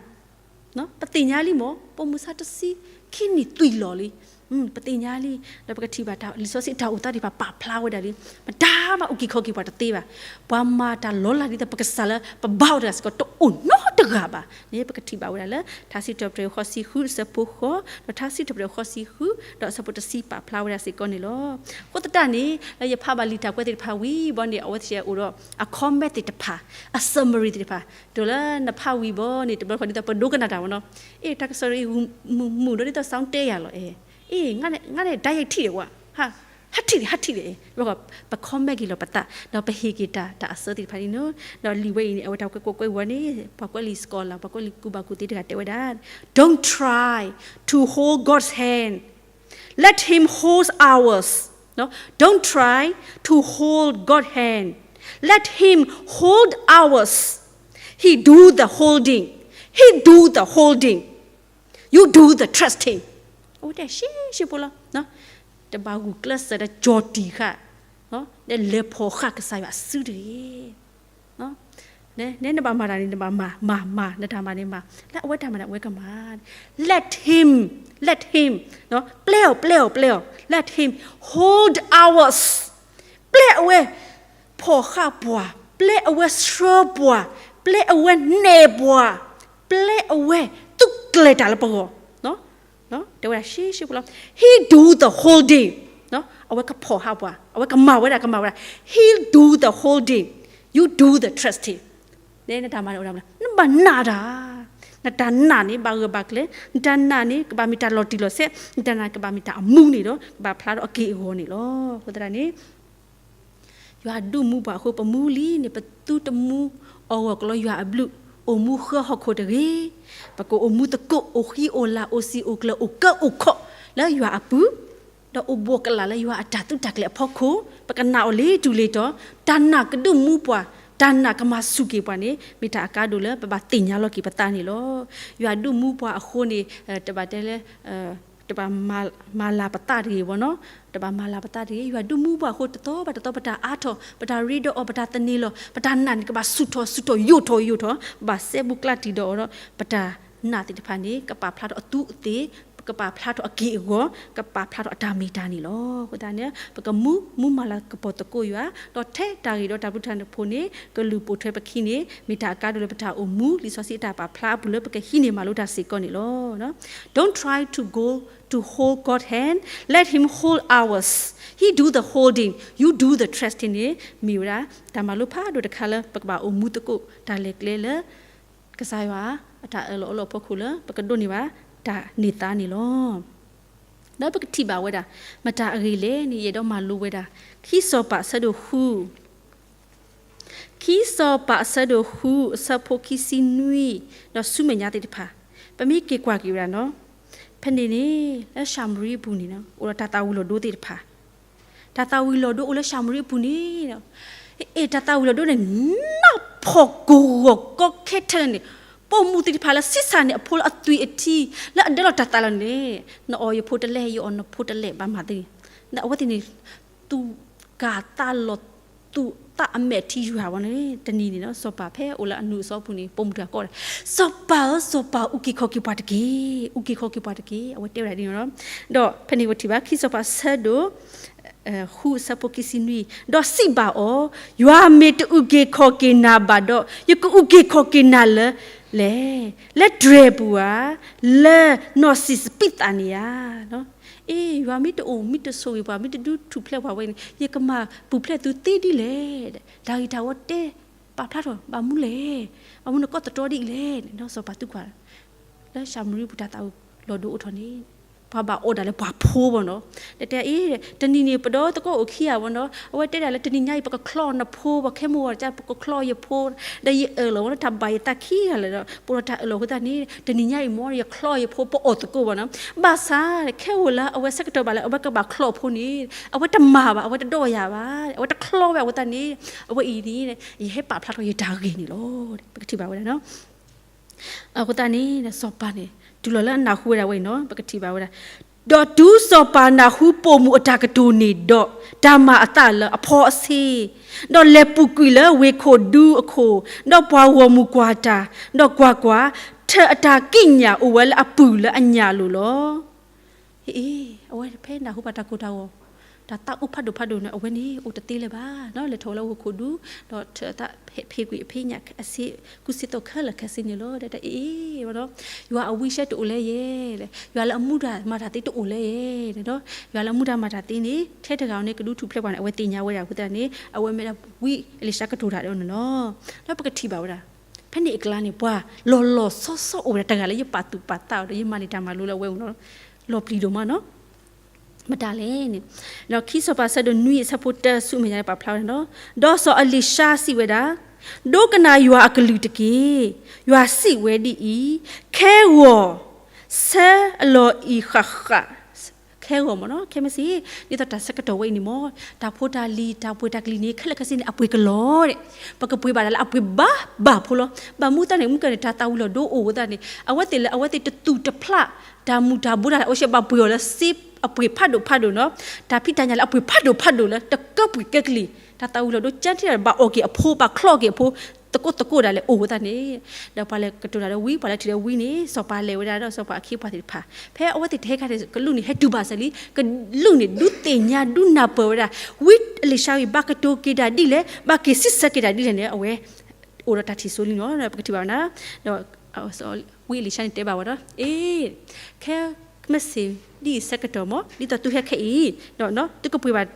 ပသ့ၣ်ညါလံမ့ၢ် ပိာ်မုၣ်ဆါတဆံခံနံၣ်သွံၣ်လီၤလံ, ပသ့ၣ်ညါလံ, ဒီးပကထံၣ်ဘၣ်တၢ်လံာ်စီဆှံတၢ်အိၣ်သးသ့ၣ်တဖၣ်ပာ်ဖျါဝဲဒၣ်လံ, မတၤမးအုၣ်က့ၤခီၣ်က့ၤပှၤတသ့ဘၣ်, ပှၤမၤတၢ်လီၤလးဒ်သိးပကစၢ်လၢပဘါအီၤတဂၤစ့ၢ်ကီးတအိၣ်နီတဂၤဘၣ်န့ၣ် ပကထံၣ်ဘၣ်ဝဲဒၣ်လၢ ထါစံးထီၣ်ပတြၢၤ ဃိးဆံဃု အဆၢဖိဃိး, ဒီးထါစံးထီၣ်ပတြၢၤ ဃိးဆံဃု ဒီးအဆၢဖိတဆံပာ်ဖျါဝဲဒၣ်စ့ၢ်ကီးန့ၣ်လီၤ. အဃိသတးန့ၣ် လၢယဖးဘၣ်လံာ်တၢ်ကွဲးသ့ၣ်တဖၣ်ဝံၤဘီန့ၣ် အဝဲသ့ၣ်အိၣ်ဒီး အ comment သ့ၣ်တဖၣ်, အ summary သ့ၣ်တဖၣ်, ဒီးလၢနဖးဝံၤဘီန့ၣ် တဘျီတခီၣ်ဒ်သိးပဒိကနၣ်တၢ်ဝဲနီၤ, အ့ၣ် တၢ်ကစီၣ်အံၤမုာ်မုာ်ဒီးဒ်သိး sound တဲယၤလီၤ, အ့ၣ် အ့ၣ် ငါန့ၣ် ငါန့ၣ် ဒၣ်ယဲၢ်ထံၣ်ဒံးဝဲ, ဟးထံၣ်ဒံး ဟးထံၣ်ဒံး, ပ comment က့ၤလီၤပသး, ဒီးပဟ့ၣ်က့ၤတၢ် တၢ်အစၢသ့ၣ်တဖၣ်န့ၣ်နီၤ, ဒီးလံာ်ဝဲအံၤန့ၣ် အဝဲတၢ်ကွဲးကွဲးဝံၤန့ၣ် ပှၤကွဲးလံာ် scholar ပှၤကွဲးလံာ်ကူၣ်ဘၣ်ကူၣ်သ့တဂၤတဲဝဲဒၣ်, Don't try to hold God's hand. Let him hold ours. No? Don't try to hold God's hand. Let him hold ours. He do the holding. He do the holding. You do the trusting. အိၣ်တဲရှဲရှဲဖိလီၤ. တဘၣ်ဂုာ်ကျဲးစၢးဒီးကၠီၤတံၢ်ဃာ်, ဒီးလဲၤဖီၣ်ဃာ်ကစၢ်ယွၤအစုတဂ့ၤ. နဲနဘၣ်မၤတၢ်န့ၣ် နဘၣ်မၤ, မၤ, မၤ, နတၢ်မၤန့ၣ်မၤ, လၢအဝဲတၢ်မၤန့ၣ် အဝဲကမၤ. Let him, let him, ပျဲအီၤ, ပျဲအီၤ, ပျဲအီၤ, let him hold ours. ပျဲအဝဲဖီၣ်ဃာ်ပှၤ, ပျဲအဝဲဆှၢပှၤ, ပျဲအဝဲနဲၣ်ပှၤ, ပျဲအဝဲသူၣ်ကျဲၤတၢ်လၢပဂီၢ်. တဲဝဲဒၣ်ရှဲရှဲဖိလီၤ. He do the holding. အဝဲကဖီၣ်ဃာ်ပှၤ, အဝဲကမၤဝဲဒၣ်, ကမၤဝဲဒၣ်. He do the holding. You do the trusting. နတၢ်မၤန့ၣ်အိၣ်ဒၣ်မနုၤလဲၣ်, နဘၣ်နာ်တၢ်, နတၢ်နာ်န့ၣ် ဘၣ်ဂၢၢ်ဘၣ်ကျၢၤ, နတၢ်နာ်န့ၣ် ကဘၣ်မ့ၢ်တၢ်လီၤတံၢ်လီၤဆဲး, နတၢ်နာ်ကဘၣ်မ့ၢ်တၢ်အမူန့ၣ်ဒီး ကဘၣ်ဖျါထီၣ်အက့ၢ်အဂီၤန့ၣ်လီၤ. အဃိသတးန့ၣ် ယွၤဒုးမူပှၤအဃိ ပမူလံန့ၣ် ပသုတမူအဂီၢ်ကလီယွၤအဘျုး, အိၣ်မူဃၢဟီၣ်ခိၣ်တဂ့ၤ, ပကအိၣ်မူသကိး အိၣ်ဃံအိၣ်လၤ အိၣ်စံာ်အိၣ်ကျၢၤ အိၣ်ကၢအိၣ်ခီၣ်လၢယွၤအပူၤ, ဒီးအိၣ်ဘှီၣ်ကလာ်လၢယွၤအတၢ်သုးတၢ်ကျဲၤအဖီခိၣ်, ပကနာ်အီၤလၢတူၢ်လၢတီၤ, တၢ်နာ်ကဒုးမူပှၤ, တၢ်နာ်ကမၤစူၢ်က့ၤပှၤန့ၣ် မ့ၢ်တၢ်အကါဒိၣ်လၢပဘၣ်သ့ၣ်ညါလီၤက့ၤပသးန့ၣ်လီၤ. ယွၤဒုးမူပှၤအဃိန့ၣ် တဘၣ်တဲလၢ တဘၣ်မၤလၤပသးတဂ့ၤဘၣ်နီၤ, တဘၣ်မၤလၤပသးတဂ့ၤ. ယွၤဒုးမူပှၤအဃိ တသီဘၣ်တသီ ပတၢ်အါထီၣ်, ပတၢ်ရ့ဒီးအီၤ, ပတၢ်သန့ၤလီၤ, ပတၢ်နာ်န့ၣ် ကဘၣ်ဆူၣ်ထီၣ်ဆူၣ်ထီၣ် ယိာ်ထီၣ်ယိာ်ထီၣ်, ပဘၣ်စဲဘူးကျးတံၢ်ဒီးအီၤဒီး ပတၢ်နာ်သ့ၣ်တဖၣ်န့ၣ် ကပာ်ဖျါထီၣ်အသူးအသ့ၣ်, ကပာ်ဖျါထီၣ်အက့ၢ်အဂီၤ, ကပာ်ဖျါထီၣ်အတၢ်မ့ၢ်တၢ်န့ၣ်လီၤ. အဃိသတးန့ၣ် ပကမူ မူမၤလၤကပီၤသကိးယွၤ, ဒီးထဲတၢ်ဂ့ၤဒီးတၢ်ဘျုးတၢ်ဖှိၣ်န့ၣ် ကလုၢ်ပိာ်ထွဲပခံန့ၣ် မ့ၢ်တၢ်အကါဒိၣ်လၢပတၢ်အိၣ်မူ လံာ်စီဆှံအတၢ်ပာ်ဖျါအပူၤလၢပကဟံးန့ၢ်မၤလိတၢ်စ့ၢ်ကီးန့ၣ်လီၤ. Don't try to go to hold God's hand, let him hold ours. He do the holding, you do the trusting န့ၣ် မ့ၢ်ဝဲဒၣ် တၢ်မၤလိဖးဒိၣ်တခါလၢပကဘၣ်အိၣ်မူသကိးတၢ်လဲၤကျဲလၢ ကစၢ်ယွၤအတၢ်အၢၣ်လီၤအီလီၤအဖီခိၣ်လၢ ပကဒိးန့ၢ်ဘၣ်တၢ်န့ၢ်သါန့ၣ်လီၤ. ဒီးပကထံၣ်ဘၣ်ဝဲဒၣ် မတၤအဂ့ၢ်လဲၣ်န့ၣ် ယအဲၣ်ဒိးမၤလိဝဲဒၣ် ခံစီၤပၤအဆၢဒိၣ်ဃု ခံစီၤပၤအဆၢဒိၣ်ဃု အဆၢဖိခံဆံနွံ ဒီးဆူမဲာ်ညါသ့ၣ်တဖၣ်, ပမ့ၢ်က့ၤကွၢ်က့ၤဝဲဒၣ်နီၤ, ဖဲန့ၣ်န့ၣ် လၢၡၤမရံအပူၤန့ၣ် အိၣ်ဒီးတၢ်သၣ်ဝံၤလီၤဒိသ့ၣ်တဖၣ်, တၢ်သၣ်ဝံၤလီၤဒိအိၣ်လၢၡၤမရံအပူၤန့ၣ်, အဲ တၢ်သၣ်ဝံၤလီၤဒိန့ၣ် နးဖှီၣ်ကိၢ်ဂီၤကီခဲထဲလဲၣ်န့ၣ်, ပိာ်မုၣ်သ့ၣ်တဖၣ်လၢဆံးစၢ်န့ၣ် အဖိလၢအသွံၣ်အထံ လၢအဒၢလီၤတၢ်သးလီၤန့ၣ်, နအီၣ်ယဖိတလဲၣ် ယအီၣ်နဖိတလဲၣ် ဘၣ်မၤသ့, အဝဲသ့ၣ်န့ၣ် သူၣ်ကၢ်သးလီၤ သူၣ်သးအမဲာ်ထံယွၤဝဲန့ၣ်, တနံၤန့ၣ် စီၤပၤဖဲအိၣ်လၢအနုာ်အစီအပူၤန့ၣ် ပိာ်မုၣ်တဂၤကိးဝဲဒၣ်, စီၤပၤဧၢ စီၤပၤ အုၣ်က့ၤခီၣ်က့ၤပှၤတက့ၢ်, အုၣ်က့ၤခီၣ်က့ၤပှၤတက့ၢ်, အဝဲတဲဝဲဒၣ်ဒ်န့ၣ်လီၤ. ဒီးဖဲန့ၣ်ပထံၣ်ဘၣ် ခံစီၤပၤဆၢဒိၣ် ဃုအဆၢဖိခံဆံနွံ, ဒီးစံးဘၣ်အီၤ, ယွၤမ့ၢ်တအုၣ်က့ၤခီၣ်က့ၤနၤဘၣ်ဒီး ယကအုၣ်က့ၤခီၣ်က့ၤနၤလၢလဲၣ်, လၢတြဲၤပူၤဧါ, လၢနီၢ်စံးစပံးသးန့ၣ်ဧါ. အ့ ယွၤမ့ၢ်တအိၣ်မ့ၢ်တဆိၣ်ဂ့ၤပှၤ မ့ၢ်တဒုးထူၣ်ဖျဲးပှၤဝဲန့ၣ် ယကမၤပူၤဖျဲးသုသ့ဒ်လဲၣ်. တၢ်ဂ့ၢ်တၢ်ဝီတဲ ပာ်ဖျါထီၣ်ဘၣ်မူလဲၣ်, ဘၣ်မူနကီၢ်သတြီဒ်အံၤလဲၣ်န့ၣ် စီၤပၤသံကွၢ်, လၢၡၤမရံပူၤတၢ်သၣ်ဝံၤလီၤဒိအိၣ်ထီၣ်န့ၣ် ပှၤဘၣ်အီၣ်ဒၣ်လၢပှၤဖိဘၣ်နီၤ. တဲတဲအံၤ တနံၤန့ၣ် ပဒီသကိးအိၣ်ခံဂၤဘၣ်နီၤ, အဝဲတဲဒၣ်လၢတနံၤညါအံၤ ပကချီနဖိ, ပှၤခဲမိၢ်ဝဲဒၣ် ပကချီယဖိ, ဒီးယအၢၣ်လီၤဝဲလၢ တၢ်ဘၣ်ယသးခံဂၤလၢာ်ဒီး ပအိၣ်ဒီးတၢ်အၢၣ်လီၤအဃိသတးန့ၣ် တနံၤညါအံၤမ့ၢ် ယချီယဖိ ပအီၣ်သကိးဘၣ်နီၤ. ဘၣ်ဆၣ် ခဲအိၣ်လၢအဝဲဆၢကတီၢ်ဘၣ်လၢအဝဲကဘၣ်ချီအဖိန့ၣ် အဝဲတမၤဘၣ်, အဝဲတဒီၣ်ယၤဘၣ်, အဝဲတချီဝဲအဃိသတးန့ၣ် အဝဲအံၤန့ၣ် ယဟဲပာ်ဖျါထီၣ်ယတၢ်ဂ့ၢ်န့ၣ်လီၤ. ပကထံၣ်ဘၣ်ဝဲဒၣ်နီၤ. အဃိသတးန့ၣ် စီၤပၤန့ၣ် တုၤလီၤလၢအနၢ်ဟူဝဲဒၣ်ဝဲအံၤနီၤ, ပကထံၣ်ဘၣ်ဝဲဒၣ်, ဒီးတုၤစီၤပၤနၢ်ဟူပိာ်မုၣ်အတၢ်ကတိၤန့ၣ်ဒီး တၢ်မၤအသးလၢအဖီအဆ့, ဒီးလဲၤပူၤကွံာ်လၢဝ့ၢ်ခိၣ်ဒူအခိၣ်, ဒီးပှၤဂီၢ်မုၢ်ကွၢ်တၢ်, ဒီးကွၢ်ကွၢ်, ထၢၣ်အတၢ်ကံးညာ်အိၣ်ဝဲလၢအပုၢ်လၢအညၣ်လိၤလီၤ. အ့ အဝဲဖဲနၢ်ဟူဘၣ်တၢ်ကိၢ်တၢ်ဂီၤ တၢ်သးအိၣ်ဖးဒိၣ်ဖးဒိၣ်န့ၣ် အဝဲန့ၣ်အိၣ်တသ့လၢၤဘၣ်နီၤ, လဲၤထီၣ်ဝဲလၢဝ့ၢ်ခိၣ်ဒူ, ဒီးထၢၣ်သးဖ့ကွံာ်အဖံးညၣ်အဆ့ ကူစ့သိးခဲလၢာ်ခဲဆ့န့ၣ်လီၤ. ဒီးတၢ်အ့ အ့ ဝဲဒီး ယွၤအဝံအဆှၢတအိၣ်လၢယဲလဲၣ်, ယွၤလၢအမူတၢ်မၤတၢ်သ့တအိၣ်လၢယဲလဲၣ်နီၤ. ယွၤလၢအမူတၢ်မၤတၢ်သ့န့ၣ် ထဲတဂၤဧိၤန့ၣ် ကဒုးထူၣ်ဖျဲးပှၤန့ၣ် အဝဲသ့ၣ်ညါဝဲဒၣ်အဃိသတးန့ၣ် အဝဲမ့ၢ်ဒၣ်ဝံအ့လံၡါကတိၤတၢ်ဒီးန့ၣ်လီၤ. ဒီးပကထံၣ်ဘၣ်ဝဲဒၣ် ဖဲန့ၣ်အကျါန့ၣ် ပှၤလီၤလီၤဆီဆီအိၣ်ဝဲဒၣ်တဂၤလၢယပာ်သူၣ်ပာ်သးအီၤဒီး ယမၤန့ၢ်တၢ်မၤလိလၢအဝဲအအိၣ်နီၤ, လီၤပျံၤဒိၣ်မးနီၤ. မတၤလဲၣ်န့ၣ် ဒီးခံစီၤပၤဆၢဒိၣ်နွံ အဆၢဖိတၢ ဆူမဲာ်ညါန့ၣ် ပာ်ဖျါဝဲဒၣ်နီၤ, ဒီးစီၤအ့လံၡါစံးဝဲဒၣ်, ဒိကနၣ်ယွၤအကလုၢ်တက့ၢ်. ယွၤစံးဝဲဒ်အံၤ, ခဲဂီၤ ဆၢအလီၢ်အံၤဃၣ်ဃၣ်, ခဲဂီၤမ့ၢ်နီၤ, ခဲမုၢ်ဆ့ၣ်, ဒ်သိးတၢ်ဆၢကတီၢ်ဝဲအံၤန့ၣ်မ့ၢ် တၢ်ဖိတၢ်လံၤ တၢ်ပှ့ၤတၢ်ကလံၤန့ၣ် ခဲလၢာ်ခဲဆ့န့ၣ် အပှ့ၤကလီၤဒဲး, ပကပှ့ၤဘၣ်တၢ်လၢအပှ့ၤဘၣ်ဘၣ်ဖိလီၤ. ဘၣ်မနုၤအဃိသတးန့ၣ် မုၢ်ကၢန့ၣ် တၢ်သၣ်ဝံၤလီၤဒိအိၣ်အဃိသတးန့ၣ် အဝဲသ့ၣ်လၢအဝဲသ့ၣ်တသူၣ်တဖျး တၢ်မုၢ်တၢ်ဘိတၢ်အိၣ်ဆံးဘၣ်ပှ့ၤအီၤလၢစ့အပှ့ၤဖးဒိၣ်ဖးဒိၣ်နီၤ, တၢ်ဖံးတၢ်ညၣ်လၢအပှ့ၤဖးဒိၣ်ဖးဒိၣ်လၢ တကၢပှ့ၤကဲကလံၤ, တၢ်သၣ်ဝံၤလီၤဒိကၠၢထံၣ်ဒီး ဘၣ်အီၣ်က့ၤအဖိ ဘၣ်ချီက့ၤအဖိ သကိးသကိးဒၣ်လဲာ်အိၣ်အဃိသတးန့ၣ်, ဒီးပှၤလဲၤကတိၤတၢ်ဒီးဝံ ပှၤလဲၤထံၣ်ဒီးဝံန့ၣ် စီၤပၤလဲၤဝဲဒၣ်ဒီးစီၤပၤအခ့အပှၤသ့ၣ်တဖၣ် ဖဲအဝဲသ့ၣ်တဟဲခါန့ၣ် ကလူးန့ၣ်ဟဲတုၤဘၣ်စၢၤလံ, ကလူးန့ၣ်ဒုးသ့ၣ်ညါဒုးနၢ်ပၢၢ်ဝဲဒၣ် ဝံအ့လံၡါအံၤ ဘၣ်ကတိၤက့ၤတၢ်ဒ်လဲၣ် ဘၣ်က့ၤစံးဆၢက့ၤတၢ်ဒ်လဲၣ်န့ၣ် အဝဲ အိၣ်ဒီးတၢ်ထံၣ်စိလံနီၤ. ပကထံၣ်ဘၣ်ဝဲဒၣ် ဒီး ဝံအ့လံၡါန့ၣ်တဲဘၣ်ဝဲဒီး အ့ ခဲမုၢ်ဆ့ၣ် ဒ်အံၤဆၢကတီၢ်မ့ၢ် ဒ်သိးသုဟဲခဲအံၤ ဒီး သုကပှ့ၤဘၣ်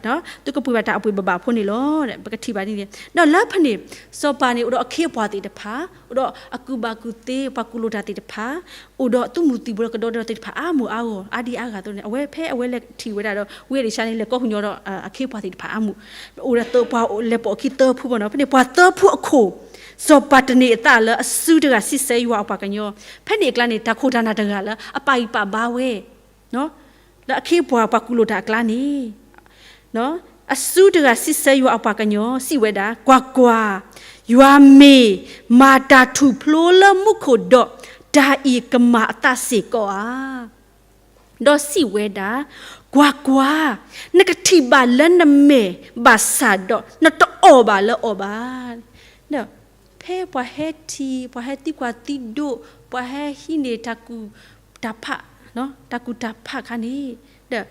သုကပှ့ၤဘၣ်တၢ်အပှ့ၤဘၣ်ဘၣ်ဖိန့ၣ်လီၤ. ပကထံၣ်ဘၣ်ဒ်န့ၣ် ဒီးလၢဖဲန့ၣ် စီၤပၤန့ၣ် အိၣ်ဒီးအခ့အပှၤသ့ၣ်တဖၣ် အိၣ်ဒီးအကူၣ်ဘၣ်ကူၣ်သ့ ပှၤကူၣ်လိာ်တၢ်သ့ၣ်တဖၣ် အိၣ်ဒီးသုးမုၢ်သံၣ်ဘိဒီးကဒီဒီသ့ၣ်တဖၣ် အါမူၤအါဂီၢ် အါဒံအါဂၤအသိးန့ၣ် အဝဲဖဲအဝဲလဲၤထံၣ်ဝဲဒၣ်ဒီး ဝံအ့လံၡါန့ၣ် လဲၤကိးကညီဒီး အခ့အပှၤသ့ၣ်တဖၣ်အါမူၤ အိၣ်ဒီးသၢပှၤလဲၤပိာ်အခံသၢဖုဘၣ်နီၤ. ဖဲန့ၣ် ပှၤသၢဖုအခိၣ် စီၤပၤတန့ၢ်အသးလၢအစုတဂၤစံးဆၢယွၤအပှၤကညီ, ဖဲန့ၣ်အကျါန့ၣ် တၢ်ခိၣ်တၢ်နၢ်တဂၤလၢအပာ်ဂံၢ်ပာ်ဘါဝဲ လၢအခ့အပှၤပှၤကူၣ်လိာ်တၢ်အကျါန့ၣ် အစုတဂၤစံးဆၢယွၤအပှၤကညီ စံးဝဲဒၣ်, ကွၢ်ကွၢ်, ယွၤမ့ၢ်မၤတၢ်ထူၣ်ဖျိလၢမူခိၣ်ဒီး တၢ်အံၤကမၤအသးစ့ၢ်ကီးဧါ. ဒီးစံးဝဲဒၣ်, ကွၢ်ကွၢ်, နကထံၣ်ဘၣ်လၢနမဲာ်ဘၣ်ဆၣ်ဒီး နတအီၣ်ဘၣ်လၢအီၤဘၣ်. ဒီးဖဲပှၤဟဲထံၣ် ပှၤဟဲသံကွၢ်သံဒိး ပှၤဟဲဟံးန့ၢ်တၢ်ကူၣ်တၢ်ဖး တၢ်ကူၣ်တၢ်ဖးအခါန့ၣ် ဒီး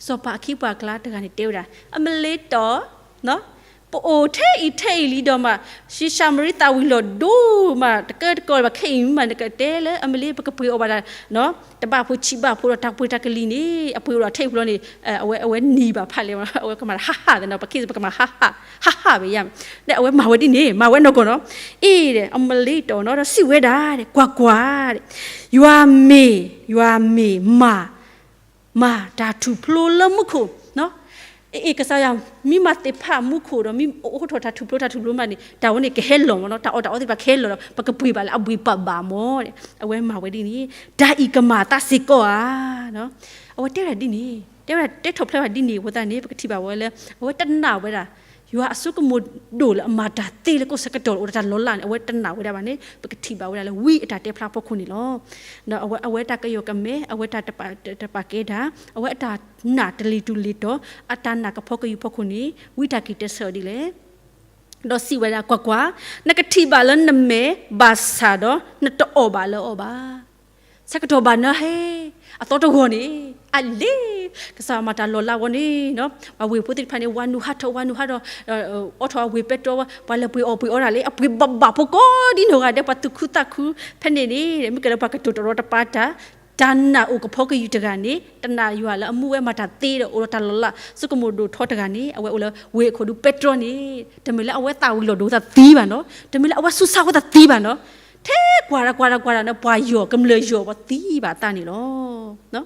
စီၤပၤအခ့အပှၤအကျါတဂၤန့ၣ်တဲဝဲဒၣ် အမလ့တီၤ ပအိၣ်ထဲအံၤထဲအံၤလံဒီးမး ရှံၡၢ်မရံသၣ်ဝံၤလီၤဒိမး တကၢတကီၢ်ဘၣ်ခဲအံၤမး နကတဲလၢအမလ့ ပကပှ့ၤအီၣ်ဘၣ်တၢ် တဘၣ်ဖိဆံးဘၣ်ဖိဒီးတၢ်ပှ့ၤတၢ်ကလံၤန့ၣ် အပှ့ၤအိၣ်ဒီးထဲအံၤဖျီန့ၣ် အဝဲနံၤဘၣ်ဖးလဲၣ် အဝဲကမၤဟးဟးသနီၤ ပခ့ၣ်ပကမၤဟးဟး ဟးဟးဝဲယါ ဒီးအဝဲမၤဝဲဒ်န့ၣ် မၤဝဲနီၢ်ကီၢ်နီၤ အ့ၣ်ဒီး အမလ့တီၤနီၤဒီးစံးဝဲဒၣ် ကွၢ်ကွၢ် ယွၤမ့ၢ် ယွၤမ့ၢ်မၤ မၤတၢ်ထူၣ်ဖျိလၢမူခိၣ် အ့ၣ် ကစၢ်ယွၤ မ့ၢ်မၤသ့ၣ်ဖးမူခိၣ်ဒီး မ့ၢ်အိးထီၣ်တၢ်ထူၣ်ဖျိတၢ်ထူၣ်ဖျိမးန့ၣ် တၢ်ဝဲန့ၣ်ကဟဲလီၤမးနီၤ တၢ်အီၣ်တၢ်အီသ့ၣ်တဖၣ်ကဟဲလီၤဒီး ပကပှ့ၤဘၣ်လၢအဘှ့းပၢ်ဘၣ်မး အဝဲမၤဝဲဒ်န့ၣ် တၢ်အံၤကမၤအသးစ့ၢ်ကီးဧါ အဝဲတဲဝဲဒၣ်ဒ်န့ၣ် တဲဝဲဒၣ်တဲထီၣ်ဖျဲးဝဲဒၣ်ဒ်န့ၣ်အဃိသတးန့ၣ် ပကထံၣ်ဘၣ်ဝဲလၢ အဝဲတနာ်ဝဲဒၣ် ယွၤအစိကမီၤဒိၣ်လၢအမၤတၢ်သ့လၢကီၢ်ဆၢကတီၢ်အိၣ်ဒီးတၢ်လီၤလးန့ၣ် အဝဲတနာ်ဝဲဒၣ်ဘၣ်န့ၣ် ပကထံၣ်ဘၣ်ဝဲဒၣ်လၢဝံအတၢ်တဲဖျါဖီခိၣ်န့ၣ်လီၤ. ဒီးအဝဲတၢ်ကယီၢ်ကမဲ အဝဲတၢ်တပာ်ကဲတၢ် အဝဲအတၢ်နာ်တလံၤတူၢ်လံၤတီၤ အတၢ်နာ်ကဖီကယုၢ်ဖီခိၣ်န့ၣ် ဝံတၢ်က့ၤတဲဆၢအီၤဒ်လဲၣ် ဒီးစံးဝဲဒၣ် ကွၢ်ကွၢ်, နကထံၣ်ဘၣ်လၢနမဲာ်ဘၣ်ဆၣ်ဒီး နတအီၣ်ဘၣ်လၢအီၤဘၣ်. ဆၢကတီၢ်ဘၣ်နၤဟဲ အသီတဂီၤန့ၣ် အလ့ ကစၢ်မၤတၢ်လီၤလးဝဲန့ၣ် ပှၤဝ့ၢ်ဖိသ့ၣ်တဖၣ်န့ၣ် ဝၤနုာ်ဟးထီၣ် ဝၤနုာ်ဟးထီၣ် အိးထီၣ်အဝ့ၢ်ပဲတြီ ပှၤလဲၤပှ့ၤအီၣ်ပှ့ၤအီတၢ်လၢ အပှ့ၤဘၣ်ဘၣ်ဖိကိးဒ်နီၢ်ဂၤဒဲး ပှၤသူၣ်ခုသးခု ဖဲန့ၣ်န့ၣ် မ့ၢ်ကဲလၢပှၤကတိၤတရီတပါတၢ် တၢ်နာ်အိၣ်ကဖီကယုၢ်တဂၤန့ၣ် တနာ်ယွၤလၢအမူဝဲမၤတၢ်သ့ဒီး အိၣ်ဒီးတၢ်လီၤလး စိကမီၤဒိၣ်ထီတဂၤန့ၣ် အဝဲအိၣ်လၢဝ့ၢ်အခိၣ်ဒူပဲတြီန့ၣ် တမ့ၢ်လၢအဝဲသၣ်ဝံၤလီၤဒိသးသံဘၣ်နီၤ တမ့ၢ်လၢအဝဲဆူးဆါဝဲသးသံဘၣ်နီၤ ထဲကွၢ်တၢ်ကွၢ်တၢ်ကွၢ်တၢ်န့ၣ် ပှၤယီၢ်ကမျၢၢ်ယီၢ်ပှၤသံဘၣ်သးန့ၣ်လီၤ.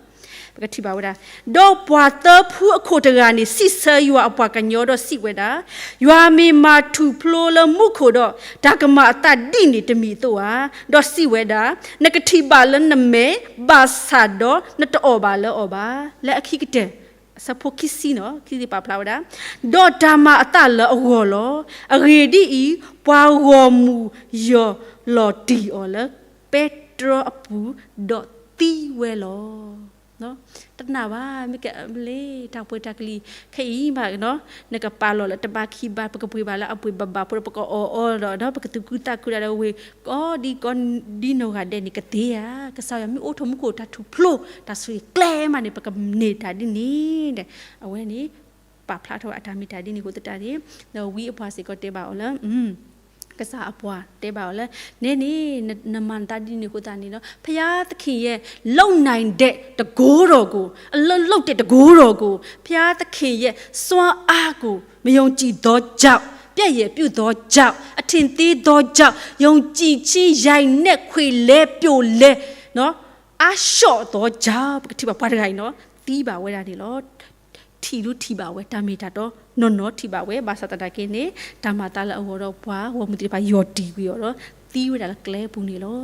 ပကထံၣ်ဘၣ်ဝဲဒၣ်, ဒီးပှၤသၢဖုအခိၣ်တဂၤန့ၣ် စံးဆၢယွၤအပှၤကညီဒီးစံးဝဲဒၣ်, ယွၤမ့ၢ်မၤထူၣ်ဖျိလၢမူခိၣ်ဒီး, တၢ်ကမၤအသးဒ်န့ၣ်တမံၤအသိးဧါ. ဒီးစံးဝဲဒၣ်, နကထံၣ်ဘၣ်လၢနမဲာ်, ဘၣ်ဆၣ်ဒီးနတအီၣ်ဘၣ်လၢအီၤဘၣ်. လၢအခံကတၢၢ် အဆၢဖိခံဆံနီၤ, ခံဆံပာ်ဖျါဝဲဒၣ်, ဒီးတၢ်မၤအသးလၢအဂီၢ်လီၤ. အဂ့ၢ်ဒ်အံၤ, ပှၤဂီၢ်မုၢ်ယီၢ်လီၤတံၢ်အီၤလၢပဲတြီအပူၤ, ဒီးသံဝဲလီၤ. တနာ်ဘၣ်, မ့ၢ်ကလဲၤတၢ်ပှဲၤတၢ်ကလံၤ ခဲအံၤဘၣ်နီၤ, နကပာ်လီၤလၢတဘးခံဘး, ပကပှ့ၤဘၣ်လၢအပှ့ၤဘၣ်ဘၣ်ဖိဒီး ပကအီၣ်အီဒီး ပကသူၣ်ခုသးခုဒၣ်ဒီးဝ့ၢ် ကိးဒံကိးဒံနီၢ်ဂၤဒဲးန့ၣ်ကသ့ဧါ. ကစၢ်ယွၤမ့ၢ်အိးထီၣ်မူခိၣ်တၢ်ထူၣ်ဖျိ တၢ်ဆိၣ်ဂ့ၤကျဲမးန့ၣ် ပကန့ၢ်တၢ်ဒ်န့ၣ်ဒီး အဝဲန့ၣ် ပာ်ဖျါထီၣ်အတၢ်မ့ၢ်တၢ်ဒ်န့ၣ်အဃိသတးန့ၣ်, ဒီးဝံအပှၤစ့ၢ်ကီးတဲဘၣ်အီၤလၢ ကစၢ်အပှၤတဲဘၣ်အီၤလၢ နဲန့ၣ် နမၤနသးဒ်န့ၣ်အဃိသတးန့ၣ်ဒီး ဘုရားသခင်ရဲ့ လုပ်နိုင်တဲ့ တန်ခိုးတော်ကို, အလုပ်လုပ်တဲ့ တန်ခိုးတော်ကို, ဘုရားသခင်ရဲ့ စွမ်းအားကို မယုံကြည်သောကြောင့်, ပျက်ယယ်ပြုသောကြောင့်, အထင်သေးသောကြောင့်, ယုံကြည်ခြင်း ယိုင်နဲ့ ခွေလဲ ပြိုလဲ နော်, အားလျော့သောကြောင့်, ပကထံၣ်ဘၣ်ပှၤတဂၤအံၤနီၤ, သံဘၣ်ဝဲဒၣ်န့ၣ်လီၤ. ထံၣ်ဒုးထံၣ်ဘၣ်ဝဲ တၢ်မ့ၢ်တၢ်တီ နီၢ်နီၢ်ထံၣ်ဘၣ်ဝဲ, ဘၣ်ဆၣ်သနာ်က့န့ၣ် တၢ်မၤအသးလၢအဂီၢ်ဒီး ပှၤဂီၢ်မုၢ်သ့ၣ်တဖၣ်ယီၢ်တံၢ်ကွံာ်အီၤဒီး သံဝဲဒၣ်လၢကျဲပူၤန့ၣ်လီၤ.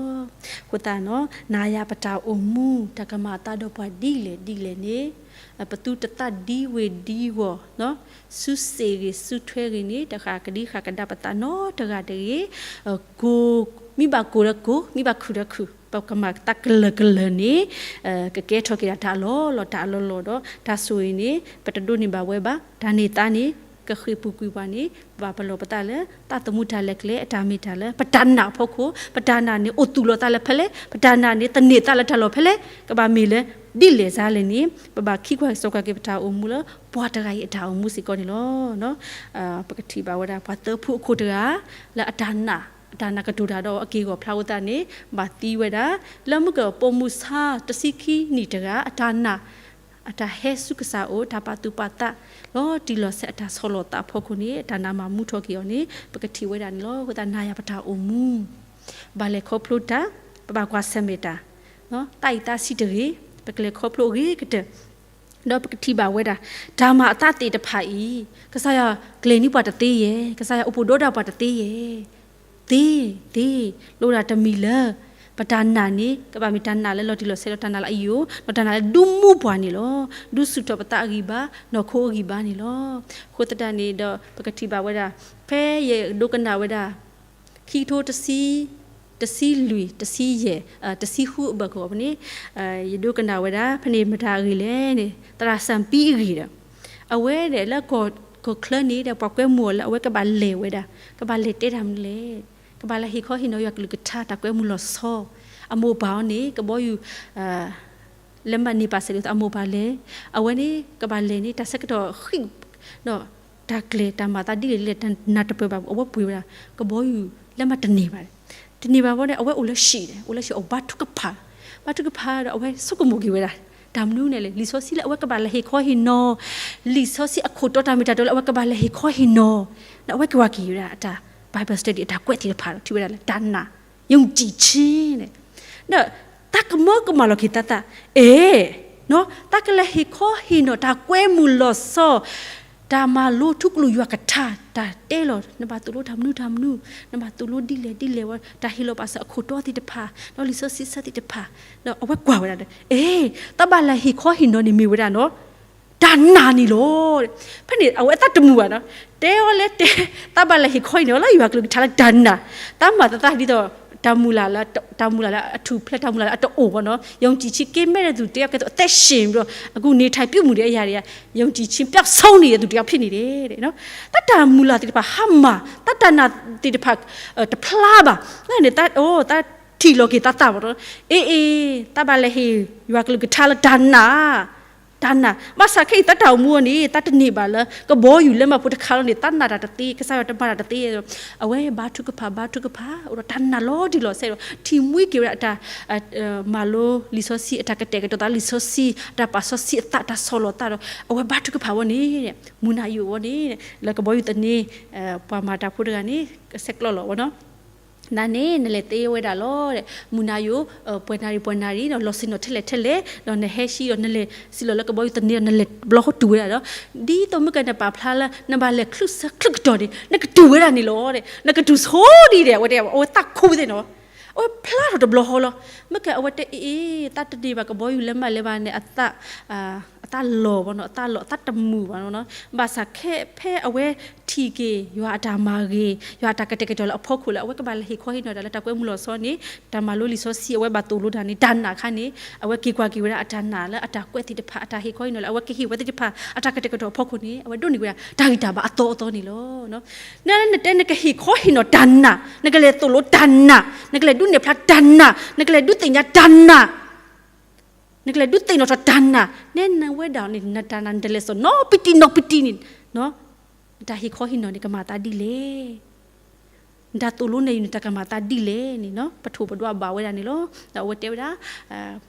အဃိသတးနီၤ, နၤယၤပတၢ်အိၣ်မူ တၢ်ကမၤအသးဒီးပှၤဒ်လဲၣ်ဒ်လဲၣ်န့ၣ်, ပသူတသးဒံဝ့ၢ်ဒံဂီၢ်, စုစ့ၣ်ဂ့ၤစုထွဲဂ့ၤန့ၣ် တဃၣ်ကဒံဃၣ်ကဒါပသးနီတဂၤတဂ့ၤ. ကိၢ်, မ့ၢ်ဘၣ်ကိၢ်ဒီးကိၢ်, မ့ၢ်ဘၣ်ခုၣ်ဒီးခုၣ်, ပကမၤသးကလၢာ်ကလၢာ်န့ၣ် ကကဲထီၣ်က့ၤဒၣ်တၢ်အလီၢ်လီၢ် တၢ်အလီၢ်လီၢ်ဒီး တၢ်ဆိၣ်ဂ့ၤန့ၣ် ပတဒိးန့ၢ်ဘၣ်ဝဲဘၣ်. တၢ်န့ၢ်သါန့ၣ် ကဃ့ၢ်ပူၤကွံာ်ပှၤန့ၣ် ပဘၣ်ပလီၢ်ပသးလၢ သးသမူတၢ်လဲၤကျဲ အတၢ်မ့ၢ်တၢ်လၢ ပတၢ်နာ်အဖီခိၣ်, ပတၢ်နာ်န့ၣ် အိၣ်သူၣ်လီၤသးလၢဖဲလဲၣ်, ပတၢ်နာ်န့ၣ် သန့ၤသးလၢတၢ်လီၢ်ဖဲလဲၣ်, ကဘၣ်မ့ၢ်လၢ ဒ်လဲၣ်စါလဲၣ်န့ၣ် ပဘၣ်ခံကွၢ်စိကွၢ်က့ၤပတၢ်အိၣ်မူလၢ ပှၤတဂၤအံၤအတၢ်အိၣ်မူစ့ၢ်ကီးန့ၣ်လီၤ. ပကထံၣ်ဘၣ်ဝဲဒၣ် ပှၤသၢဖုအခိၣ်တဂၤ လၢအတၢ်နာ် အတၢ်နာ်ကတိၤတၢ်ဒီးအက့ၢ်အဂီၤဖျါဝဲသတးန့ၣ် ဘၣ်သံဝဲဒၣ်, လၢမုၢ်ကပိာ်မုၢ်ဆါတဆံခံနံၣ်တဂၤ အတၢ်နာ် အတၢ်ဟဲဆူကစၢ်အအိၣ် တၢ်ပာ်သူၣ်ပာ်သး လီၤတံၢ်လီၤဆဲးအတၢ်ဆီၣ်လီၤသးအဖီခိၣ်န့ၣ် တၢ်နာ်မၤမူထီၣ်က့ၤအီၤန့ၣ် ပကထံၣ်ဝဲဒၣ်န့ၣ်လီၤ. အဃိသတး နၤယၤပတၢ်အိၣ်မူ ဘၣ်လဲၤခီဖျိတၢ်, ပဘၣ်ကွၢ်ဆၢၣ်မဲာ်တၢ်, သးအံၤသးဆံးတဂ့ၤ, ပကလဲၤခီဖျိအဂ့ၤကတၢၢ် ဒီးပကထံၣ်ဘၣ်ဝဲဒၣ် တၢ်မၤအသးသ့ၣ်တဖၣ်အံၤ ကစၢ်ယွၤကျဲၤန့ၢ်ပှၤတသ့ယဲၢ်, ကစၢ်ယွၤအိၣ်ဘူးဒီးပှၤတသ့ယဲၢ်, သ့, သ့, လိၣ်ဒၣ်တမံၤလၢ ပတၢ်နာ်န့ၣ် ကဘၣ်မ့ၢ်တၢ်နာ်လၢလီၤတံၢ်လီၤဆဲးဒီးတၢ်နာ်လၢအယိာ် ဒီးတၢ်နာ်လၢဒုးမူပှၤန့ၣ်လီၤ. ဒုးဆူၣ်ထီၣ်ပသးအဂံၢ်ဘါ နီၢ်ခိအဂံၢ်ဘါန့ၣ်လီၤ. အဃိသတးန့ၣ်ဒီး ပကထံၣ်ဘၣ်ဝဲဒၣ် ဖဲယဒိကနၣ်ဝဲဒၣ် ခံကထိတဆံ, တဆံလွံၢ်, တဆံယဲၢ်, တဆံဃုအဘၢၣ်ကီးန့ၣ် ယဒိကနၣ်ဝဲဒၣ် ဖဲန့ၣ်မတၤအဂ့ၢ်လဲၣ်န့ၣ် သရၣ်စၣ်ပံအဂ့ၢ်ဒီး အဝဲဒၣ်လၢကီၢ်ချၢန့ၣ်ဒီး ပှၤကွဲမုာ်အီၤလၢအဝဲကဘၣ်လဲၤဝဲဒၣ် ကဘၣ်လဲၤတဲတၢ်မနုၤလဲၣ်, ကဘၣ်လဲၤဟ့ၣ်ခီဟ့ၣ်နီၤယွၤကလုၢ်ကထါတၢ်ကွဲမုာ်လီၤဆီ, အမိၢ်ပၢ်အီၤန့ၣ် ကဘီယူၤ လဲၤမၤန့ၢ်ပာ်စၢၤလိာ်သးအမိၢ်ပၢ်လဲၣ်, အဝဲန့ၣ် ကဘၣ်လဲၤန့ၣ် တၢ်ဆၢကတီၢ်ဃံး ဒီး တၢ်ကျဲၤတၢ်မၤသးဒ်လဲၣ်ဒ်လဲၣ် တၢ်နၢ်တပၢၢ်ဘၣ် အဝဲပှ့ၤဝဲဒၣ် ကဘီယူၤ လဲၤမၤတန့ၢ်ဘၣ်, တန့ၢ်ဘၣ်ဘီန့ၣ် အဝဲအိၣ်လၢဟံၣ်ဒီး အိၣ်လၢဟံၣ်အီၣ်ဘါထုကဖၣ်, ဘါထုကဖၣ်ဒီး အဝဲဆိကမိၣ်က့ၤဝဲဒၣ် တၢ်မနုၤန့ၣ်လဲၣ် လံာ်စီဆှံလၢအဝဲကဘၣ်လဲၤဟ့ၣ်ခီဟ့ၣ်နီၤ, လံာ်စီဆှံအခိၣ်တီတၢ်မ့ၢ်တၢ်တီလၢအဝဲကဘၣ်လဲၤဟ့ၣ်ခီဟ့ၣ်နီၤ, ဒီးအဝဲက့ၤဝဲက့ၤဝဲဒၣ် အတၢ် Bible study အတၢ်ကွဲးသ့ၣ်တဖၣ်ဒီး ထံၣ်ဝဲဒၣ်လၢတၢ်နာ် ယုံကြည်ခြင်းန့ၣ်, ဒီး သးကမၢကမၣ်လီၤက့ၤသးသး, အဲၣ်, သးကလဲၤဟ့ၣ်ခီဟ့ၣ်နီၤ တၢ်ကွဲမုာ်လီၤဆီ, တၢ်မၤလိထူကလုာ်ယွၤကထါ, တၢ်တဲလီၤ နဘၣ်သိၣ်လိတၢ်မနုၤတၢ်မနုၤ, နဘၣ်သိၣ်လိဒ်လဲၣ်ဒ်လဲၣ်ဝဲ, တၢ်ဟ့ၣ်လီၤပာ်စၢၤအခိၣ်တီသ့ၣ်တဖၣ်, ဒီးလံာ်စီဆှံဆၢသ့ၣ်တဖၣ်, ဒီးအဝဲကွၢ်ဝဲဒၣ်ဒီး အဲၣ်, သးဘၣ်လဲၤဟ့ၣ်ခီဟ့ၣ်နီၤန့ၣ်မ့ၢ်ဝဲဒၣ်နီၤ တၢ်နာ်န့ၣ်လီၤ. ဖဲန့ၣ် အဝဲအသးတမုာ်ဘၣ်နီၤ, တဲအီၤလဲၣ်တဲ, သးဘၣ်လဲၤဟ့ၣ်ခီဟ့ၣ်နီၤလၢယွၤကလုၢ်ကထါလၢတၢ်နာ်, သးမၤသးသးဒ်သိး တၢ်မုၢ်လၢ်လၢ တၢ်မုၢ်လၢ်လၢအထူၣ်ဖျဲး တၢ်မုၢ်လၢ်လၢအတအိၣ်ဘၣ်နီၤ, ယုံကြည်ခြင်းကင်းမဲ့တဲ့သူတယောက်အသိး အသက်ရှင်ပြီးတော့ အခုနေထိုင်ပြုမှုတဲ့အရာတွေက ယုံကြည်ခြင်းပျောက်ဆုံးနေတဲ့သူတယောက်ဖြစ်နေတယ်တဲ့နော်. သးတၢ်မုၢ်လၢ်သ့ၣ်တဖၣ်ဟါမၢ်, သးတၢ်နာ်သ့ၣ်တဖၣ် တဖျါဘၣ်, န့ၣ် သးထံၣ်လီၤက့ၤသးသးဘၣ်နီၤ, အ့အ့, သးဘၣ်လဲၤဟ့ၣ် ယွၤကလုၢ်ကထါလၢတၢ်နာ် တၢ်နာ်, ဘၣ်ဆၣ်ခဲအံၤသးတၢ်အိၣ်မူအီၤန့ၣ် သးတန့ၢ်ဘၣ်လၢ ကဘီယူၤလၢမၤဖိတခါလီၤန့ၣ် သးနာ်တၢ်တသ့, ကစၢ်ယွၤတမၤတၢ်တသ့, အဝဲဘါထုကဖၣ် ဘါထုကဖၣ် အိၣ်ဒီးတၢ်နာ်လီၤတံၢ်လီၤဆဲးဒီး ထံၣ်မှံက့ၤဝဲဒၣ်အတၢ် မၤလိလံာ်စီဆှံ အတၢ်ကတဲာ်ကတီၤသးလံာ်စီဆှံ အတၢ်ပာ်စီဆှံအသး တၢ်ဆီၣ်လီၤသးဒီး အဝဲဘါထုကဖၣ်ဝဲန့ၣ် မုၢ်နၤယိာ်ဝဲန့ၣ် လၢကဘီယူၤသန့ၤ ပှၤမၤတၢ်ဖိတဂၤန့ၣ် ကဆဲးကျိးလီၤဝဲနီၤ. နၤန့ၣ် နလဲၤသ့ဝဲဒၣ်လီၤ, မုၢ်နၤယိၤ ပှဲၤနၣ်ရံၣ်ပှဲၤနၣ်ရံၣ်ဒီး လီၤဆ့ၣ်နီၤထဲလဲၣ်ထဲလဲၣ် ဒီးနဟဲဟံးဒီးနလဲၤစံၣ်လီၤလၢကဘီယူၤသန့ဒီး နလဲၤတဘျီဃီတုၤဝဲဒၣ်ဒီး ဒ်သိးမုၢ်ကနၣ်ပာ်ဖျါလၢ နဘၣ်လဲၤချုးဆၢချုးကတီၢ်န့ၣ် နကတုၤဝဲဒၣ်န့ၣ်လီၤ, နကတုၤဆိဒံးဒီး အဝဲတဲ အဝဲသးခူသ့ၣ်နီၤ, အဝဲဖျါထီၣ်တဘျီဃီလီၤ. မ့ၢ်ကဲအဝဲတဲအ့ၣ်အ့ၣ် သးတဒ့ၣ်ဘၣ်ကဘီယူၤလၢမးလၢၤဘၣ်န့ၣ် အသးလီၤဘၣ်နီၤ, အသးလီၤ အသးတမုာ်ဘၣ်နီၤ, ဘၣ်ဆၣ်ခဲဖဲအဝဲထံၣ်က့ၤ ယွၤအတၢ်မၤဂ့ၤ ယွၤအတၢ်ကတဲာ်ကတီၤလၢအဖီခိၣ်လၢ အဝဲကဘၣ်လဲၤဟ့ၣ်ခီဟ့ၣ်နီၤတၢ်လၢတၢ်ကွဲမုာ်လီၤဆီန့ၣ် တၢ်မၤလိလံာ်စီဆှံ အဝဲဘၣ်သိၣ်လိတၢ်န့ၣ် တၢ်နာ်ခါန့ၣ် အဝဲက့ၤကွၢ်က့ၤဝဲဒၣ်အတၢ်နာ်လၢအတၢ်ကွဲးသ့ၣ်တဖၣ် အတၢ်ဟ့ၣ်ခီဟ့ၣ်နီၤလၢ အဝဲကဟ့ၣ်ဝဲသ့ၣ်တဖၣ် အတၢ်ကတဲာ်ကတီၤအဖီခိၣ်န့ၣ် အဝဲဒိးန့ၢ်ဝဲဒၣ် တၢ်ဂံၢ်တၢ်ဘါအသီအသီန့ၣ်လီၤ. နနတဲနကဟ့ၣ်ခီဟ့ၣ်နီၤတၢ်နာ်, နကလဲၤသိၣ်လိတၢ်နာ်, နကလဲၤဒုးနဲၣ်ဖျါတၢ်နာ်, နကလဲၤဒုးသ့ၣ်ညါတၢ်နာ်, နကလဲၤဒုးသ့ၣ်နီၣ်ထီၣ်တၢ်နာ်, နဲနဝဲဒၣ်န့ၣ် နတၢ်နာ်နတလဲၤစိာ်နီၤပံတံနီၤပံတံန့ၣ်, နတၢ်ဟ့ၣ်ခီဟ့ၣ်နီၤန့ၣ် ကမၤသးဒ်လဲၣ်. နတၢ်သိၣ်လိန့ၣ် နတၢ်ကမၤသးဒ်လဲၣ်န့ၣ် ပထိၣ်ပဒွးဘၣ်ဝဲဒၣ်န့ၣ်လီၤ. ဒီးအဝဲတဲဝဲဒၣ်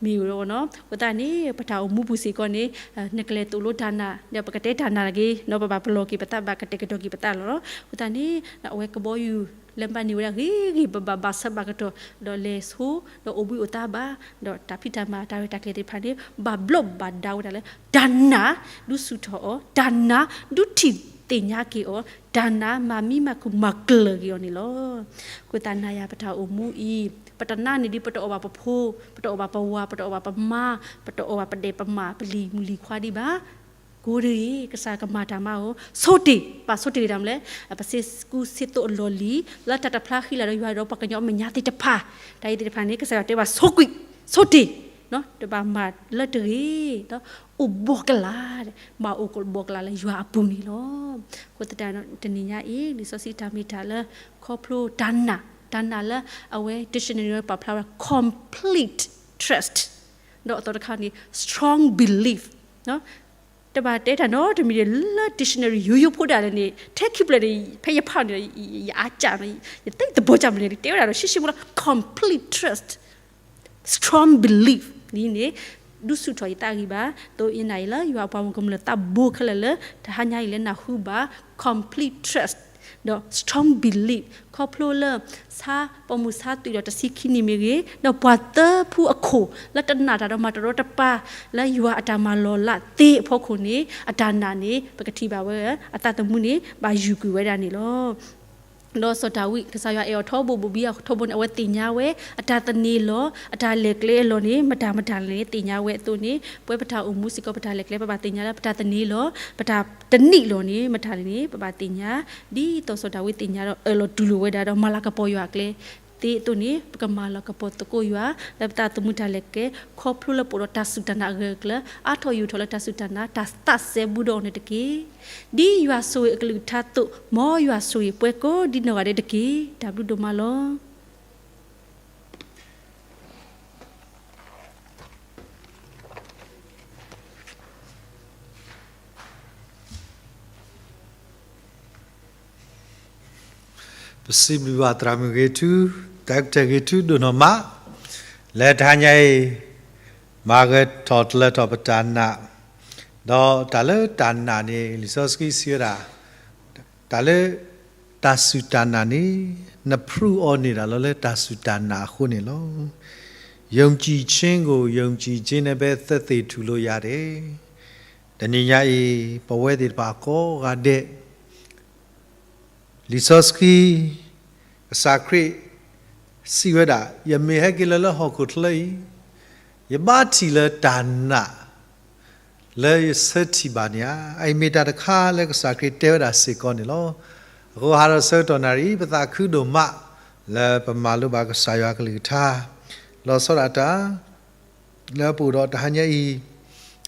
မ့ၢ်ဝဲဒၣ်နီၤ အဃိသတးန့ၣ် ပတၢ်အိၣ်မူပူၤစ့ၢ်ကီးန့ၣ် နကလဲၤသိၣ်လိတၢ်နာ် ဒီးပကတဲတၢ်နာ်တဂ့ၤ ဒီးပဘၣ်ပလီၢ်က့ၤပသး ဘၣ်ကတဲာ်ကတီၤက့ၤပသးလီၤ. အဃိသတးန့ၣ် အဝဲကဘီယူၤ လၢဘၣ်န့ၢ်ဝဲဒၣ်ဂ့ၤဂ့ၤဘၣ်ဘၣ် ဘၣ်ဆၢဘၣ်ကတီၢ် ဒီးလဲၤဆိ ဒီးအိၣ်ဘှံးအိၣ်သါဘၣ် ဒီးတၢ်ဖံးတၢ်မၤတၢ်ရဲၣ်တၢ်ကျဲၤသ့ၣ်တဖၣ်န့ၣ် ဘၣ်ဘျိးဘၣ်ဒါဝဲဒၣ်လၢ တၢ်နာ်ဒုးဆူၣ်ထီၣ်အီၤ, တၢ်နာ်ဒုးထံၣ်သ့ၣ်ညါက့ၤအီၤ, တၢ်နာ်မၤမံမၤခူၣ်မၤကျၢၤက့ၤအီၤန့ၣ်လီၤ. အဃိသတးနၤယၤပတၢ်အိၣ်မူအံၤ ပတနာ်န့ၢ်ဒံး ပတအီၣ်ဘၣ်ပဖိ, ပတအီၣ်ဘၣ်ပဝၤ, ပတအီၣ်ဘၣ်ပမါ, ပတအီၣ်ဘၣ်ပဒဲးပမါ ပလံၤမုၣ်လံၤခွါဒံးဘၣ် ကိးတဂ့ၤ ကစၢ်ကမၤတၢ်မၤအီၤ ဆိတ့ၢ်, ဘၣ်ဆိတ့ၢ်တၢ်မနုၤလဲၣ်, ပစ့ကူစ့သိးအလီၢ်လံၤ လၢတၢ်တဖျါဃံလၤဒီးယွၤဒီးပှၤကညီအမဲာ်ညါသ့ၣ်တဖၣ်, တၢ်အံၤသ့ၣ်တဖၣ်န့ၣ် ကစၢ်ယွၤတဲဘၣ်ဆိကွံာ်, ဆိတ့ၢ်, တဘၣ်မၤလၢတဂ့ၤ, အိၣ်ဘှီၣ်ကလာ်, ဘၣ်အိၣ်ဘှီၣ်ကလာ်လၢယွၤအပူၤန့ၣ်လီၤ. အဃိသတးတနံၤညါအံၤ လံာ်စီဆှံတၢ်မ့ၢ်တၢ်လၢ ခီဖျိတၢ်နာ်, တၢ်နာ်လၢအဝဲ dictionary ပာ်ဖျါဝဲ complete trust ဒီးအသီတခါန့ၣ် strong belief တဘၣ်တဲတၢ်နီတမံၤဒ်လၢ dictionary ယိယိဖိဒၣ်လဲာ်န့ၣ် ထဲခံဖျၢၣ်န့ၣ် ဖဲယဖးန့ၣ် ယအါကၢ်, ယသ့တဘီကၢ်မနုၤလဲၣ် တဲဝဲဒၣ်ဒီး ရှဲရှဲမိလီၤ complete trust, strong belief ဒ်န့ၣ် ဒုးဆူၣ်ထီၣ်ယသးဂံၢ်ဘါ, သိးယနာ်အံၤလၢ ယွၤအပှၤမုၣ်ကမျၢၢ်သးဘိခဲလၢာ်လၢ တဟါညါအံၤလၢနၢ်ဟူဘၣ် complete trust ဒီး strong belief ခီဖျိလၢ ဆါပိာ်မုၣ်ဆါသွံၣ်ဒီးတဆံခံနံၣ်မ့ၢ်ဂ့ၤ, ဒီးပှၤသၢဖုအခိၣ် လၢတနာ်တၢ်ဒီးမၤတရီတပါ လၢယွၤအတၢ်မၤလီၤလးသ့အဖီခိၣ်န့ၣ် အတၢ်နာ်န့ၣ် ပကထံၣ်ဘၣ်ဝဲ အသးသမူန့ၣ် ဘၣ်ယူၤကွံာ်ဝဲဒၣ်န့ၣ်လီၤ. ဒီးစီၤဒၤဝံး ကစၢ်ယွၤအဲၣ်အီၤထီဘိဘိဘံအထီဘိန့ၣ် အဝဲသ့ၣ်ညါဝဲ အတၢ်သန့ၤလီၤ အတၢ်လဲၤကျဲအလီၢ်န့ၣ် မတၤမတၤလဲၣ်န့ၣ် သ့ၣ်ညါဝဲအသိးန့ၣ် ပဝဲပတၢ်အိၣ်မူစ့ၢ်ကီး ပတၢ်လဲၤကျဲ ပဘၣ်သ့ၣ်ညါလၢ ပတၢ်သန့ၤလီၤ ပတၢ်တနံၣ်လီၤန့ၣ် မတၤလဲၣ်န့ၣ် ပဘၣ်သ့ၣ်ညါ ဒ်သိးစီၤဒၤဝံးသ့ၣ်ညါဒီး အၢၣ်လီၤတူၢ်လိာ်ဝဲဒၣ်ဒီး မၤလၤကပီၤယွၤအကျဲသ့အသိးန့ၣ် ပကမၤလၤကပီၤသကိးယွၤ လၢပသးသမူတၢ်လဲၤကျဲ ခီဖျိလၢပအိၣ်ဒီးတၢ်စူၢ်တၢ်နာ်အဂၢၢ်အကျၢၤ အါထီၣ်ယူၢ်ထီၣ်လၢတၢ်စူၢ်တၢ်နာ် တၢ်သးစဲဘူးဒီးအီၤန့ၣ်တက့ၢ်. ဒ်ယွၤဆိၣ်ဂ့ၤအကလုၢ်ကထါအသိး မ်ယွၤဆိၣ်ဂ့ၤပှၤကိးဒ်နီၢ်ဂၤဒဲးတက့ၢ်. တၢ်ဘျုးဒိၣ်မးလီၤ. ပစံးဘျုးဘၣ်သရၣ်မုၣ်ဂ့ၤထူ တၢ်ကတၢၢ်ဂ့ၤထူဒိၣ်နီၢ်မး လၢတဟါညါအံၤ မၤဂၢၢ်ထီၣ်တလၢထီၣ်ပတၢ်နာ်, ဒီးတၢ်လၢတၢ်နာ်န့ၣ် လံာ်စီဆှံစံးဝဲဒၣ် တၢ်လၢ တၢ်စူၢ်တၢ်နာ်န့ၣ် န prove အီၤန့ၢ်ဒၣ်လီၤလၢတၢ်စူၢ်တၢ်နာ်အဃိန့ၣ်လီၤ. ယုံကြည်ခြင်းကို ယုံကြည်ခြင်းနဲ့ပဲ သက်သေထူလို့ရတယ်. တနံၤညါအံၤ ပဝဲသ့ၣ်တဖၣ်ကိးဂၤဒဲး လံာ်စီဆှံ ကစၢ်ခရံာ်စံးဝဲဒၣ် ယမ့ၢ်ဟဲက့ၤလၢလၢဟီၣ်ခိၣ်ချၢအံၤ ယဘါထီၣ်လၢတၢ်နာ် လၢယဆၢထံၣ်ဘၣ်န့ၣ်ဧါ. အအံၤမ့ၢ်တၢ်တခါလၢကစၢ်ခရံာ်တဲဝဲဒၣ်စ့ၢ်ကီးန့ၣ်လီၤ. အဃိဟးထီၣ်ဆၢကတီၢ်နၣ်ရံၣ် ပသးခုဒိၣ်မး လၢပမၤလိဘၣ်ကစၢ်ယွၤကလုၢ်ကထါ လီၤဆီဒၣ်တၢ် လၢပအိၣ်ဒီးတဟါညါအံၤ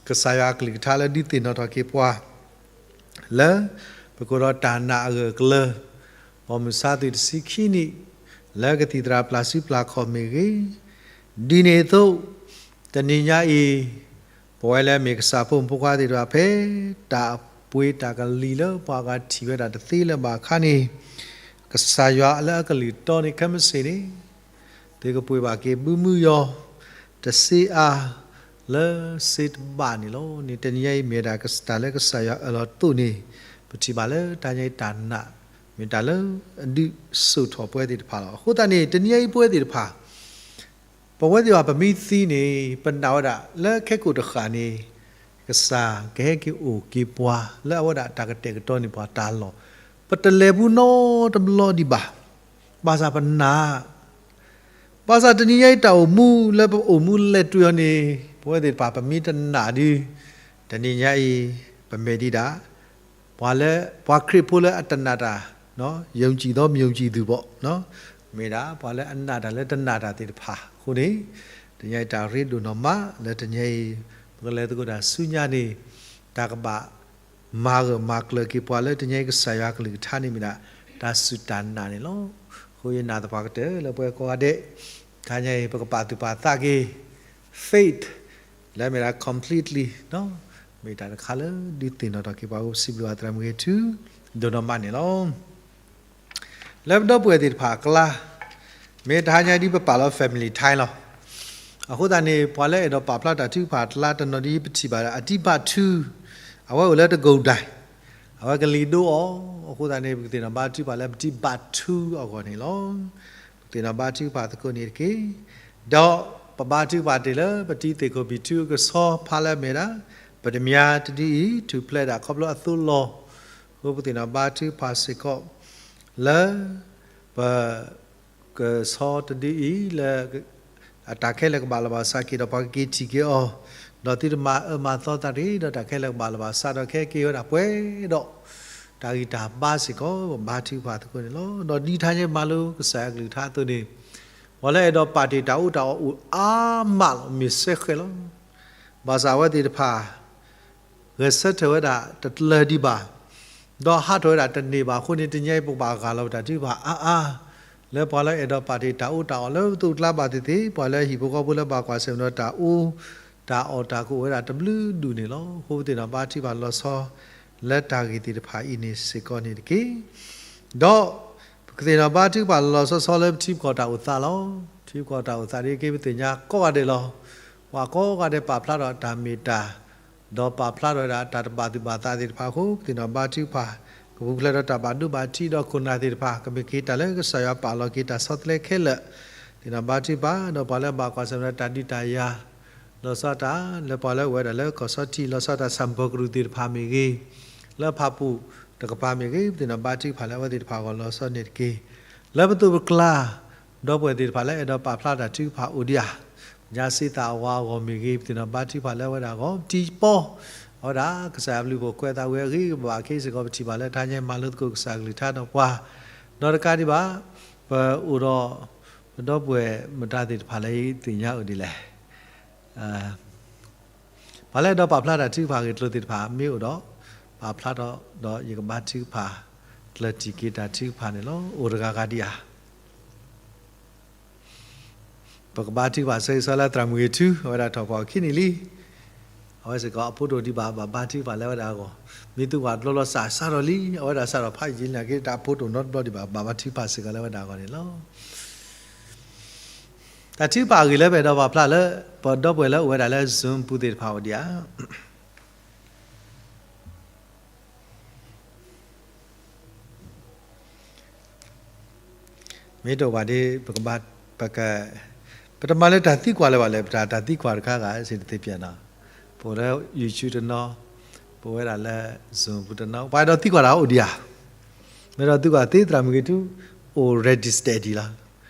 ကစၢ်ယွၤကလုၢ်ကထါလၢဒုးသ့ၣ်နီၣ်ထီၣ်က့ၤပှၤ လၢ ပကအိၣ်ဒီးတၢ်နာ်အဂၢၢ်အကျၢၤ ပိာ်မုၣ်ဆါသွံၣ်တဆံခံနံၣ် လၢကသံၣ်သရၣ်ပျၢ်စုပျၢ်ခီၣ်မ့ၢ်ဂ့ၤ, ဒ်န့ၣ်အသိး တနံၤညါအံၤ ပဝဲလၢအမ့ၢ်ကစၢ်ဖိမုၣ်ဖိခွါသ့ၣ်တဖၣ် ဖဲတၢ်ပှ့ၤတၢ်ကလံၤလၢပှၤဂၤထံၣ်ဝဲဒၣ်တသ့လၢၤဘၣ်အခါန့ၣ် ကစၢ်ယွၤလၢအကလုၢ်တီန့ၣ်ခဲမုၢ်ဆ့ၣ်န့ၣ် သုကပှ့ၤဘၣ်က့ၤဘုမုၢ်ယီၤ တစ့အါ လၢစ့တဘၣ်န့ၣ်လီၤ. န့ၣ်တနံၤညါအံၤမ့ၢ်ဒၣ်တၢ်လၢကစၢ်ယွၤအၢၣ်လီၤသိးန့ၣ် ပထံၣ်ဘၣ်လၢတၢ်ညါအံၤတၢ်နာ် မ့ၢ်တၢ်လၢအဒုးစိာ်ထီၣ်ပဝဲသ့ၣ်တဖၣ်လီၤ. အဃိသတးန့ၣ် တနံၤအံၤပဝဲသ့ၣ်တဖၣ် ပဝဲသ့ၣ်တဖၣ်ပမ့ၢ်သံန့ၣ် ပနာ်ဝဲဒၣ်လၢခဲကိာ်တဃၣ်န့ၣ် ကစၢ်ကဟဲက့ၤအိၣ်က့ၤပှၤလၢအဝဲဒၣ်တၢ်ကတဲာ်ကတီၤန့ၢ်ပှၤတၢ်လီၢ်, ပတလဲၤဘူးနီတဘျီဒံးဘၣ်. ဘၣ်ဆၣ်ပနာ် ဘၣ်ဆၣ်တနံၤညါအံၤတၢ်အိၣ်မူလၢပအိၣ်မူလဲၤတွံၤအီၤန့ၣ် ပဝဲသ့ၣ်တဖၣ်ပမ့ၢ်တနာ်ဒီး တနံၤညါအံၤ ပမဲာ်ဒံးဒၣ် ပှၤလၢ ပှၤခရံာ်ဖိလၢအတနာ်တၢ် ယုံကြည်သော မယုံကြည်သူ ပေါ့, မ့ၢ်ဒၣ်ပှၤလၢအနာ်တၢ်လၢတနာ်တၢ်သ့ၣ်တဖၣ်အဃိန့ၣ် တနံၤညါအံၤတၢ်ရ့ဒိၣ်နီၢ်မးလၢတနံၤညါအံၤ ပကလဲၤသကိးတၢ်ဆူညါန့ၣ် တၢ်ကဘၣ် မၤဂၢၢ်မၤကျၢၤက့ၤပှၤလၢတနံၤညါအံၤကစၢ်ယွၤအကလုၢ်ကထါန့ၣ်မ့ၢ်ဒၣ် တၢ်စူၢ်တၢ်နာ်န့ၣ်လီၤ. အဃိယနာ်သပှၢ်ကတၢၢ်လၢပဝဲကိးဂၤဒဲး တနံၤညါအံၤ ပကပာ်သူၣ်ပာ်သးက့ၤ faith လၢမ့ၢ်ဒၣ် completely မ့ၢ်တၢ်တခါလၢဒုးသ့ၣ်နီၣ်ထီၣ်က့ၤပှၤ ပစံးဘျုးအသရၣ်မုၣ်ဂ့ၤထူ ဒိၣ်နီၢ်မးန့ၣ်လီၤ. လၢပဒီပုၢ်ဝဲၢ်သ့ၣ်တဖၣ်အကျါ မ့ၢ်တဟါညါဒ်ပပာ်လီၤ family time လီၤ. အဃိသတးန့ၣ် ပှၤလၢအဲၣ်ဒိးပာ်ဖျါတၢ်ထုကဖၣ်အကျါ တနီၤဒ်ပထံၣ်ဘၣ်ဒီး အတံဘၣ်ထူ အဝဲအိၣ်လၢတကိၣ်ဒၣ် အဝဲကလံၤဒိအီၤ, အဃိသတးန့ၣ် ပကသ့ၣ်နီၣ်ဘါထုကဖၣ်လၢပတံဘၣ်ထူအဂီၢ်န့ၣ်လီၤ. ပကသ့ၣ်နီၣ်ဘါထုကဖၣ်သကိးန့ၣ်တက့ၢ်. ဒီးပဘါထုကဖၣ်တ့ၢ်လၢ ပတံသ့ၣ်ခိၣ်ဘံၣ်ထူအကဆီဖးလၢအမ့ၢ်ဒၣ် ပတမၠါတဒုအံၤ ထူၣ်ဖျဲးဒၣ်ခီဖျိအသိးလီၤ. အဃိပသ့ၣ်နီၣ်ဘါထုကဖၣ်စ့ၢ်ကီး လၢ ပ ကဆီတဒုအံၤလၢ အတၢ်ခဲလၢာ်ကဘၣ်လီၤဘၣ်စးက့ၤဒီး ပှၤကက့ၤထံၣ်က့ၤအီၤ, ဒီးသုတမၤအၢမၤသီသးတဂ့ၤ, ဒီးတၢ်ခဲလၢာ်ကဘၣ်လီၤဘၣ်စးဒီး ကဟဲက့ၤဝဲဒၣ်ပှဲၤဒီး တၢ်ဂံၢ်တၢ်ဘါစ့ၢ်ကီး ပဘါထုကဖၣ်သကိးန့ၣ်လီၤ. ဒီးဒ်တဟါညါမၤလိကစၢ်ယွၤကလုၢ်ကထါအသိးန့ၣ် ပှၤလၢအဲၣ်ဒိးပာ်တ့ၢ်တၢ်အူတၢ်အီၣ်အိၣ်အါမးလီၤ, မ့ၢ်စဲဃဲးလီၤ. ဘၣ်ဆၣ်အဝဲသ့ၣ်တဖၣ် ဂဲၤဆၢထၢၣ်ဝဲဒၣ်တတလၢာ်ဒံးဘၣ်, ဒီးဟးထီၣ်ဝဲဒၣ်တန့ၢ်ဘၣ်အဃိန့ၣ် တနံၤအံၤပကဘၣ်ဂၢ်လီၤပတၢ်ထုကဖၣ်အါအါ လၢပှၤလၢအဲၣ်ဒိးပာ်တ့ၢ်တၢ်အူတၢ်အီၣ်လၢပသိးပကျါဘၣ်သ့ၣ်သ့ၣ်, ပှၤလၢဟံၣ်ဖိဃီဖိလၢဘၣ်ကွၢ်ဆၢၣ်မဲာ်ဒီးတၢ်အူ တၢ်အီၣ်တၢ်ကအိၣ်ဝဲဒၣ်တဘျုးဒူၣ်န့ၣ်လီၤ. အဃိပသ့ၣ်နီၣ်ဘါထုကဖၣ်လီၤဆီ လၢတၢ်ဂ့ၢ်သ့ၣ်တဖၣ်အံၤန့ၣ်စ့ၢ်ကီးန့ၣ်တက့ၢ်. ဒီးပကသ့ၣ်နီၣ်ဘါထုကဖၣ်လီၤလီၤဆီဆီလၢပထံပကီၢ်တၢ်အိၣ်သးလီၤ. ထံပကီၢ်တၢ်အိၣ်သးဒ်က့ပသ့ၣ်ညါကိးဂၤဒဲးလီၤ. ပှၤကိးဂၤဒဲးပာ်ဖျါထီၣ်တၢ်မ့ၢ်တၢ် ဒီးပာ်ဖျါထီၣ်ဝဲဒၣ်တၢ်တဘၣ်သူၣ်ဘၣ်သးသ့ၣ်တဖၣ်အဃိ ပသ့ၣ်နီၣ်ဘါထုကဖၣ် ကပူၤဖျဲးဒီးတၢ်ဘၣ်ဒိဘၣ်ထံးဒီးခိၣ်နၢ်သ့ၣ်တဖၣ် ကမ့ၢ်က့ၤတၢ်လၢကစၢ်ယွၤပာ်လီၤက့ၤတၢ်ဆီတလဲခဲလၢာ် သ့ၣ်နီၣ်ဘါထုကဖၣ် ဒီးပှၤလၢဘၣ်ကွၢ်ဆၢၣ်မဲာ်ဒီးတၢ်ဒုးတၢ်ယၤ လီၤဆီတၢ် လၢပှၤလၢအိၣ်ဝဲဒၣ်လၢကီၢ်ဆီထံး လီၤဆီတၢ်ဆၣ်ဖိကရူၢ်သ့ၣ်တဖၣ်မ့ၢ်ဂ့ၤ, လၢဖၣ်ပူၣ်တကပၤမ့ၢ်ဂ့ၤ, ပသ့ၣ်နီၣ်ဘါထုကဖၣ်လၢအဝဲသ့ၣ်တဖၣ်အဂီၢ်လီၤဆီန့ၣ်တက့ၢ်. လၢပသိးပကျါ ဒီပုၢ်ဝဲၢ်သ့ၣ်တဖၣ်လၢအဲၣ်ဒိးပာ်ဖျါတၢ်ထုကဖၣ်အိၣ်ဒံးဧါ, ညါစ့သးအဝၤအဂီၢ်မ့ၢ်ဂ့ၤ, ပသ့ၣ်နီၣ်ဘါထုကဖၣ်လၢအဝဲဒၣ်အဂီၢ် ပထံပီ အဝဲဒၣ်ကစၢ်ယွၤဘျုးဖှိၣ်ကွဲးသးဝံၤအဂ့ၤကဘၣ်ခဲအံၤစ့ၢ်ကီး ပထံၣ်ဘၣ်လၢတဟါညါမၤလိသကိးကစၢ်ကလုၢ်ကထါဒီးပှၤ, ဒီးတကးဒံးဘၣ် ပအိၣ်ဒီး ပဒီပုၢ်ဝဲၢ်မတၤသ့ၣ်တဖၣ်လၢယသ့ၣ်ညါအိၣ်ဒ်လဲၣ် ပှၤလၢအဲၣ်ဒိးပာ်ဖျါတၢ်ထုကဖၣ်ဂ့ၢ်ကျိၤသ့ၣ်တဖၣ် မ့ၢ်အိၣ်ဒီး ပာ်ဖျါထီၣ်ဒီးယကဘါထုကဖၣ် ကျၢၢ်တံၢ်က့ၤတၢ်ထုကဖၣ်န့ၣ်လီၤ. အိၣ်တဂၤဂၤဒံးဧါ. ပကဘါထုကဖၣ်ဆၢဂ့ၤဆၢဝါလၢသရၣ်မုၣ်ဂ့ၤထူ အဝဲဒၣ်ထီၣ်ပှၤခံနံၣ်လံ. အဝဲစ့ၢ်ကီးအဖိတိၢ်ဒံးဘၣ် ဘၣ်ဘါထုကဖၣ်လၢအဝဲဒၣ်အဂီၢ်, မ့ၢ်သူကွၢ်တဘျီဘျီစး စးထီၣ်လံ, အဝဲဒၣ်စးထီၣ်ဖးယံာ်လံ နာ်က့တၢ်အဖိတိၢ်နီတဘျီဒံးဘၣ် ဘၣ်ဘါထုကဖၣ်စ့ၢ်ကီးလၢအဝဲဒၣ်အဂီၢ်န့ၣ်လီၤ. တၢ်ထုကဖၣ်အဂ့ၢ်လၢပအဲၣ်ဒိးပာ်ဖျါလၢ ပဒီပုၢ်ဝဲၢ်လၢအိၣ်ဝဲဒၣ်လၢ Zoom ပူၤသ့ၣ်တဖၣ်အိၣ်ဒံးဧါ. မ့ၢ်တအိၣ်ဘၣ်ဒီး ပကဘၣ် ပက ပတမၤလၢတၢ်သံကွၢ်လၢၤဘၣ်လဲၣ်, ပတၢ် တၢ်သံကွၢ်တခါဂၤစ့ၢ်တသ့ပျဲနီၤ, ပအိၣ်လၢ YouTube တနီၤ, ပဝဲဒၣ်လၢ Zoom ပူၤတနီၤ, ပှၤအဲၣ်ဒိးသံကွၢ်တၢ်အိၣ်ဒံးဧါ. မ့ၢ်အဲၣ်ဒိးသံကွၢ်သ့ သရၣ်မုၣ်ဂ့ၤထူ အိၣ် register ဒံးလီၤ.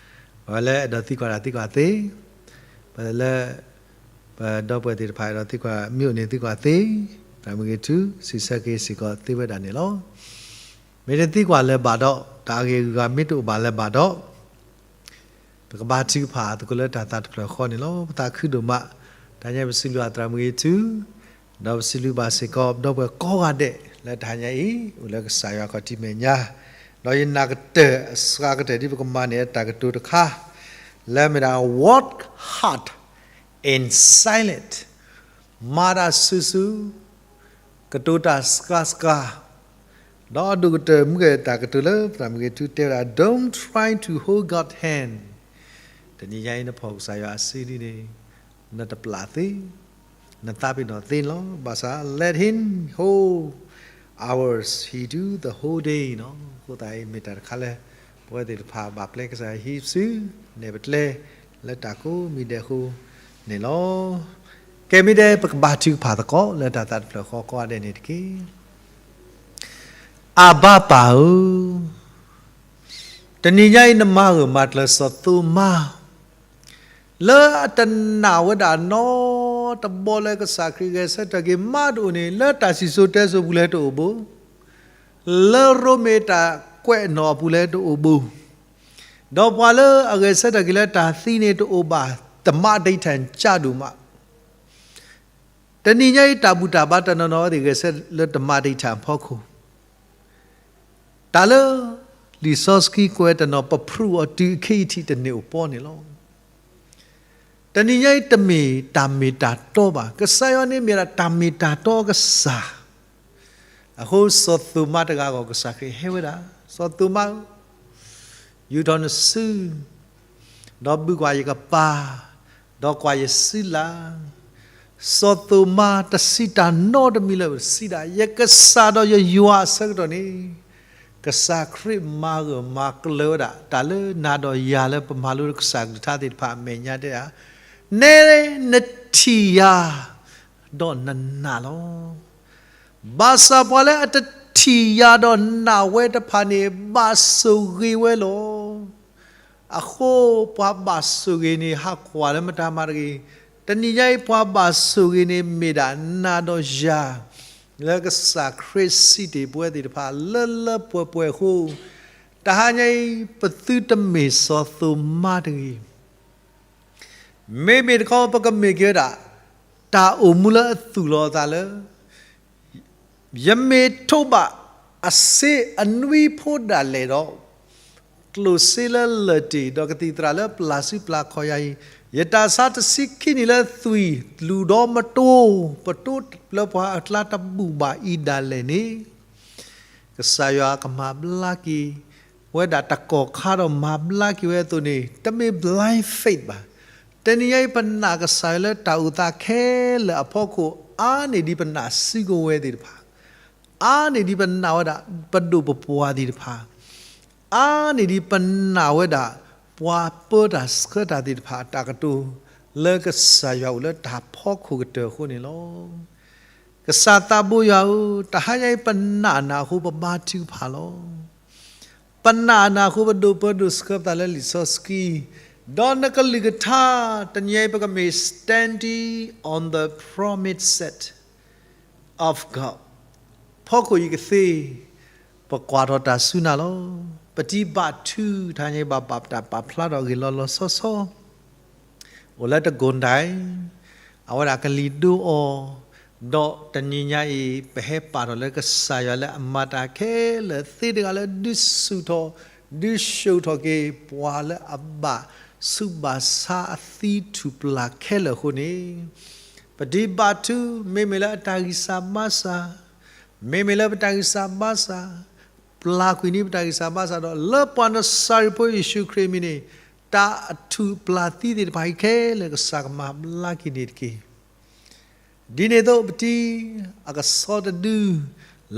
ပဝဲလၢအဲၣ်ဒိးသံကွၢ်တၢ်သံကွၢ်သ့, ပလၢ ပဒီပုၢ်ဝဲၢ်သ့ၣ်တဖၣ်အဲၣ်ဒိးသံကွၢ် မ့ၢ်အိၣ်န့ၣ်သံကွၢ်သ့, သရၣ်မုၣ်ဂ့ၤထူ စံးဆၢက့ၤစ့ၢ်ကီးသ့ဝဲဒၣ်န့ၣ်လီၤ. မ့ၢ်တသံကွၢ်လၢၤဘၣ်ဒီး တၢ်အဂ့ၢ်အဂၤမ့ၢ်တအိၣ်ဘၣ်လၢၤဘၣ်ဒီး ပကဘါထုကဖၣ်သကိးလၢတၢ်သးတဖျၢၣ်ဃီန့ၣ်လီၤ. ပသးခုဒိၣ်မး, တဟါညါပစံးဘျုးအသရၣ်မုၣ်ဂ့ၤထူ, ဒီးပစံးဘျုးဘၣ်စ့ၢ်ကီး ပဒီပုၢ်ဝဲၢ်ကိးဂၤဒဲး လၢတဟါညါအံၤ အိၣ်လၢကစၢ်ယွၤခီၣ်ထံးမဲာ်ညါ, ဒီးယနာ်ကတၢၢ် အစှၤကတၢၢ်ဒ်ပကမၤန့ၢ်တၢ်ကတိၤတခါ လၢမ့ၢ်ဒၣ် work hard and silent မၤတၢ်ဆူၣ်ဆူၣ် ကတိၤတၢ်စှၤစှၤ, ဒီးဒိၣ်ကတၢၢ်မုၢ်ကဲၣ်တၢ်ကတိၤလၢ သရၣ်မုၣ်ဂ့ၤထူတဲဝဲဒၣ် Don't try to hold God hand. တနံၤညါအံၤ နဖီၣ်ကစၢ်ယွၤအစုဒ်န့ၣ် နတပျၢ်သ့, နသးပ့ၤနီၣ်သ့န့ၣ်လီၤ. ဘၣ်ဆၣ် let him hold ours, he do the whole day နီၤ. အဃိသတးအံၤ မ့ၢ်တၢ်တခါလၢ ပဝဲသ့ၣ်တဖၣ်ဘၣ်ပျဲကစၢ်ယွၤဟံးစုနဲၣ်ပကျဲ လၢတၢ်ကိးမံၤဒဲးအဃိန့ၣ်လီၤ. ကဲမ့ၢ်ဒဲး ပကဘါထုကဖၣ်သကိး လၢတၢ်သးတဖျၢၣ်ဃီကိးဂၤဒဲးန့ၣ်တက့ၢ်. အဘၤပၢ်ဧၢ, တနံၤညါအံၤ နမၤဂၢၢ်မၤကျၢၤစီၤသိၤမါ လၢအတနာ်ဝဲဒၣ်နီတဘီလၢကစၢ်ခရံာ်ဂဲၤဆၢထၢၣ်က့ၤမါတအိၣ်န့ၣ် လၢတၢ်စံၣ်စိၤတဲစိၤပူၤလၢတအိၣ်ဘၣ်, လၢရိမ့ၤတၢ်ကွဲးနီၣ်အပူၤလၢတအိၣ်ဘၣ်, ဒီးပှၤလၢအဂဲၤဆၢထၢၣ်က့ၤလၢတၢ်သံန့ၣ်တအိၣ်ဘၣ်, တမၤတံာ်ထၣ်ကၢ်ဒိၣ်မး တနံၤညါအံၤ တၢ်ဘူၣ်တၢ်ဘါတနီၤနီၤဝဲသ့ၣ်ဂဲၤဆၢထၢၣ်လၢတမၤတံာ်ထၣ်အဖီခိၣ်, တၢ်လၢ လံာ်စီဆှံကွဲးတနီၤ ပဖုးအီၤတုၤအခံအံၤထံးတန့ၢ်အိၣ်ပီန့ၣ်လီၤ. တနံၤညါအံၤ တမ့ၢ်တၢ်မ့ၢ်တၢ်တီဘၣ်. ကစၢ်ယွၤန့ၣ်မ့ၢ်ဒၣ်တၢ်မ့ၢ်တၢ်တီကစၢ်. အဃိစီၤသိၤမါတဂၤအဂီၢ် ကစၢ်ခရံာ်ဟဲဝဲဒၣ်, စီၤသိၤမါဧၢ, ယူာ်ထီၣ်နစု ဒီးဘုၣ်ကွၢ်ယကပၤ, ဒီးကွၢ်ယစုလၢ်. စီၤသိၤမါတစံးတၢ်နီတမံၤလၢာ်, စံးဒၣ် ယကစၢ်ဒီးယယွၤအဆၢကတီၢ်န့ၣ်, ကစၢ်ခရံာ်မၤဂၢၢ်မၤကျၢၤဝဲဒၣ် တၢ်လၢနၤဒီးယၤလၢပမၤလိတၢ်ကစၢ်ကလုၢ်ကထါသ့ၣ်တဖၣ်အမဲာ်ညါတဲဒၣ်, နဲနထံၣ်ယၤ ဒီးနနာ်လီၤ. ဘၣ်ဆၣ်ပှၤလၢအတထံၣ်ယၤဒီးနာ်ဝဲတဖၣ်န့ၣ် ဘၣ်ဆိၣ်ဂ့ၤဝဲလီၤ. အဃိပှၤဘၣ်ဆိၣ်ဂ့ၤန့ၣ် ဟးကွၢ်လၢမတၤမၤတဂ့ၤ. တနံၤညါအံၤ ပှၤဘၣ်ဆိၣ်ဂ့ၤန့ၣ် မ့ၢ်ဒၣ်နၤဒီးယၤ လၢကစၢ်ခရံာ်စံးတ့ၢ်ပဝဲသ့ၣ်တဖၣ်လၢလၢပှဲၤပှဲၤအဃိ, တဟါညါအံၤ ပသုတမ့ၢ်စီၤသိၤမါတဂ့ၤ. မ့မ့ၢ်တခီ ပကမ့ၢ်က့ၤဝဲဒၣ် တၢ်အိၣ်မူလၢအသူၣ်လီၤအသးလၢ ယမ့ၢ်ထိးဘၣ်အစ့အနွံဖိဒၣ်လဲာ်ဒီး ကျိၣ်စ့လၢလၢၢ်တ့ၢ် ဒီးကသံၣ်သရၣ်လၢပျၢ်စုပျၢ်ခီၣ်ယၤအံၤ, ယတၢ်ဆါတဆံခံနံၣ်လၢသွံၣ်လူၤဒီးမတိၤ, ပတိၤလၢပှၤအကျါတဘူၣ်ဘၣ်အံၤဒၣ်လဲာ်န့ၣ်, ကစၢ်ယွၤကမၤဘျါက့ၤဝဲဒၣ်တကီၢ်ခါဒီးမၤဘျါက့ၤဝဲအသိးန့ၣ် တမ့ၢ် blind faith ဘၣ်. တနံၤညါအံၤ ပနာ်ကစၢ်ယွၤလၢတၢ်အိၣ်သးခဲလၢာ်အဖီခိၣ် အါန့ၢ်ဒံးပနာ်စုကဝဲၤသ့ၣ်တဖၣ်, အါန့ၢ်ဒံးပနာ်ဝဲဒၣ်ပဒိၣ်ပပှၢ်သ့ၣ်တဖၣ်, အါန့ၢ်ဒံးပနာ်ဝဲဒၣ် ပှၤပၢတၢ်ဆှၢတၢ်သ့ၣ်တဖၣ်အတၢ်ကတိၤ လၢကစၢ်ယွၤအိၣ်လၢတၢ်ဖီခိၣ်ကတၢၢ်အဃိန့ၣ်လီၤ. ကစၢ်သးဘိယွၤဧၢ, တဟါညါအံၤ ပနာ်နၤအဃိ ပဘါထုကဖၣ်လီၤ. ပနာ်နၤအဃိ ပဒိးပၢဒိးဆှၢပသးလၢလံာ်စီဆှံ, ဒီးနကလုၢ်ကထါ, တနံၤအံၤ ပကမ့ၢ် standing on the promises of God. ဖီခိၣ်အံၤကသ့, ပကွၢ်ထီၣ်တၢ်စူၤနၤလီၤ. ပတံၤဘၣ်ထု တဟါညါအံၤ ဘၣ်ပာ်တၢ်ပာ်ဖျါထီၣ်ဂ့ၢ်လီၤလီၤဆီဆီ အိၣ်လၢတကိၢ်ဒဲး, အဝဲဒၣ်ကလံၤဒိအီၤ, ဒီးတနံၤညါအံၤ ပဟဲပာ်ထီၣ်လၢကစၢ်ယွၤလၢအမၤတၢ်ခဲလၢာ်သ့တဂၤလၢဒုးဆူၣ်ထီၣ်, ဒုးဆူၣ်ထီၣ်က့ၤ ပှၤလၢအဘၣ်ဆူးဘၣ်ဆါအသံထူၣ်ပျၢ်ခဲလၢာ်အဃိန့ၣ်, ပတံၤဘၣ်ထု မ့မ့ၢ်လၢအတၢ်ဂံၢ်စၢ်ဘါစၢ်, မ့မ့ၢ်လၢပတၢ်ဂံၢ်စၢ်ဘါစၢ်, ပျၢ်ကွံာ်န့ၢ်ပတၢ်ဂံၢ်စၢ်ဘါစၢ်ဒီး လၢပှၤနစၤရ့းဖိယ့ၣ်ၡူးခရံာ်အမံၤန့ၣ်, တၢ်အထူၣ်ပျၢ်သံသ့ၣ်တဖၣ်အံၤခဲလၢာ် ကစၢ်ကမၤဘျါက့ၤန့ၣ်တက့ၢ်. ဒ်န့ၣ်အသိး ပတံၤအကဆီတဒု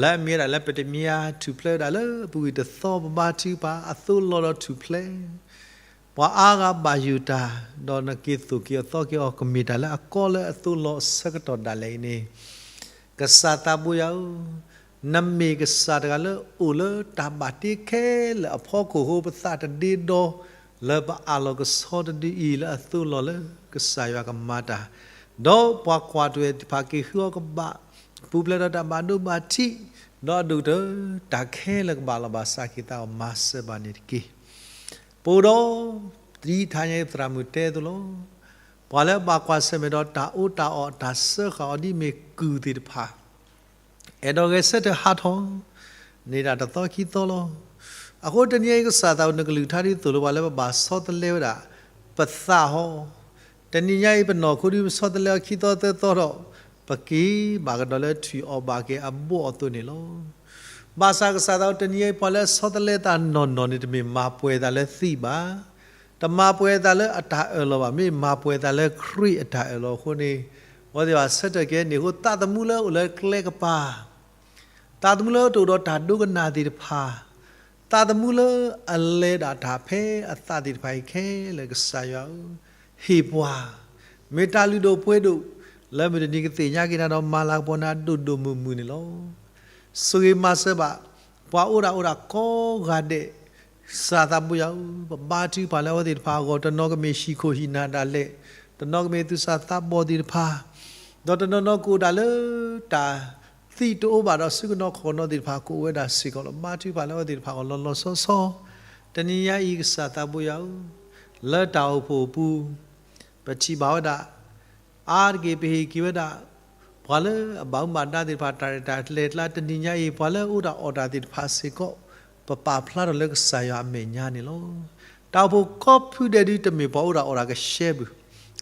လၢအမ့ၢ်ဝဲဒၣ်လၢပတမံၤအါထူၣ်ဖျဲးဝဲဒၣ်လၢပဝံၤတသီ ပဘါထုကဖၣ်အသိးလီၤဒီးထူၣ်ဖျဲး, ပှၤအါဂၤဘၣ်ယိၣ်တၢ်, ဒီးနက့ၤသိၣ်က့ၤအီၤသီက့ၤအီၤ ကမ့ၢ်တၢ်လၢအကီလၢအသိးလီၤအဆၢကတီၢ်ဒၣ်လဲာ်အံၤန့ၣ်, ကစၢ်သးဘိယွၤဧၢ, နမ့ၢ်ကစၢ်တဂၤလၢအိၣ်လၢတၢ်ဘၣ်တ့ခဲလၢာ်အဖီခိၣ်အဃိ ပသးတဒ့ဒီ လၢပအးလီၤကဆီတဒုအံၤလၢအသိးလီၤလၢကစၢ်ယွၤကမၤတၢ်, ဒီးပှၤကွၢ်ထွဲသ့ၣ်တဖၣ်က့ၤဃုအီၤကဘၣ်, ပူၤဖျဲးဒီးတၢ်ဘၣ်ဒိဘၣ်ထံး, ဒီးအဒိၣ်ကတၢၢ်တၢ်ခဲလၢာ်ကဘၣ်လီၤဘၣ်စးက့ၤသးအီၤမၤစၢၤဘၣ်န့ၣ်တက့ၢ်. ပအိၣ်ဒီး ဒ်တဟါညါအံၤသရၣ်မုၣ်တဲအသိးလီၤ. ပှၤလၢအဘၣ်ကွၢ်ဆၢၣ်မဲာ်ဒီးတၢ်အီၣ်တၢ်အီ တၢ်စၢဃာ်အီၤဒ်မ့ၢ်ကုၢ်သ့ၣ်တဖၣ် အဲၣ်ဒိးဂဲၤဆၢထၢၣ်ဟးထီၣ်, န့ၢ်ဒၣ်တသီခံသီလီၤ. အဃိတနံၤအံၤ ကစၢ်သးအိၣ်နကလုၢ်ကထါဒ်သိးလိပှၤလၢပဘၣ်ဆီတလဲဝဲဒၣ် ပသးဟီ, တနံၤညါအံၤပနီၢ်ခိဒ်ပဆီတလဲအီၤခံသီသၢသီဒီး ပက့ၤဘၣ်ကဒီးလၢထွံၣ်အီၣ်ဘၣ်က့ၤအဘိအသိးန့ၣ်လီၤ. ဘၣ်ဆၣ်ကစၢ်သးအိၣ်တနံၤအံၤ ပှၤလၢအဆီတလဲသးနီၢ်နီၢ်န့ၣ် တမ့ၢ်မၤပှဲၤသးလၢသံဘၣ်, တမၤပှဲၤသးလၢအတၢ်အၢၣ်လီၤဘၣ်, မ့ၢ်မၤပှဲၤသးလၢခရံာ်အတၢ်အၢၣ်လီၤအဃိန့ၣ်, အဝဲသ့ၣ်ဘၣ်ဆၢထၢၣ်က့ၤန့ၢ်အဃိ သးသမူလၢအိၣ်လၢကျဲကပၤ, သးသမူလၢတအိၣ်ဒီးတၢ်ဒိကနၣ်သ့ၣ်တဖၣ်, သးသမူလၢအလဲၤဒၣ်တၢ်ဖဲအသးသ့ၣ်တဖၣ်အံၤခဲလၢာ် ကစၢ်ယွၤဧၢ, ဟ့ၣ်ပှၤ မ့ၢ်တၢ်လုၢ်ဒိၣ်ပှ့ၤဒိၣ် လၢမုၢ်တနံၤကသ့ၣ်ညါက့ၤနၤဒီးမၤလၤကပီၤနၤဒိၣ်ဒိၣ်မုၢ်မုၢ်န့ၣ်လီၤ. ဆိၣ်ဂ့ၤမၤစၢၤဘၣ် ပှၤအိၣ်ဒၣ်အိၣ်ဒၣ်ကိးဂၤဒဲး, ကစၢ်သးဘိယွၤဧၢ, ပဘါထုကဖၣ်လၢအဝဲသ့ၣ်တဖၣ်အဂီၢ် တနီၤကမ့ၢ်ဟံၣ်ခိၣ်ဟံၣ်နၢ်ဒၣ်လဲာ်, တနီၤကမ့ၢ်သူၣ်စၢ်သးဘီၣ်သ့ၣ်တဖၣ်, ဒီးတနီၤနီၤကအိၣ်ဒၣ်လၢတၢ် သံတအိၣ်ဘၣ်ဒီး စုကနီၤခီၣ်ကနီၤသ့ၣ်တဖၣ် ကအိၣ်ဝဲဒၣ်စ့ၢ်ကီးလီၤ. ဘါထုကဖၣ်လၢအဝဲသ့ၣ်တဖၣ်အဂီၢ်လီၤလီၤဆီဆီ, တနံၤညါအံၤ ကစၢ်သးဘိယွၤဧၢ, လၢတၢ်အိၣ်ဖှိၣ်အပူၤ ပထံၣ်ဘၣ်ဝဲဒၣ် အါတက့ၢ်ပဟ့ၣ်က့ၤဝဲဒၣ် ပှၤလၢအဘၣ်မူဘၣ်ဒါသ့ၣ်တဖၣ် တၢ်ရဲၣ်တၢ်ကျဲၤကျါ တနံၤညါအံၤ ပှၤလၢအအိၣ်တၢ်အီၣ်တၢ်သ့ၣ်တဖၣ်စ့ၢ်ကီး ပပာ်ဖျါထီၣ်လၢကစၢ်ယွၤအမဲာ်ညါန့ၣ်လီၤ. တၢ်အိၣ်ဖှိၣ်ကိးဖုဒဲးဒု တမ့ၢ်ပှၤအိၣ်တၢ်အီၣ်တၢ်ကရှဲပူၤ,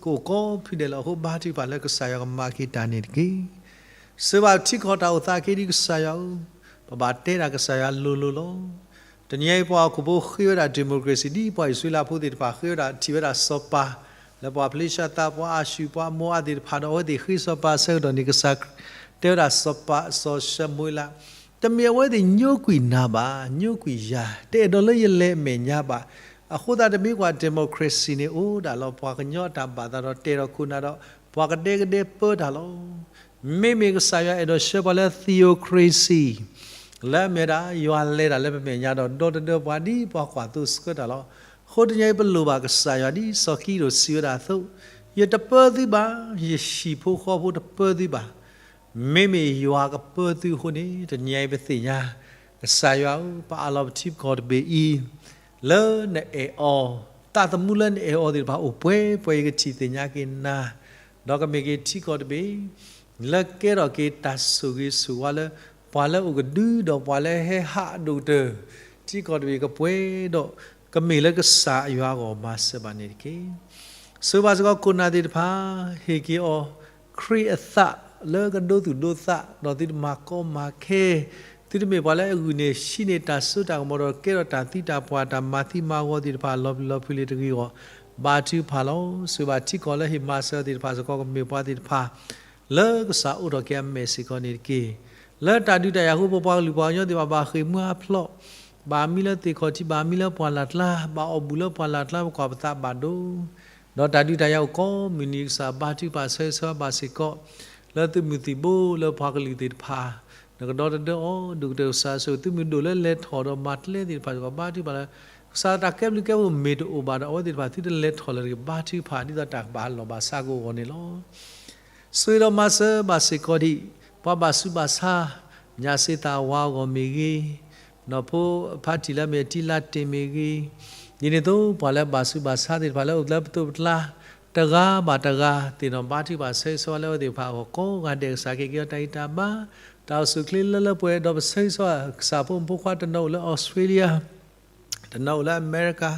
ကအိၣ်ကိးဖုဒဲးလီၤ. အဃိဘါထုကဖၣ်လၢကစၢ်ယွၤကမၤက့ၤတၢ်န့ၣ်တက့ၢ်. စၢၤဘၣ်ထံကီၢ်တၢ်အိၣ်သးက့ၤဒု ကစၢ်ယွၤဧၢ, ပဘၣ်တဲတၢ်ကစၢ်ယွၤလိၤလိၤလီၤ. တနံၤညါအံၤ ပှၤဟီၣ်ခိၣ်ဖိဃ့ဝဲဒၣ် democracy ဒ်ပှၤအံၣ်စရ့လးဖိသ့ၣ်တဖၣ်ဃ့ဝဲဒၣ် ထံၣ်ဝဲဒၣ်စီၤပၤ လၢပှၤဖလ့ၡသး ပှၤအၤၡူၢ် ပှၤမိၤအးသ့ၣ်တဖၣ်ဒီး အဝဲသ့ၣ်ဃ့စီၤပၤအဆၢကတီၢ်န့ၣ် ကစၢ်တဲဝဲဒၣ်စီၤပၤ စီၤၡမူၤအ့လး, တမ့ၢ်အဝဲသ့ၣ်ညိကွံာ်နၤဘၣ်, ညိကွံာ်ယၤ, တအဲၣ်ဒိးလၢယလဲၤအမဲာ်ညါဘၣ်. အဃိသတးတမ့ၢ်ကွၢ် democracy န့ၣ်အိၣ်ဒၣ်လီၤ. ပှၤကညီအတၢ်ဘၣ်သးဒီး တဲာ်ထီၣ်ခိၣ်နၢ်ဒီး ပှၤကဒဲကဒဲပၢတၢ်လီၤ. မ့မ့ၢ်ကစၢ်ယွၤအဲၣ်ဒိးဆှၢပှၤလၢ theocracy လၢအမ့ၢ်ဝဲဒၣ် ယွၤလဲၤတၢ်လၢပမဲာ်ညါဒီး ဒီတဒၢပှၤဒ်ပှၤကွၢ်သိစၢၤတၢ်လီၤ. အဃိတနံၤအံၤပလိၣ်ဘၣ်ကစၢ်ယွၤဒ်စီၤကံးဒဧိၣ်စံးဝဲဒၣ်အသိး, ယတပၢသုဘၣ်, ယဟံၣ်ဖိဃီဖိတပၢသုဘၣ်. မ့မ့ၢ်ယွၤကပၢသုအဃိန့ၣ် တနံၤအံၤပသ့ၣ်ညါ, ကစၢ်ယွၤဧၢ, ပအးလီၤပထံပကီၢ်တဘ့ၣ်အံၤ လၢနအဲၣ်အီၤ, သးသမူလၢနအဲၣ်အီၤသ့ၣ်တဖၣ် အိၣ်ပှဲၤပှဲၤ ယကထံၣ်သ့ၣ်ညါက့ၤနၤ, ဒီးကမ့ၢ်က့ၤထံကီၢ်တဘ့ၣ် လၢကဲထီၣ်က့ၤတၢ်ဆိၣ်ဂ့ၤဆိၣ်ဝါလၢ ပှၤလၢအအိၣ်ကဒုဒီးပှၤလၢဟဲဟးအဒိၣ်ကတၢၢ် ထံကီၢ်တဘ့ၣ်ကပှဲၤဒီး ကမ့ၢ်လၢကစၢ်ယွၤအဂီၢ်မၤစၢၤဘၣ်န့ၣ်တက့ၢ်. စၢၤဘၣ်စ့ၢ်ကီးခိၣ်နၢ်သ့ၣ်တဖၣ် ဟ့ၣ်က့ၤအီၤ ခရံာ်အသးလၢကဒိသူၣ်ဒိသး ဒီးသုတမၤကီမၤခဲ, သုတမ့ၢ်ပှၤလၢအဂုာ်န့ၢ်ဆံးန့ၢ်တၢ်စိတၢ်ကမီၤဒီး ကဲထီၣ်တၢ်သံတၢ်ပှၢ်တၢ်မၤသံမၤဂီၤသ့ၣ်တဖၣ် လီၤပျံၤလီၤဖုးလံတဂ့ၤအဂီၢ်, ဘါထုကဖၣ်လီၤ. စၢၤဘၣ်ထံကီၢ်လၢဟ့ၣ်မၤစၢၤအီၤသ့ၣ်တဖၣ်စ့ၢ်ကီး ကမ့ၢ်ပှၤသ့ၣ်တဖၣ် လၢကစၢ်အိးထီၣ်က့ၤအမဲာ်စ့ၢ်ကီးန့ၣ်တက့ၢ်. လၢတၢ်ဒုးတၢ်ယၤအဃိ ပပှၤကလုာ်ပှၤကညီသ့ၣ်တဖၣ် ဘၣ်ဃ့ၢ်မှံဟးဖျိး, ဘၣ်မံလၢသ့ၣ်ခီၣ်ထံး, ဘၣ်မံလၢပှၢ်လၢ်ကျါ, ဘၣ်အီၣ်ဘူၣ်လၢပှၢ်လၢ်ကျါ, ပကွၢ်ပသးဘၣ်ဒိ, ဒီးတၢ်ဒုးတၢ်ယၤအိၣ်ကိးမုၢ်နံၤ ကစၢ်ဘါထုကဖၣ်ဆၢဂ့ၤဆၢဝါဘၣ်စ့ၢ်ကီး လၢသုးမုၢ်သံၣ်ဘိလၢပှၤကလုာ်သ့ၣ်တဖၣ်, နကဒီတဒၢအီၤ ဒိၣ်ကတၢၢ်ကစၢ်ဆိၣ် သုးမုၢ်ဒိၣ်လၢလဲၤထီၣ်ဒီးမၤကျဲသ့ၣ်တဖၣ်စ့ၢ်ကီး ဘါထုကဖၣ်လၢ ကစၢ်တၢ်ကဲဘျုးကဲဖှိၣ်မ့ၢ်တအိၣ်ဘၣ်ဒီး အဝဲသ့ၣ်တဖၣ်သုတလဲၤထီၣ်လၢၤတဂ့ၤ ဘါထုကဖၣ် ဒ်သိးတၢ်ကဘၣ်လီၢ်ဘၣ်စးကအိၣ်အဂီၢ်န့ၣ်လီၤ. ဆိၣ်ဂ့ၤဒီးမၤစၢၤဘၣ်စ့ၢ်ကီးဒံး ပှၤဘၣ်ဆူးဘၣ်ဆါ ညၣ်စ့သၣ်အဝၤအဂီၢ်မ့ၢ်ဂ့ၤ, နီၢ်ဖိအဖါတံၢ်လၢအမ့ၢ်တံလါတ့ၢ်မ့ၢ်ဂ့ၤ, ဒ်န့ၣ်အသိးပှၤလၢဘၣ်ဆူးဘၣ်ဆါသ့ၣ်တဖၣ်လၢအိၣ်လၢပသိးပကျါ တဂၤဘၣ်တဂၤ သ့ၣ်နီၣ်ဘါထုကဖၣ်ဆၢဂ့ၤဆၢဝါလၢအဝဲသ့ၣ်တဖၣ်အဂီၢ် ကိးဂၤဒဲး ကစၢ်ကဟ့ၣ်က့ၤအီၤတၢ်ဂံၢ်တၢ်ဘါ, တၢ်အိၣ်ဆူၣ်အိၣ်ချ့လၢလၢပှဲၤပှဲၤ ဒီးပဆၢဂ့ၤဆၢဝါ ကစၢ်ဖိမုၣ်ဖိခွါတနီၤအိၣ်လၢ Australia တနီၤအိၣ်လၢအမဲရကၤ,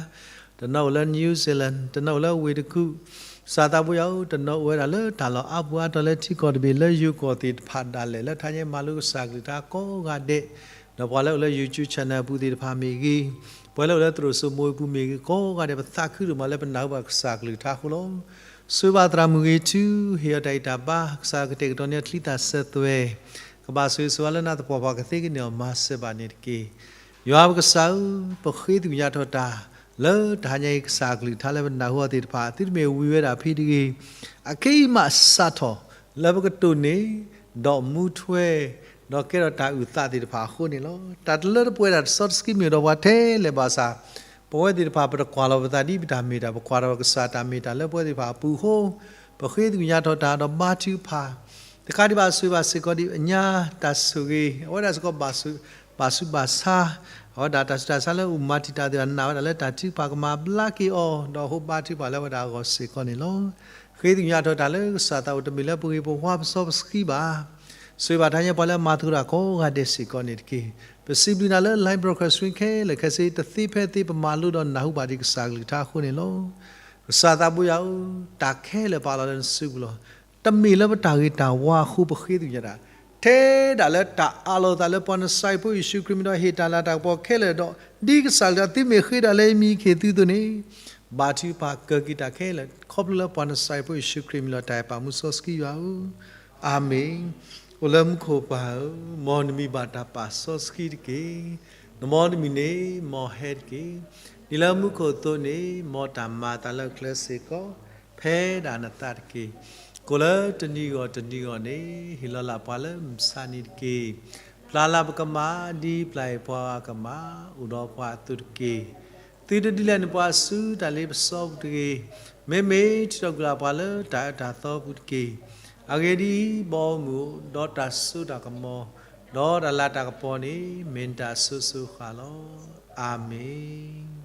တနီၤအိၣ်လၢ New Zealand, တနီၤအိၣ်လၢဝ့ၢ်တကူၣ်, ကစၢ်သးဘိယွၤဧၢ, တနီၤအိၣ်ဝဲဒၣ်လၢတၢ်လီၢ်အါပူၤအါတီၤလၢထံကီၢ်တဘ့ၣ်လၢယိၤကီၢ်သ့ၣ်တဖၣ်ဒၣ်လဲာ် လၢထါညါမၤလိကစၢ်ကလုၢ်ကထါကိးဂၤဒဲး, ဒီးပှၤလၢအိၣ်လၢ YouTube channel အပူၤသ့ၣ်တဖၣ်မ့ၢ်ဂ့ၤ, ပှၤလၢအိၣ်လၢသရိာ်စိမိၤအပူၤမ့ၢ်ဂ့ၤ ကိးဂၤဒဲး ပသးခုဒိၣ်မးလၢပနၢ်ဟူဘၣ်ကစၢ်ကလုၢ်ကထါအဃိလီၤ. ဆိၣ်ဂ့ၤဘၣ်သရၣ်မုၣ်ဂ့ၤထူ, ဟ့ၣ်အီၤတၢ်ဂံၢ်တၢ်ဘါ, ကစၢ်ကတဲာ်ကတီၤန့ၢ်အချံသၣ်စၢၤသွဲၣ်, ကဘၣ်ဆိၣ်ဂ့ၤဆိၣ်ဝါလၢနၤသပှၢ်ပှၢ် ကသ့ကန့ၢ်အီၤမၤစၢၤဘၣ်န့ၣ်တက့ၢ်. ယွၤပကစၢ်ဧၢ, ပဃ့သကွံာ်ညါထီၣ်တၢ် လၢတဟါညါအံၤကစၢ်အကလုၢ်ကထါလၢပနၢ်ဟူအီၤသ့ၣ်တဖၣ် သုတမ့ၢ်ဝံၤဝဲဒၣ်ဖဲတဂ့ၤ, အခဲအံၤမးစးထီၣ် လၢပကတိၢ်န့ၢ်, ဒီးမူထွဲ, ဒီးကဲထီၣ်တၢ်အုၣ်သးသ့ၣ်တဖၣ်အဃိန့ၣ်လီၤ. တၢ်တလၢတပှဲၤတၢ်တစီတဆှံမ့ၢ်ဒီးပှၤထဲလဲၣ်ဘၣ်ဆၣ်, ပဝဲသ့ၣ်တဖၣ်ပတကွၢ်လီၤပသးဒ်ပတၢ်မ့ၢ်တၢ်, ပကွၢ်လီၤကစၢ်တၢ်မ့ၢ်တၢ်လၢပဝဲသ့ၣ်တဖၣ်အပူၤအဃိ, ပဃ့သကွံာ်ညါထီၣ်တၢ်ဒီးဘါထုကဖၣ် တခါဒံးဘၣ်ဆိၣ်ဂ့ၤဘၣ်စ့ၢ်ကီးဒံးအညါတၢ်ဆိၣ်ဂ့ၤ, အဝဲဒၣ်စ့ၢ်ကီး ဘၣ်ဆူးဘၣ်ဆါ, အဝဲဒၣ်တၢ်ဆူးတၢ်ဆါလၢအိၣ်မၤတံာ်တာ်သ့ၣ်တဖၣ် နာ်ဝဲဒၣ်လၢတၢ်ထုကဖၣ်ကမၤဘျါက့ၤအီၤ, ဒီးအဃိဘါထုကဖၣ်လၢဝဲဒၣ်အဂီၢ်စ့ၢ်ကီးန့ၣ်လီၤ. ဃ့သကွံာ်ညါထီၣ်တၢ်လၢကစၢ်သးအိၣ် တမ့ၢ်လၢပဂ့ၤပဝါပစီပဆှံဘၣ်. ဆိၣ်ဂ့ၤဘၣ်တဟါညါပှၤလၢအမၤသကိးတၢ်ကိးဂၤဒဲးစ့ၢ်ကီးန့ၣ်တက့ၢ်. ပစံးဘျုးနၤလၢ live broadcast ခဲလၢာ်ခဲဆ့ တသ့ဖဲသ့ ပမၤလိဒီးနၢ်ဟူဘၣ်ဒံးကစၢ်ကလုၢ်ကထါအဃိန့ၣ်လီၤ. ကစၢ်သးဘိယွၤဧၢ, တၢ်ခဲလၢာ်ပာ်လီၤလၢနစုပူၤလီၤ. တမ့ၢ်လၢပတၢ်ဂ့ၤတၢ်ဝါအဃိပဃ့သကွံာ်ညါတၢ်, ထဲဒၣ်လၢတၢ်အးလီၤသးလၢပှၤနစၤရ့းဖိယ့ၣ်ၡူးခရံာ်မံၤဒီးဟ့ၣ်တၢ်လၤတၢ်ကပီၤခဲလၢာ်ဒီး ဒ်ကစၢ်ကလုၢ်ကထါသုမ့ၢ်ဃ့တၢ်လၢအမံၤကဟ့ၣ်သုအသိးန့ၣ်, ဘါထုကဖၣ်ကၢက့ၤတၢ်ခဲလၢာ် ခီဖျိလၢပှၤနစၤရ့းဖိယ့ၣ်ၡူးခရံာ်မံၤလီၤ. တၢ်အဲၣ်ပာ်မူစီဆှံယွၤဧၢ, အၤမ့ၣ်. အိၣ်လၢမူခိၣ်ပၢ်ဧၢ, မ်နမံၤဘၣ်တၢ်ပာ်စီဆှံတက့ၢ်. နမ်တမံၤန့ၣ် မ်ဟဲတက့ၢ်. ဒ်လၢမူခိၣ်အသိးန့ၣ် မ်တၢ်မၤအသးလၢကျဲစ့ၢ်ကီး ဖဲဒၣ်နသးတက့ၢ်. ကိၣ်လၢတနံၤဂီၢ်တနံၤဂီၢ်န့ၣ် ဟ့ၣ်လီၤလၢ်ပှၤလၢမုၢ်ဆါနံၤတက့ၢ်. ပျၢ်လၢ်ပကမၣ် ဒ်ပျၢ်အီၤပှၤအကမၣ် အိၣ်ဒီးပှၤအသိးတက့ၢ်. သုတဒုးလဲၤနပှၤဆူတၢ်လ့ပစီပူၤတဂ့ၤ. မ့မ့ၢ်ထုးထီၣ်ကွံာ်လၢ်ပှၤလၢတၢ်အၢတၢ်သီပူၤတက့ၢ်. အဂ့ၢ်ဒ်အံၤ, ဘီမုၢ်ဒီးတၢ်စိတၢ်ကမီၤ ဒီးတၢ်လၤတၢ်ကပီၤန့ၣ် မ့ၢ်နတၢ်အစိၤစိၤဃၣ်လီၤ. အၤမ့ၣ်.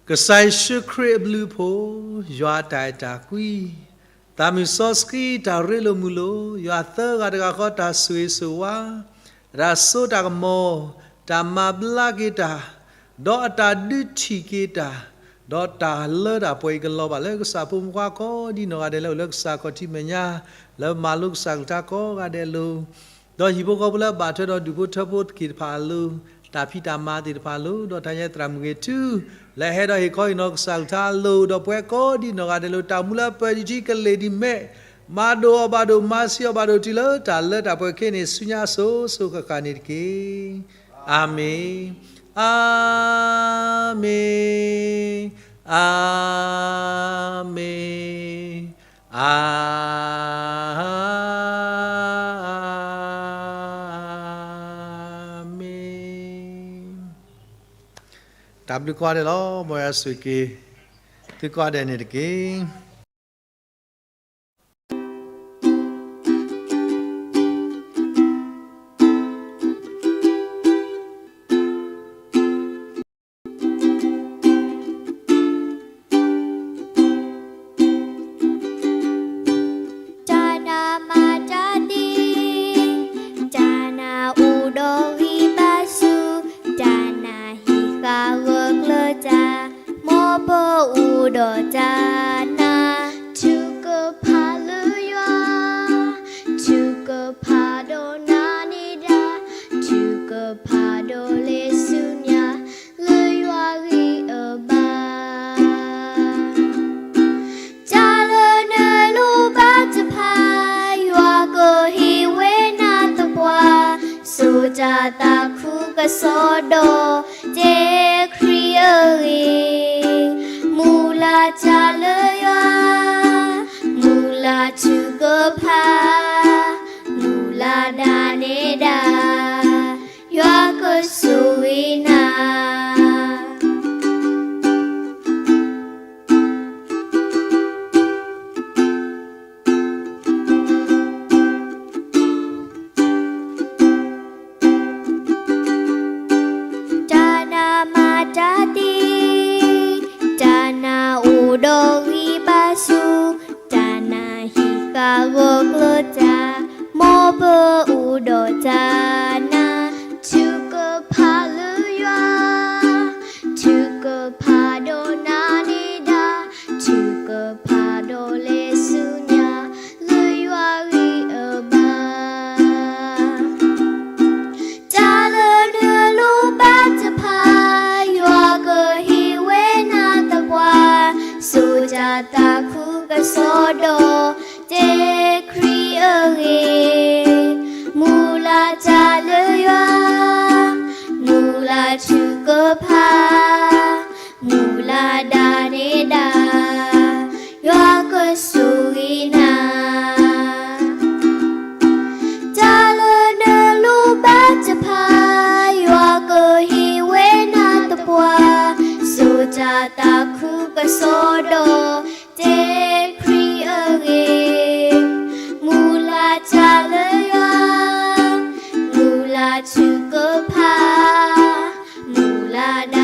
ကစၢ်ယ့ၣ်ၡူးခရံာ်အဘျုးအဖှိၣ်, ယွၤအတၢ်အဲၣ်တၢ်ကွံ, သးမုၢ်စီဆှံတၢ်ရ့လိာ်မုာ်လိာ်, ယွၤသၢဂၤတဂၤဃီတၢ်ဆိၣ်ဂ့ၤဆိၣ်ဝါ, တၢ်စိတၢ်ကမီၤ, တၢ်မၤဘျါက့ၤတၢ်, ဒီးအတၢ်ဒုးထံၣ်က့ၤတၢ်, ဒီးတၢ်လၢတၢ်ပှဲၤအံၤကလီၤဘၣ်လၢကစၢ်ဖိမုၣ်ဖိခွါကိးဒ်နီၢ်ဂၤဒဲးလၢအိၣ်လၢကစၢ်ခီၣ်ထံးမဲာ်ညါ, လၢမၤလိကစၢ်ကလုၢ်ကထါကိးဂၤဒဲးအလိၤ ဒီးဟံၣ်ဖိဃီဖိလၢအဘၣ်ထွဲဒီးဒူၣ်ဖိထၢဖိတက့ၢ်တဖၣ်အလိၤ, တၢ်ဖံးတၢ်မၤသ့ၣ်တဖၣ်အလိၤ, ဒီးတၢ်ညါသရၣ်မုၢ်ဂ့ၤထူ, လၢဟဲဒီးဟ့ၣ်ခီဟ့ၣ်နီၤကစၢ်ကလုၢ်ကထါအလိၤ, ဒီးပဝဲကိးဒ်နီၢ်ဂၤဒဲးလၢတၢ်မူလၢပၢၤဒံးထံကလ့ၢ်ဒံးမဲာ်, မၤဒိၣ်အီၤဘၣ်ဒိၣ် မၤဆံးအီၤဘၣ်ဒိၣ်တုၤလၢတၢ်လၢတၢ်ပှဲၤခဲအံၤန့ၣ် ဆူညါအစိၤစိၤဃၣ်ဃၣ်န့ၣ်တက့ၢ်. အၤမ့ၣ်, အၤမ့ၣ်, အၤမ့ၣ်, အၤမ့ၣ်. တၢ်ဘျုးကိးဂၤဒဲးလီၤ. မ်ယွၤဆိၣ်ဂ့ၤက့ၤသုကိးဂၤဒဲးန့ၣ်တက့ၢ်. တၢ်နၢ်မၤတၢ်သ့, တၢ်နၢ်အိၣ်ဒီးဂံၢ်ဘါဆူၣ်, တၢ်နၢ်ဟံးဃာ်ဂၢၢ်ကျၢၤတၢ်, မ်ပအိၣ်ဒီးတၢ်နၢ်, ထုကဖၣ်လၢယွၤ, ထုကဖၣ်ဒီးနၤန့ၣ်ဒၣ်, ထုကဖၣ်ဒီးလဲၤဆူညါ လၢယွၤဂံၢ်အဘါ. တၢ်လၢနလိၣ်ဘၣ်တဖၣ်, ယွၤကဟ့ၣ်ဝဲနၤသပှၢ်, စိတၢ်သးခုကစီဒီ, တဲခရံာ်အဂ့ၢ်, မုၢ်လၢ်တၢ်လၢယွၤ, မုၢ်လၢ်ထုကဖၣ်, မုၢ်လၢ်ဒၣ်နဲဒၣ်, ယွၤကဆိၣ်ဂ့ၤနၤ. တၢ်နၢ်မၤတၢ်သ့, တၢ်နၢ်အိၣ်ဒီးဂံၢ်ဘါဆူၣ်, တၢ်နၢ်ဟံးဃာ်ဂၢၢ်ကျၢၤတၢ်, မ်ပအိၣ်ဒီးတၢ်နၢ်, ထုကဖၣ်လၢယွၤ, ထုကဖၣ်ဒီးနၤန့ၣ်ဒၣ်, ထုကဖၣ်ဒီးလဲၤဆူညါ လၢယွၤဂံၢ်အဘါ. တၢ်လၢနလိၣ်ဘၣ်တဖၣ်, ယွၤကဟ့ၣ်ဝဲနၤသပှၢ်, စိတၢ်သးခုကစီဒီ, တဲခရံာ်အဂ့ၢ်, မုၢ်လၢ်တၢ်လၢယွၤ, မုၢ်လၢ်ထုကဖၣ်, မုၢ်လၢ်ဒၣ်နဲဒၣ်, ယွၤကဆိၣ်ဂ့ၤနၤ. တၢ်လၢနလိၣ်ဘၣ်တဖၣ်, ယွၤကဟ့ၣ်ဝဲနၤသပှၢ်, စိတၢ်သးခုကစီဒီ, တဲခရံာ်အဂ့ၢ်, မုၢ်လၢ်တၢ်လၢယွၤ, မုၢ်လၢ်ထုကဖၣ်, မုၢ်လၢ်ဒၣ်